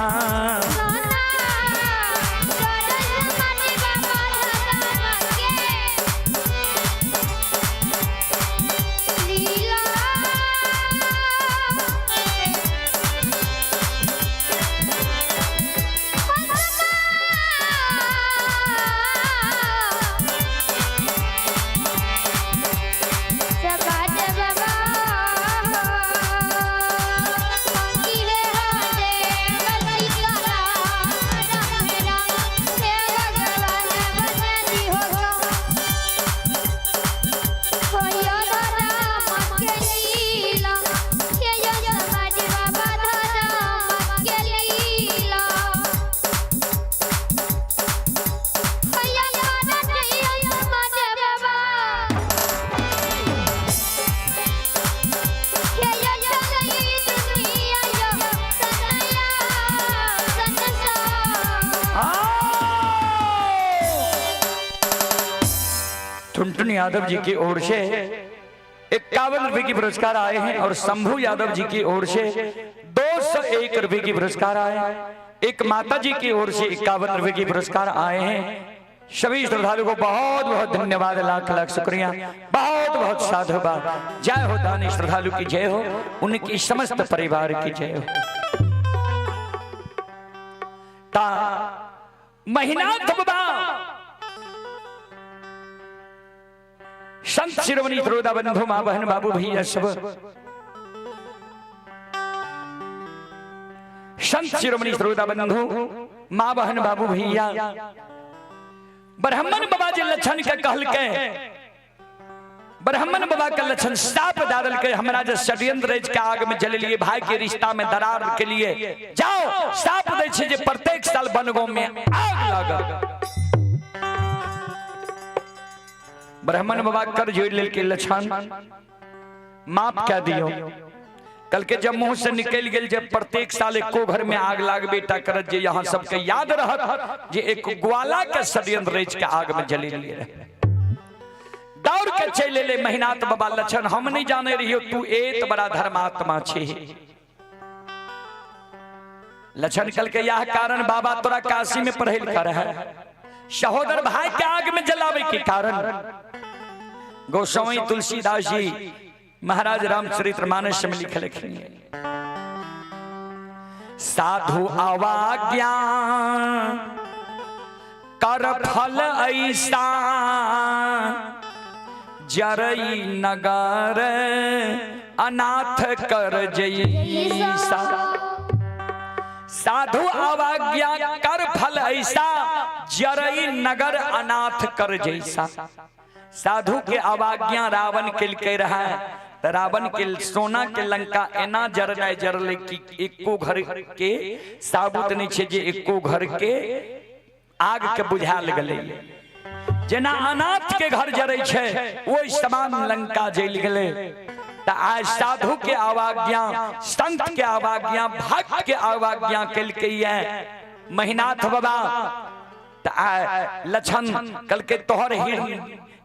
[SPEAKER 1] टुनटुन यादव जी की ओर से 51 रुपए की पुरस्कार आए हैं और शंभू यादव जी की ओर से 201 रुपए की पुरस्कार आए हैं। एक माता जी की ओर से 51 रुपए की पुरस्कार आए हैं। सभी श्रद्धालु को बहुत बहुत धन्यवाद, लाख लाख शुक्रिया, बहुत बहुत साधुवाद। जय हो दानी श्रद्धालु की जय हो, उनकी समस्त परिवार की जय हो। ता महिनाथ बाबा संत शिरोमणि त्रोदा बंधु माँ बहन बाबू भैया सब संत शिरोमणि त्रोदा बंधु माँ बहन बाबू भैया ब्राह्मण बाबा जे लक्षण के कहल के ब्राह्मण बाबा के लक्षण साप दादल के हमरा जे षड्यंत्र रच के आग में जल लिए भाई के रिश्ता में दरार के लिए जाओ साप दै छै जे प्रत्येक साल बनगांव में आग लागल। ब्राह्मण बाबा कर जोड़ लेल के लक्षण माफ कह दियो। कल के जब मुंह से निकल गेल जब प्रत्येक साल एको घर में आग लाग बेटा करत जे यहाँ सबके याद रहत जे एक ग्वाला के षड्यंत्र रच के आग में जले लिए दौड़ के चले ले महिनाथ बाबा लक्षण हम नहीं जाने रहियो तू एत बड़ा धर्मात्मा छे। लक्षण कल के यह कारण बाबा तोरा काशी में पढ़ेल कर है सहोदर भाई के आग में जलावे के कारण। गोस्वामी तुलसीदास जी महाराज रामचरित्र मानस में लिख लिखेंगे साधु अवाज्ञा कर फल ऐसा जरई नगर अनाथ कर जैसा। साधु अवज्ञा कर फल ऐसा, जरई नगर अनाथ कर जैसा। साधु के अवज्ञा रावण केलकै रहे त रावण के सोना के लंका एना जरनाय जरले कि एको घर के साबुत नहीं छे जे एको घर के आग के बुझायल गेलै। जेना अनाथ के घर जरै छै ओहि समान लंका जलि गेलै। त आज साधु के अवज्ञा, संत के अवज्ञा, भक्त के अवज्ञा केलकै ये महिनाथ बाबा। त आ लक्षण कलके तोहर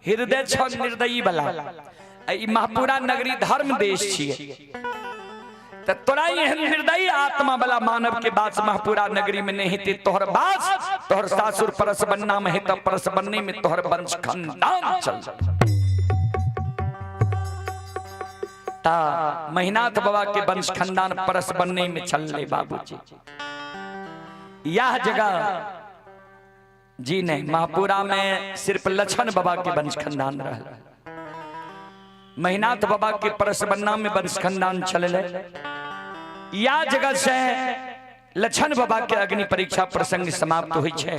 [SPEAKER 1] हृदय छ निर्दयी वाला, ई महापुरा नगरी धर्म देश छियै, त तोरा एहन निर्दयी आत्मा वाला मानव के बास महापुरा नगरी में नहीं हेतै। तोहर बास तोहर सासुर परसबन्ना में हेतै, परसबन्ने में तोहर वंश खानदान चल। ता महिनाथ बाबा के वंश खानदान परसबन्ने में चलले बाबूजी। यह जगह जी नहीं, महापुरा में सिर्फ लक्षण बाबा के वंश खानदान रहल, महिनाथ बाबा के परसबन्ना में वंश खानदान चलले। या जगह से लक्षण बाबा के अग्नि परीक्षा प्रसंग समाप्त हुई छे।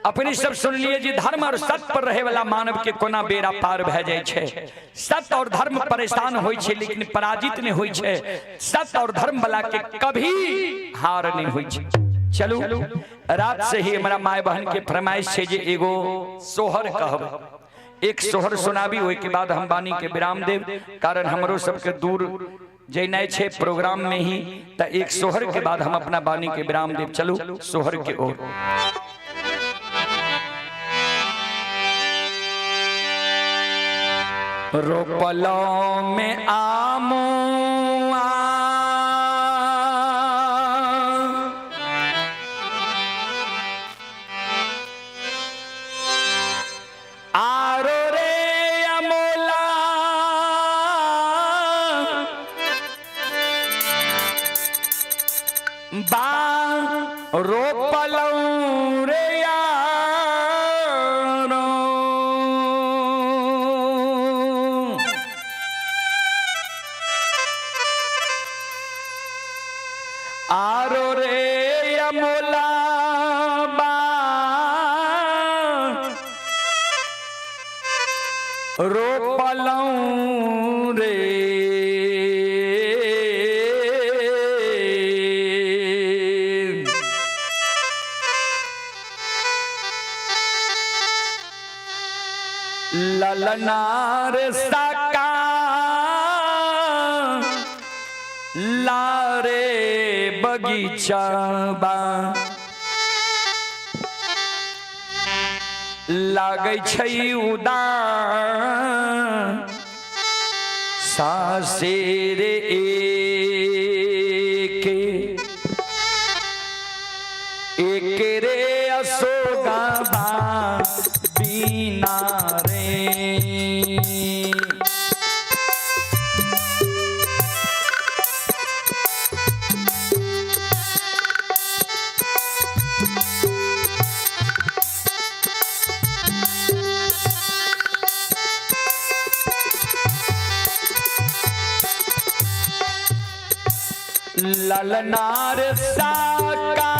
[SPEAKER 1] अपने सब सुन लिए जी धर्म और सत्य पर रहे वाला मानव के कोना बेड़ा पार भए जाय छे। सत्य और धर्म परेशान होय छे लेकिन पराजित नहीं होय छे। सत्य और धर्म वाला के कभी हार नहीं होय छे। चलू रात से ही हमारा my बहन के फरमाइश छे जे एगो सोहर कहब, एक सोहर सुनाबी, ओहि के बाद हम वाणी के विराम देव, कारण हमरो सबके दूर जेनाइ छे प्रोग्राम में ही। त एक सोहर के बाद हम अपना वाणी के विराम देव। चलू सोहर के ओर। रोपलो में आमो आरो रे अमोला, बा रोपलौ रे यारो, आरो रे अमोला बा रोपलौ रे। ललनार साका लारे बगीचा बा लागै छै उदान सासेर एके एक रे अशोका बा बिना रे। ललनार साका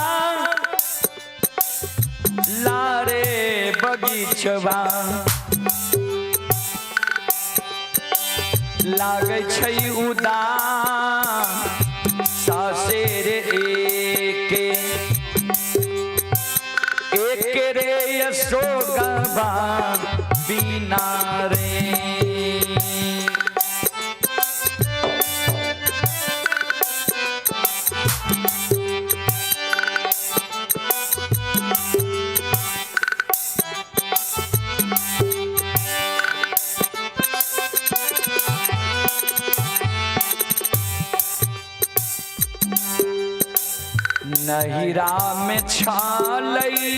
[SPEAKER 1] लारे बगीचवा लागै छै उदान सासेर एके एक रे अशोकबा बिना रे। नहिरा में छालई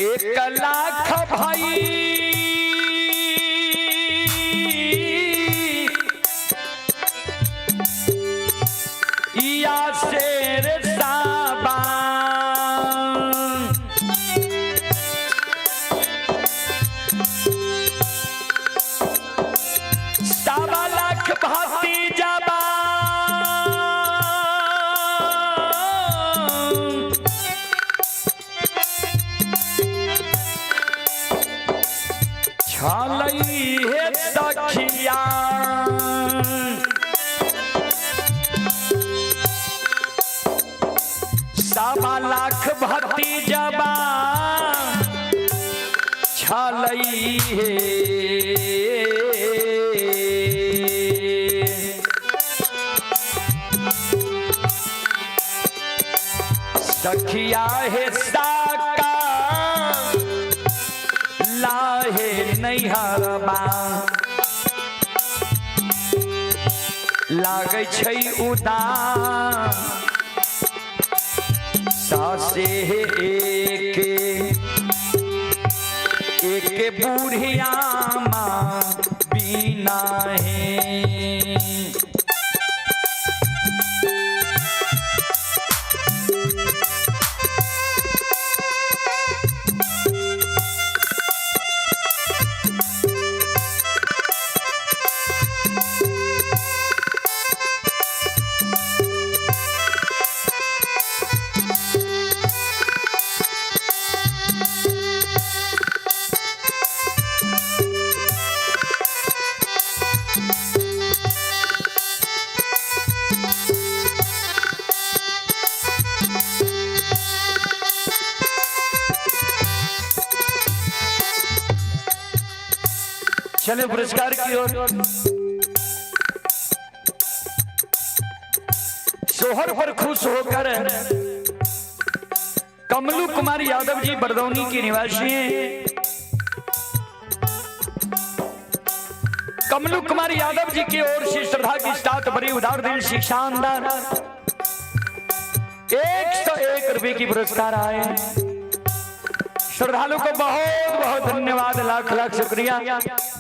[SPEAKER 1] एक लाख भाई या शेर साबा। भतीजबा छलै हे सखिया। 1.25 लाख भतीजबा छलै हे। सखिया हे साका लाहे नैहरबा लागै छै उदास सासे एके एके बुढ़िया माँ बिना है। चले पुरस्कार की ओर। सोहर पर खुश होकर कमलू कुमार यादव जी बरदौनी के निवासी हैं। कमलू कुमार यादव जी की ओर से श्रद्धा के साथ बड़ी उदार दिल से शानदार 101 रुपए की पुरस्कार आए। श्रद्धालु को बहुत बहुत धन्यवाद, लाख लाख शुक्रिया,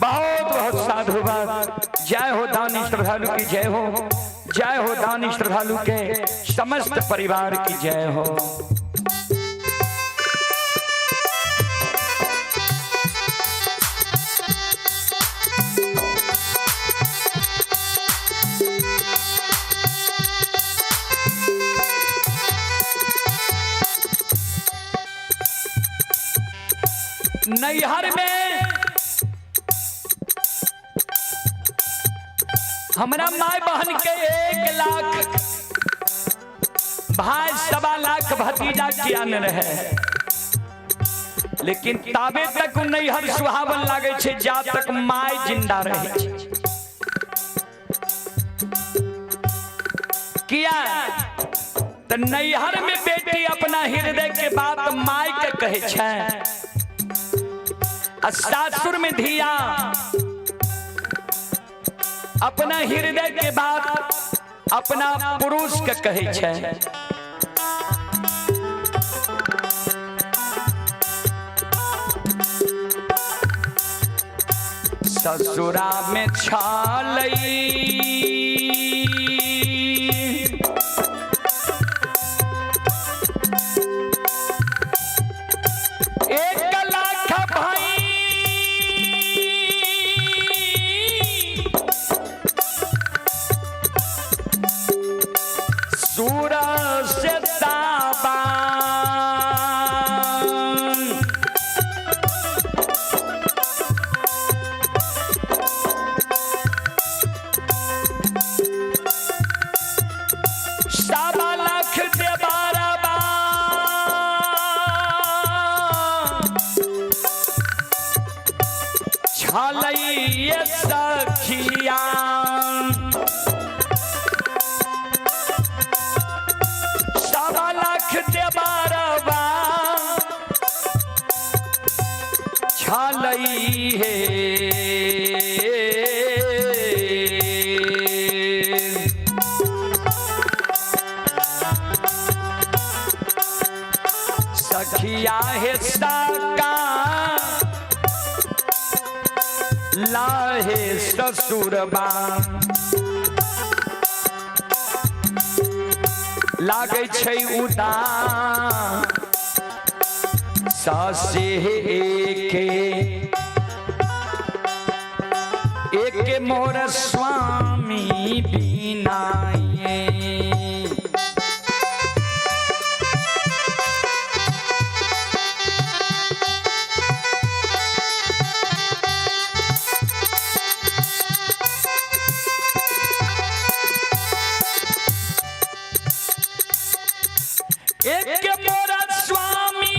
[SPEAKER 1] बहुत बहुत साधुवाद। जय हो दानी श्रद्धालु की जय हो, जय हो दानी श्रद्धालु के समस्त परिवार की जय हो। नैहर में हमरा माय बहन के 1 लाख भाई, 1.25 लाख भतीजा किया न रहे, लेकिन ताबे तक उ नैहर सुहावन लागे छै जा तक my जिंदा रहे छै। किया त नैहर में बेटी अपना हृदय के बात my के कहे छै आ सासुर में धिया अपना हृदय के बात अपना पुरुष के कहे छै। ससुरा में छालई 1 लाख भाई सूरज से ताबान। 1.25 लाख देबारबा छलैये सखिया। 1.25 लाख देबारबा छलई हे। सखिया हे साका लाहे ससुरबा लागै छै उदास सासे एके एके एक मोर स्वामी बिना ये। एक मोर स्वामी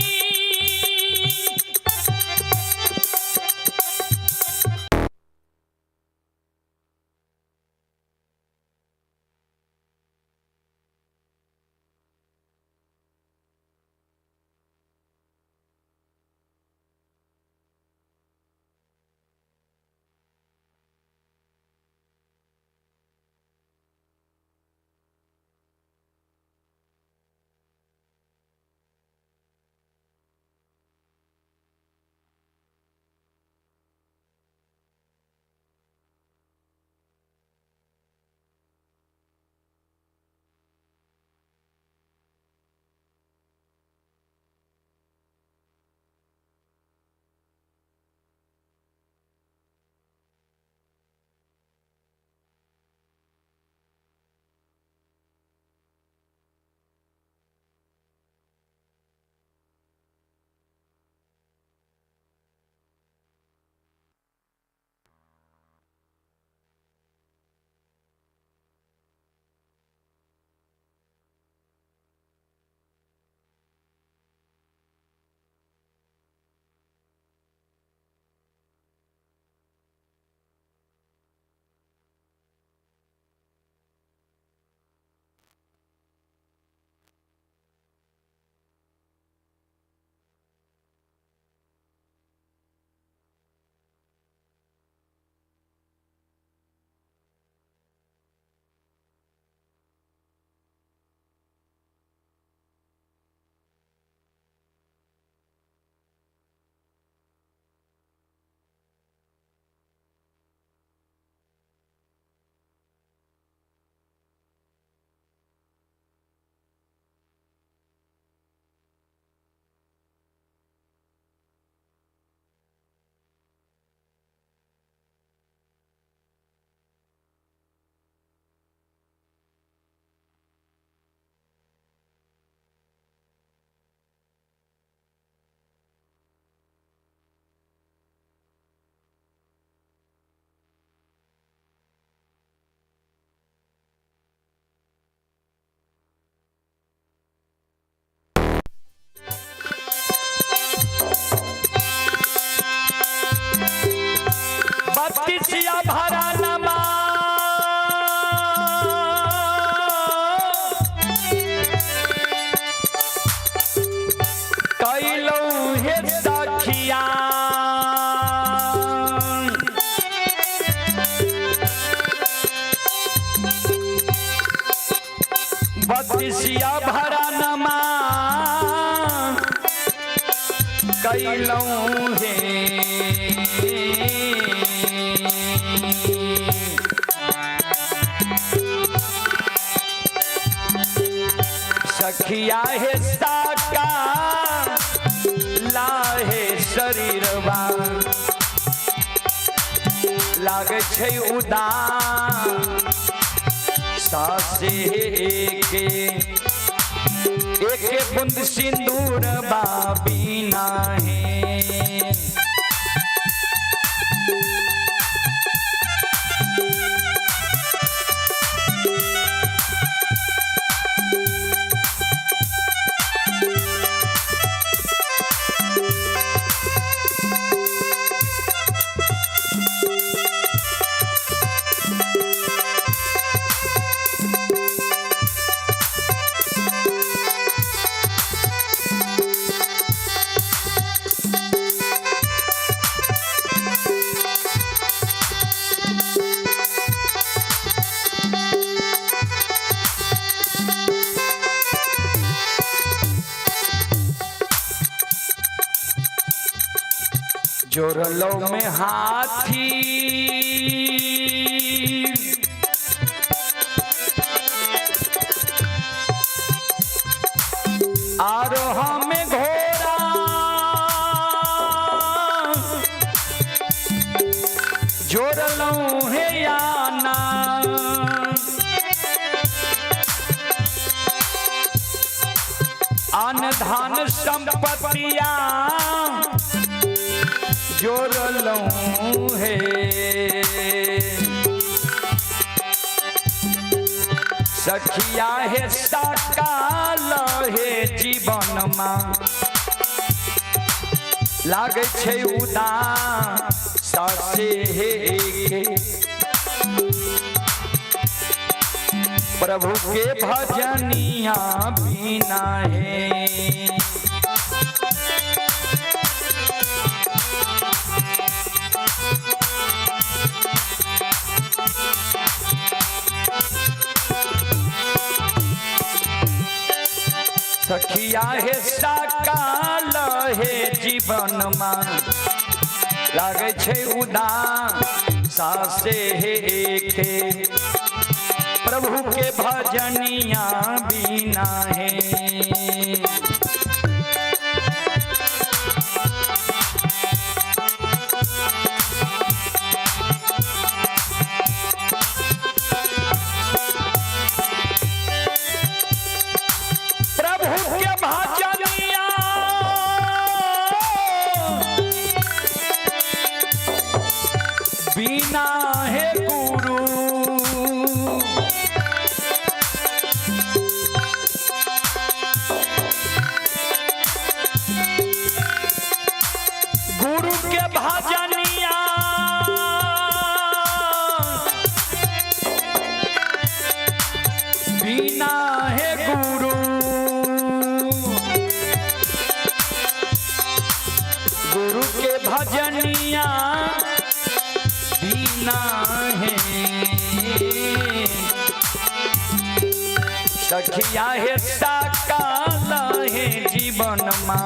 [SPEAKER 1] बत्तीसिया भरा नमा कैलौ हे सखिया बत्तीसिया भरा नमा कैलौ हे। सखिया हे साका लाहे शरीरवा लागे छै उदास सासे के एक बूंद सिंदूर बाबी है। जोरलो में हाथी आरोह में घोड़ा जोरलो है। धान संपत्तिया जोड़लहुँ हे। सखिया हे सकाल हे जीवन मा लागै छै उदास से हे के। प्रभु के भजनिया बिना हे। सखिया हे सकाल हे जीवन मा लागै छै उदास से हे के। प्रभु के भजनिया बिना हे। प्रभु के भजनिया बिना हे गुरु। गुरु के भजनिया बिना हे गुरु। गुरु के भजनिया बिना है। सखिया हे सकाल हे जीवन मा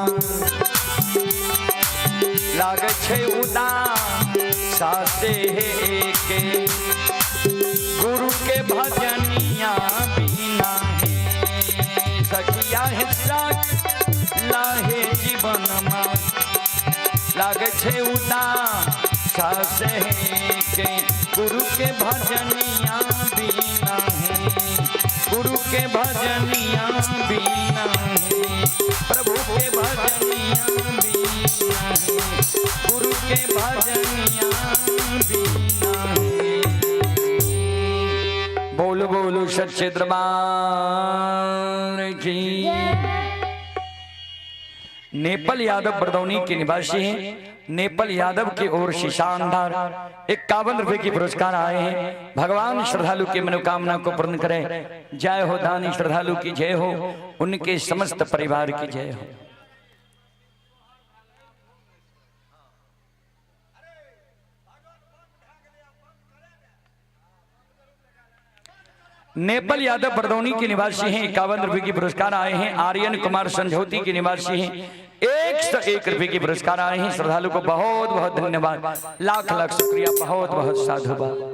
[SPEAKER 1] लागै छै उदास से हे के। गुरु के भजनिया बिना हे। सखिया हे सकाल हे जीवन मा लागै छै उदास से हे के। गुरु के भजनिया बिना हे। गुरु के भजनिया बिना हे। प्रभु के भजनिया बिना हे। गुरु के भजनिया बिना हे। बोलो बोलो सच्चे दरबार की। नेपाल यादव बरदौनी के निवासी हैं। नेपाल यादव की ओर से शानदार 51 रुपए की पुरस्कार आए हैं। भगवान श्रद्धालु की मनोकामना को पूर्ण करें। जय हो दानी श्रद्धालु की जय हो, उनके समस्त परिवार की जय हो। नेपाल यादव बरदौनी के निवासी हैं, 51 रुपए की पुरस्कार आए हैं। आर्यन कुमार संझौती के निवासी हैं, 101 रुपए की पुरस्कार आए हैं। श्रद्धालु को बहुत बहुत धन्यवाद, लाख लाख शुक्रिया, बहुत बहुत साधुवाद।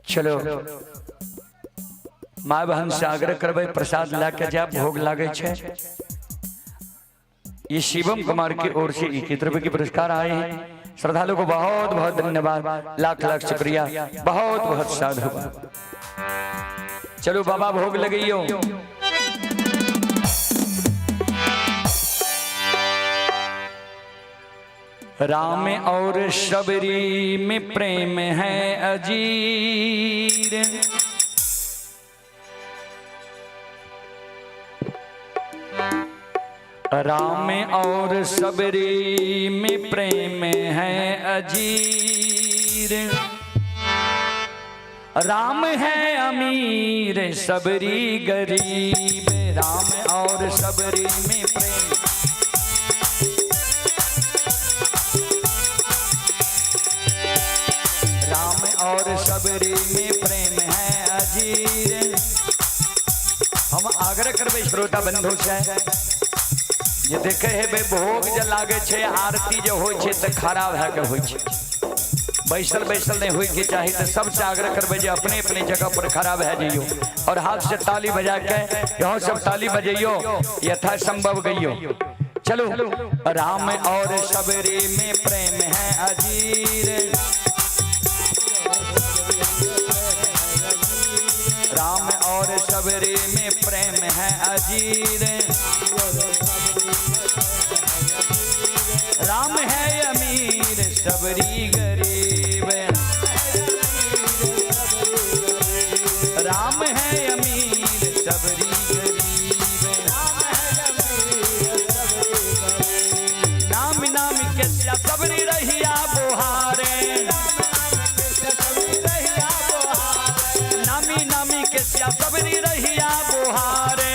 [SPEAKER 1] चलो माँ बहन से आग्रह करबै प्रसाद ला के जा, भोग लागे छे। ये शिवम कुमार की ओर से 21 रुपए के पुरस्कार आए हैं। श्रद्धालु को बहुत बहुत धन्यवाद, लाख लाख शुक्रिया, बहुत बहुत साधुवाद। चलो बाबा भोग लगइयो। राम और शबरी में प्रेम है अजीर। राम और शबरी में प्रेम है अजीर। राम है अमीर शबरी गरीब। राम और शबरी में प्रेम। राम और शबरी में प्रेम है अजीर। हम आग्रह करबै श्रोता बंधु से जे देखे हेबै भोग जे लागे छे, आरती जे होय छे त खड़ा भए के होय छे। बैसल बैसल नहीं होय के चाही, तो सबसे आग्रह करबै जे अपने अपने जगह पर खड़ा भए जइयो और हाथ से ताली बजा के यहाँ सब ताली बजैयो, यथा संभव गइयो। चलो, राम और सबरी में प्रेम है अजीर, राम और सबरी में प्रेम है अजीर, राम है अमीर सबरी गरीब, राम है अमीर सबरी गरीब, नाम नाम के सबरी रहिया बोहारे, नामी नामी के सबरी रहिया बोहारे,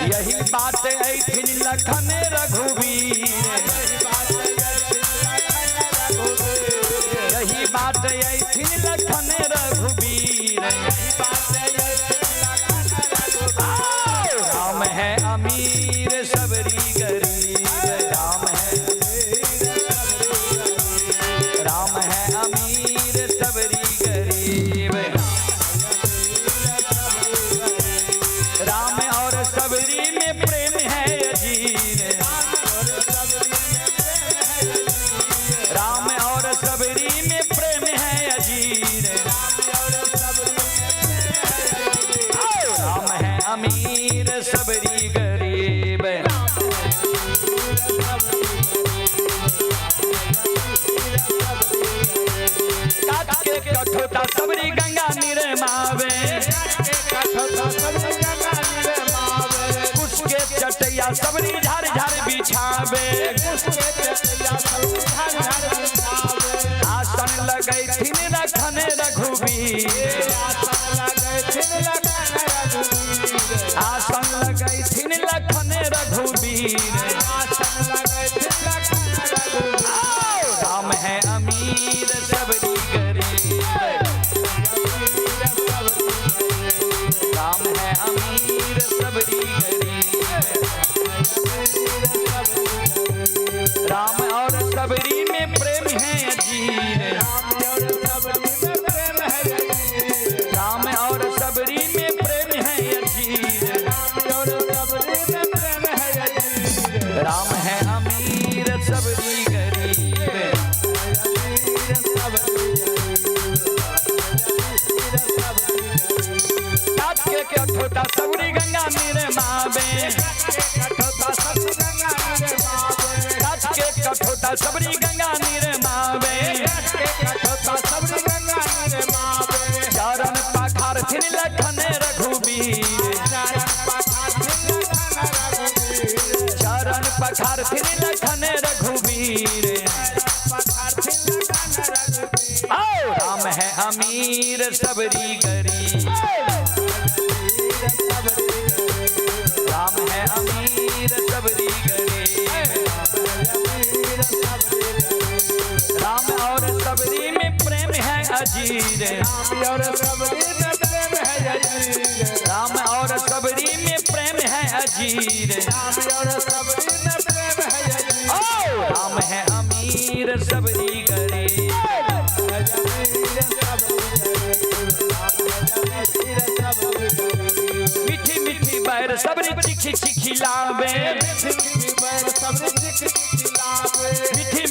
[SPEAKER 1] यही बात ऐथिन लखन रघुवीर, यही बात ऐथिन लखन रघुवीर, राम है अमीर सबरी गरीब, राम है, राम है अमीर सबरी गरीब, राम और सबरी में प्रेम है अजीर, राम और सबरी में प्रेम है अजीर, राम है अमीर सबरी गरीब। काट के कठोता सबरी गंगा निरमावे, कुश के चटैया सबरी झाड़ झाड़ बिछावे, आसन लगैथिन लखन रघुवीर, आसन लगैथिन लखन रघुवीर, राम है अमीर सबरी गरीब, राम है अमीर सबरी गरीब, राम और सबरी में प्रेम है अजीर, राम और सबरी में प्रेम है अजीर, राम है अमीर सबरी गरीब। काट के कठोता सबरी गंगा निरमावे, काट के कठोता सबरी गंगा निरमावे, चरण पखारथिन लखन रघुवीर, चरण पखारथिन लखन रघुवीर, आओ राम है अमीर सबरी गरीब, राम है अमीर सबरी गरीब, राम और सबरी में प्रेम है अजीर, राम और सबरी में प्रेम है अजीर, राम है अमीर सबरी गरीब। मीठी मीठी बैर सबरी चिखी चिखी लावे, मीठी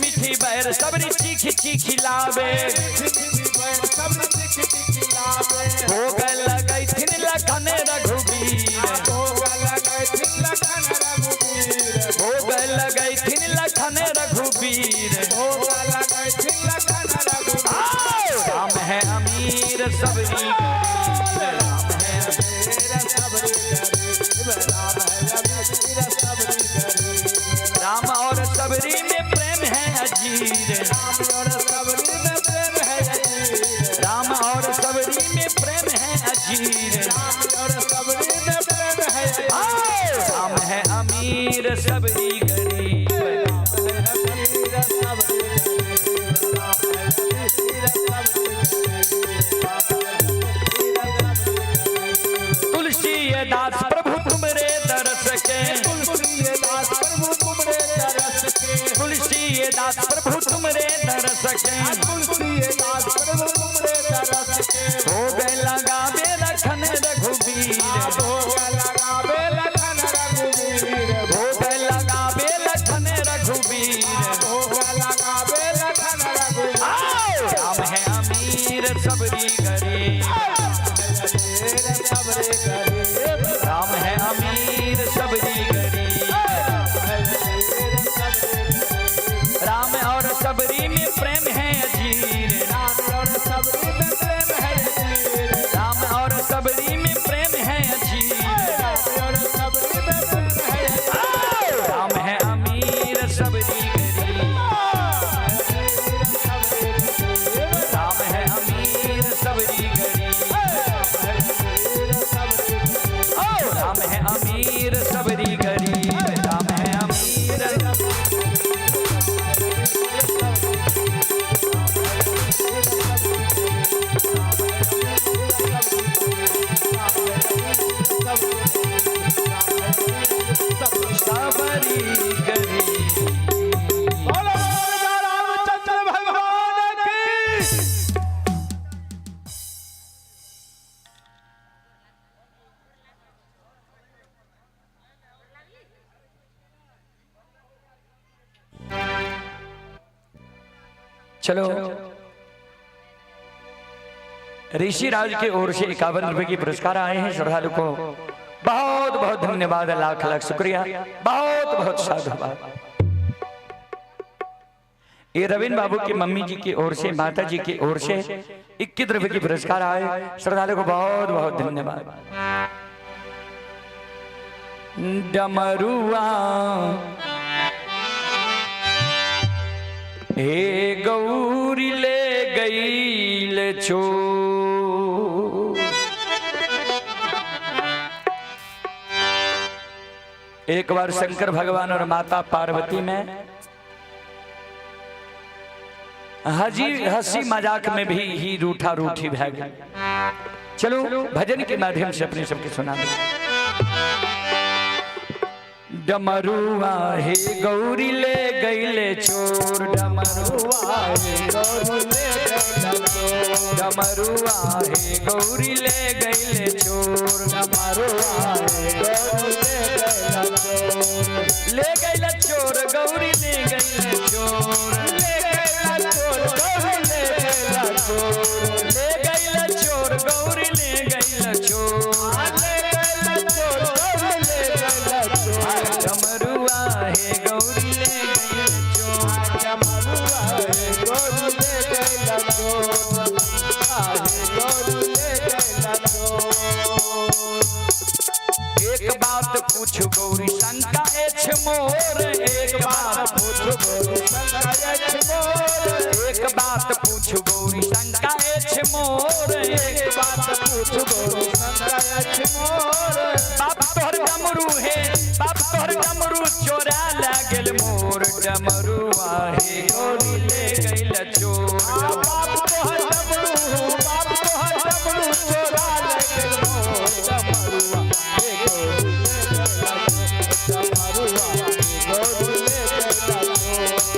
[SPEAKER 1] मीठी बैर सबरी चिखी चिखी लावे, भोग लगैथिन लखन रघुवीर, भोग लगैथिन लखन रघुवीर, राम है अमीर सबरी गरीब, राम है राम और सबरी में प्रेम है अजीर, राम और सबरी में प्रेम है अजीर, राम है अमीर सबरी गरीब। तुलसी दास प्रभु तुमरे दरस के, तुलसी तुलसी दास प्रभु तुमरे दरस के।
[SPEAKER 3] तुलसीदास प्रभु तुमरे दरस के।
[SPEAKER 1] भोग लगावे लखन रघुबीर।
[SPEAKER 3] भोग लगावे लखन रघुवीर।
[SPEAKER 1] भोग लगावे लखन रघुबीर।
[SPEAKER 3] भोग लगावे लखन रघुवीर।
[SPEAKER 1] आओ! राम है अमीर सबरी गरीब।
[SPEAKER 3] सबरे गरीब।
[SPEAKER 1] राम है अमीर सबरी गरीब। राम और सबरी में प्रेम है अजीर।
[SPEAKER 3] राम और सबरी में प्रेम है अजीर।
[SPEAKER 1] राम और सबरी में प्रेम है अजीर।
[SPEAKER 3] राम और सबरी में प्रेम है अजीर।
[SPEAKER 1] राम है अमीर सबरी गरीब। राम है अमीर सबरी गरीब। ओ राम है अमीर सबरी गरीब। राम है अमीर। सबरी गरीब।
[SPEAKER 3] बोलो राजा रामचंद्र भगवान की।
[SPEAKER 1] चलो, ऋषि राज के ओर से 51 रुपए की पुरस्कार आए हैं। श्रद्धालु को बहुत बहुत धन्यवाद, लाख लाख शुक्रिया, बहुत बहुत साधुवाद। ये रविंद्र बाबू की मम्मी जी की ओर से, माता जी की ओर से 21 रुपए की पुरस्कार आए। श्रद्धालु को बहुत बहुत धन्यवाद। डमरुआ हे गौरी ले गई ले चोर। एक बार शंकर भगवान और माता पार्वती में हजी हंसी मजाक में भी ही रूठा रूठी भै गई। चलो भजन के माध्यम से अपने सबके सुना दे। डमरुआ हे गौरी ले गई ले चोर। डमरुआ हे गौरी ले गई चोर। डमरुआ हे गौरी ले गई ले चोर।
[SPEAKER 3] डमरुआ हे गौरी ले गई चोर।
[SPEAKER 1] ले गई ले चोर गौरी ले गई ले चोर।
[SPEAKER 3] ले गई चोर गौरी ले गई चोर।
[SPEAKER 1] ले गई ले चोर गौरी ले गई ले चोर।
[SPEAKER 3] ले गई चोर गौरी ले गई चोर।
[SPEAKER 1] डमरुआ हे गौरी ले गई ले चोर।
[SPEAKER 3] डमरुआ हे गौरी ले गई चोर। हे गौरी ले गई चोर।
[SPEAKER 1] एक बात पूछ गौरी शंका एछ मोर। एक बात पूछ
[SPEAKER 3] गौरी शंका एछ मोर।
[SPEAKER 1] एक बात पूछ गौरी शंका एछ मोर।
[SPEAKER 3] एक बात पूछ गौरी शंका एछ मोर।
[SPEAKER 1] बाप तोहर डमरू हे, बाप तोहर डमरू चोरा लागल मोर। डमरुआ हे गौरी ले गइल चोर।
[SPEAKER 3] बाप तोहर डमरू, बाप तोहर डमरू चोरा लागल मोर। डमरुआ हे गौरी ले गइल चोर। डमरुआ हे गौरी ले गइल चोर।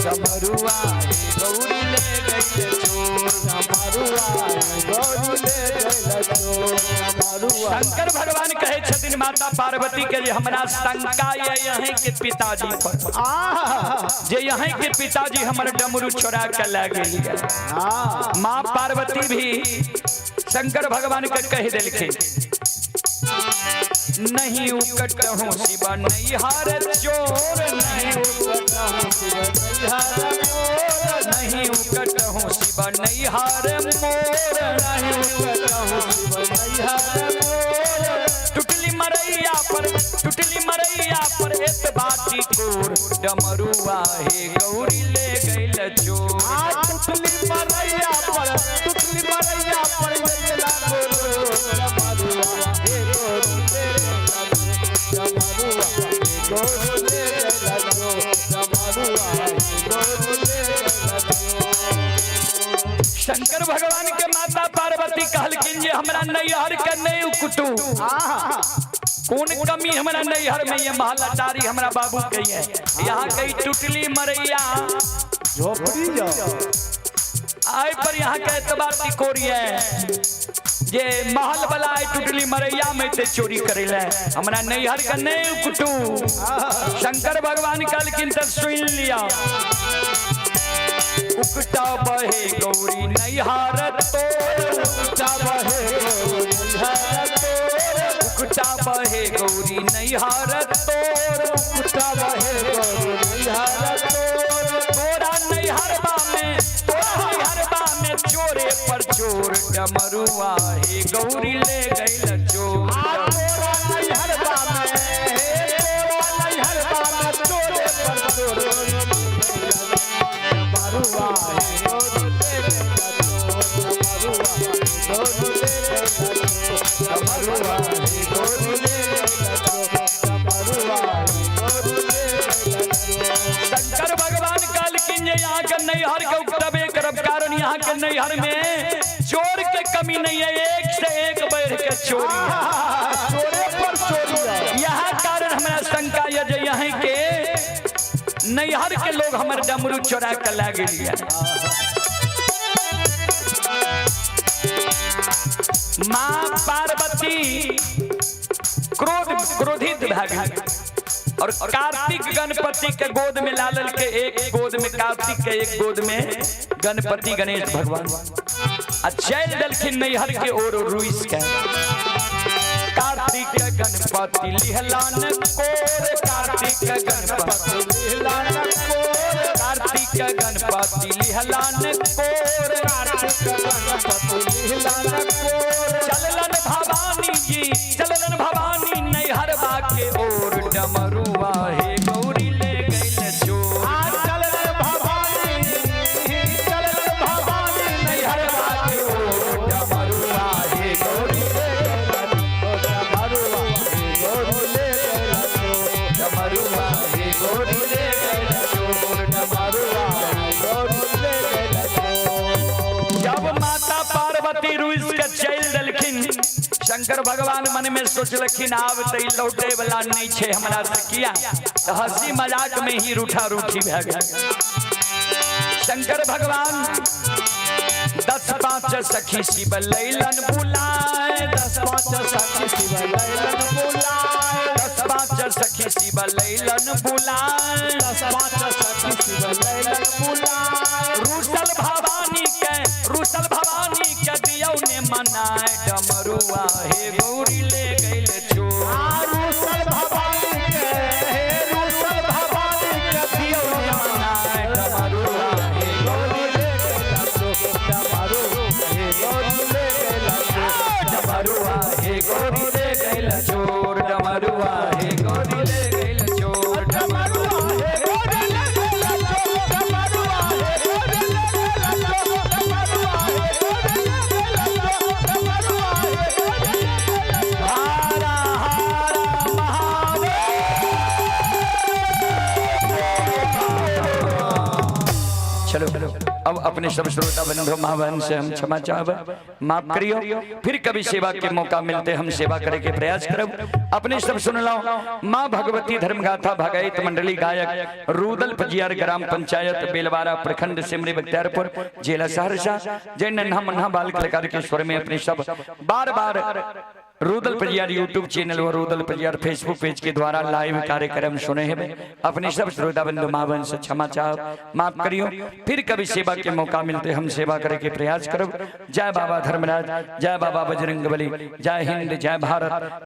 [SPEAKER 1] डमरुआ हे गौरी ले गइल चोर।
[SPEAKER 3] डमरुआ हे गौरी ले गइल चोर। डमरुआ।
[SPEAKER 1] शंकर भगवान कहे छथिन माता पार्वती के जे हमरा शंका ये यहीं के पिताजी पर, जे यहीं के पिताजी हमर डमरू चोरा के ले गेल। माँ पार्वती भी शंकर भगवान के कह देलखिन, नहीं उकटहूँ शिवा नहीं हार चोर। नहीं उकटहूँ शिवा नहीं हार मोर। नहीं उकटहूँ शिवा नहीं हार मोर।
[SPEAKER 3] नहीं उकटहूँ शिवा नहीं हार मोर।
[SPEAKER 1] टुटली मरैया पर, टुटली मरैया पर एत बाटी कोर। डमरुआ हे गौरी ले गइल चोर।
[SPEAKER 3] टुटली मरैया पर, टुटली मरैया पर गइला गोर। डमरुआ हे गौरी ले गइला चोर। डमरुआ हे गौरी ले गइला चोर। डमरुआ हे गौरी ले गइला चोर।
[SPEAKER 1] शंकर भगवान के माता पार्वती कहलखिन जे हमरा नैहर के नहीं उकटू। कौन कमी हमरा नैहर में ये महल अटारी हमरा बाबू के है। यहाँ कई टुटली मरैया
[SPEAKER 3] झोपड़ी जाओ।
[SPEAKER 1] आइ पर यहाँ के एतबा टिकोरी है जे महल वाला आइ टुटली मरैया में ते चोरी करे ले, हमरा नैहर के नहीं उकटू। शंकर भगवान कहलखिन त सुन लिया, उकटा बहे गौरी नैहर तोर,
[SPEAKER 3] उकटा बहे गौरी नैहर तोर,
[SPEAKER 1] उकटा बहे गौरी नैहर तोर,
[SPEAKER 3] उकटा बहे गौरी नैहर तोर,
[SPEAKER 1] तोरा नैहरबा में, तोरा नैहरबा में चोरे पर चोर, डमरुआ हे गौरी ले गइल चोर।
[SPEAKER 3] आ तोरा नैहरबा में, हे तोरा नैहरबा में चोरे पर चोर, डमरुआ हे गौरी ले गइल चोर, डमरुआ हे गौरी ले गइल चोर, डमरुआ हे गौरी ले गइल चोर, डमरुआ हे गौरी ले गइल चोर।
[SPEAKER 1] शंकर भगवान कहलखिन जे यहाँ के नैहर के उकटबे करब, कारण यहाँ के नैहर में चोर के कमी नहीं है, एक से एक बढ़ के चोरी है।
[SPEAKER 3] चोरे पर चोरी है।
[SPEAKER 1] यह कारण हमरा शंका यह जे यहाँ के नैहर के लोग हमर डमरू चोरा के ला गेलिए। माँ पार्वती क्रोधित भए गेल और कार्तिक गणपति के गोद में लालल के, एक गोद में कार्तिक के, एक गोद में गणपति गणेश भगवान, आ चल देलखिन नैहर के ओर रुइस के। कार्तिक गणपति लिहलान कोर, कार्तिक गणपति
[SPEAKER 3] लिहलान कोर,
[SPEAKER 1] कार्तिक गणपति लिहलान कोर,
[SPEAKER 3] कार्तिक गणपति लिहलान कोर,
[SPEAKER 1] चललन भवानी जी, चललन भवानी नैहरबा के ओर, डमरुआ हे गौरी ले गइल चोर।
[SPEAKER 3] आ चललन भवानी, चललन भवानी नैहरबा के ओर, डमरुआ हे गौरी ले गइल चोर, डमरुआ हे गौरी ले गइल चोर,
[SPEAKER 1] डमरुआ हे गौरी ले गइल चोर,
[SPEAKER 3] डमरुआ हे गौरी ले गइल चोर।
[SPEAKER 1] जब माता पार्वती रुइस के चल देलखिन, शंकर भगवान मन में सोचलखिन आब त ई लौटे वाला नहीं छे हमरा से, किया त हंसी मजाक में ही रूठा रूठी भए गेल। शंकर भगवान 10 5 सखी शिव लैलन बुलाए, 10
[SPEAKER 3] 5 सखी शिव लैलन बुलाए,
[SPEAKER 1] 10 5 सखी शिव लैलन बुलाए,
[SPEAKER 3] 10 5 सखी शिव लैलन बुलाए,
[SPEAKER 1] रूसल भवानी के, रूसल भवानी के दियौ ने मनाए, डमरुआ हे गौरी ले गइल चोर।
[SPEAKER 3] आ रूसल भवानी के, हे रूसल भवानी के दियौ ने
[SPEAKER 1] मनाए, डमरुआ हे
[SPEAKER 3] गौरी ले गइल चोर, डमरुआ हे गौरी ले गइल चोर,
[SPEAKER 1] डमरुआ हे गौरी ले गइल चोर, डमरुआ हे गौरी ले गइल चोर,
[SPEAKER 3] डमरुआ हे गौरी ले गइल चोर, डमरुआ हे गौरी ले गइल चोर, डमरुआ हे गौरी ले गइल चोर, डमरुआ हे गौरी ले गइल चोर।
[SPEAKER 1] हारा हारा महादेव। चलो अब अपने सब श्रोता बंधु माँ बहन से हम क्षमा चाहब, माफ करियो। फिर कभी सेवा के मौका मिलते हम सेवा करे के प्रयास करब। अपने सब सुन लो माँ भगवती धर्मगाथा भगैत मंडली गायक रूदल पजियार ग्राम पंचायत बेलवारा प्रखंड सिमरी बख्तियारपुर जिला सहरसा, जय नन्हा मन्हा बाल कलाकार के स्वर में अपने सब बार बार रूदल पजियार यूट्यूब चैनल और रूदल पजियार फेसबुक पेज के द्वारा लाइव कार्यक्रम सुने हैं। अपने सब श्रोता बंधु माँ बहन से क्षमा चाह, माफ करियो। फिर कभी सेवा के मौका मिलते हम सेवा करे के प्रयास करब। जय बाबा धर्मराज, जय बाबा बजरंगबली, जय हिंद, जय भारत।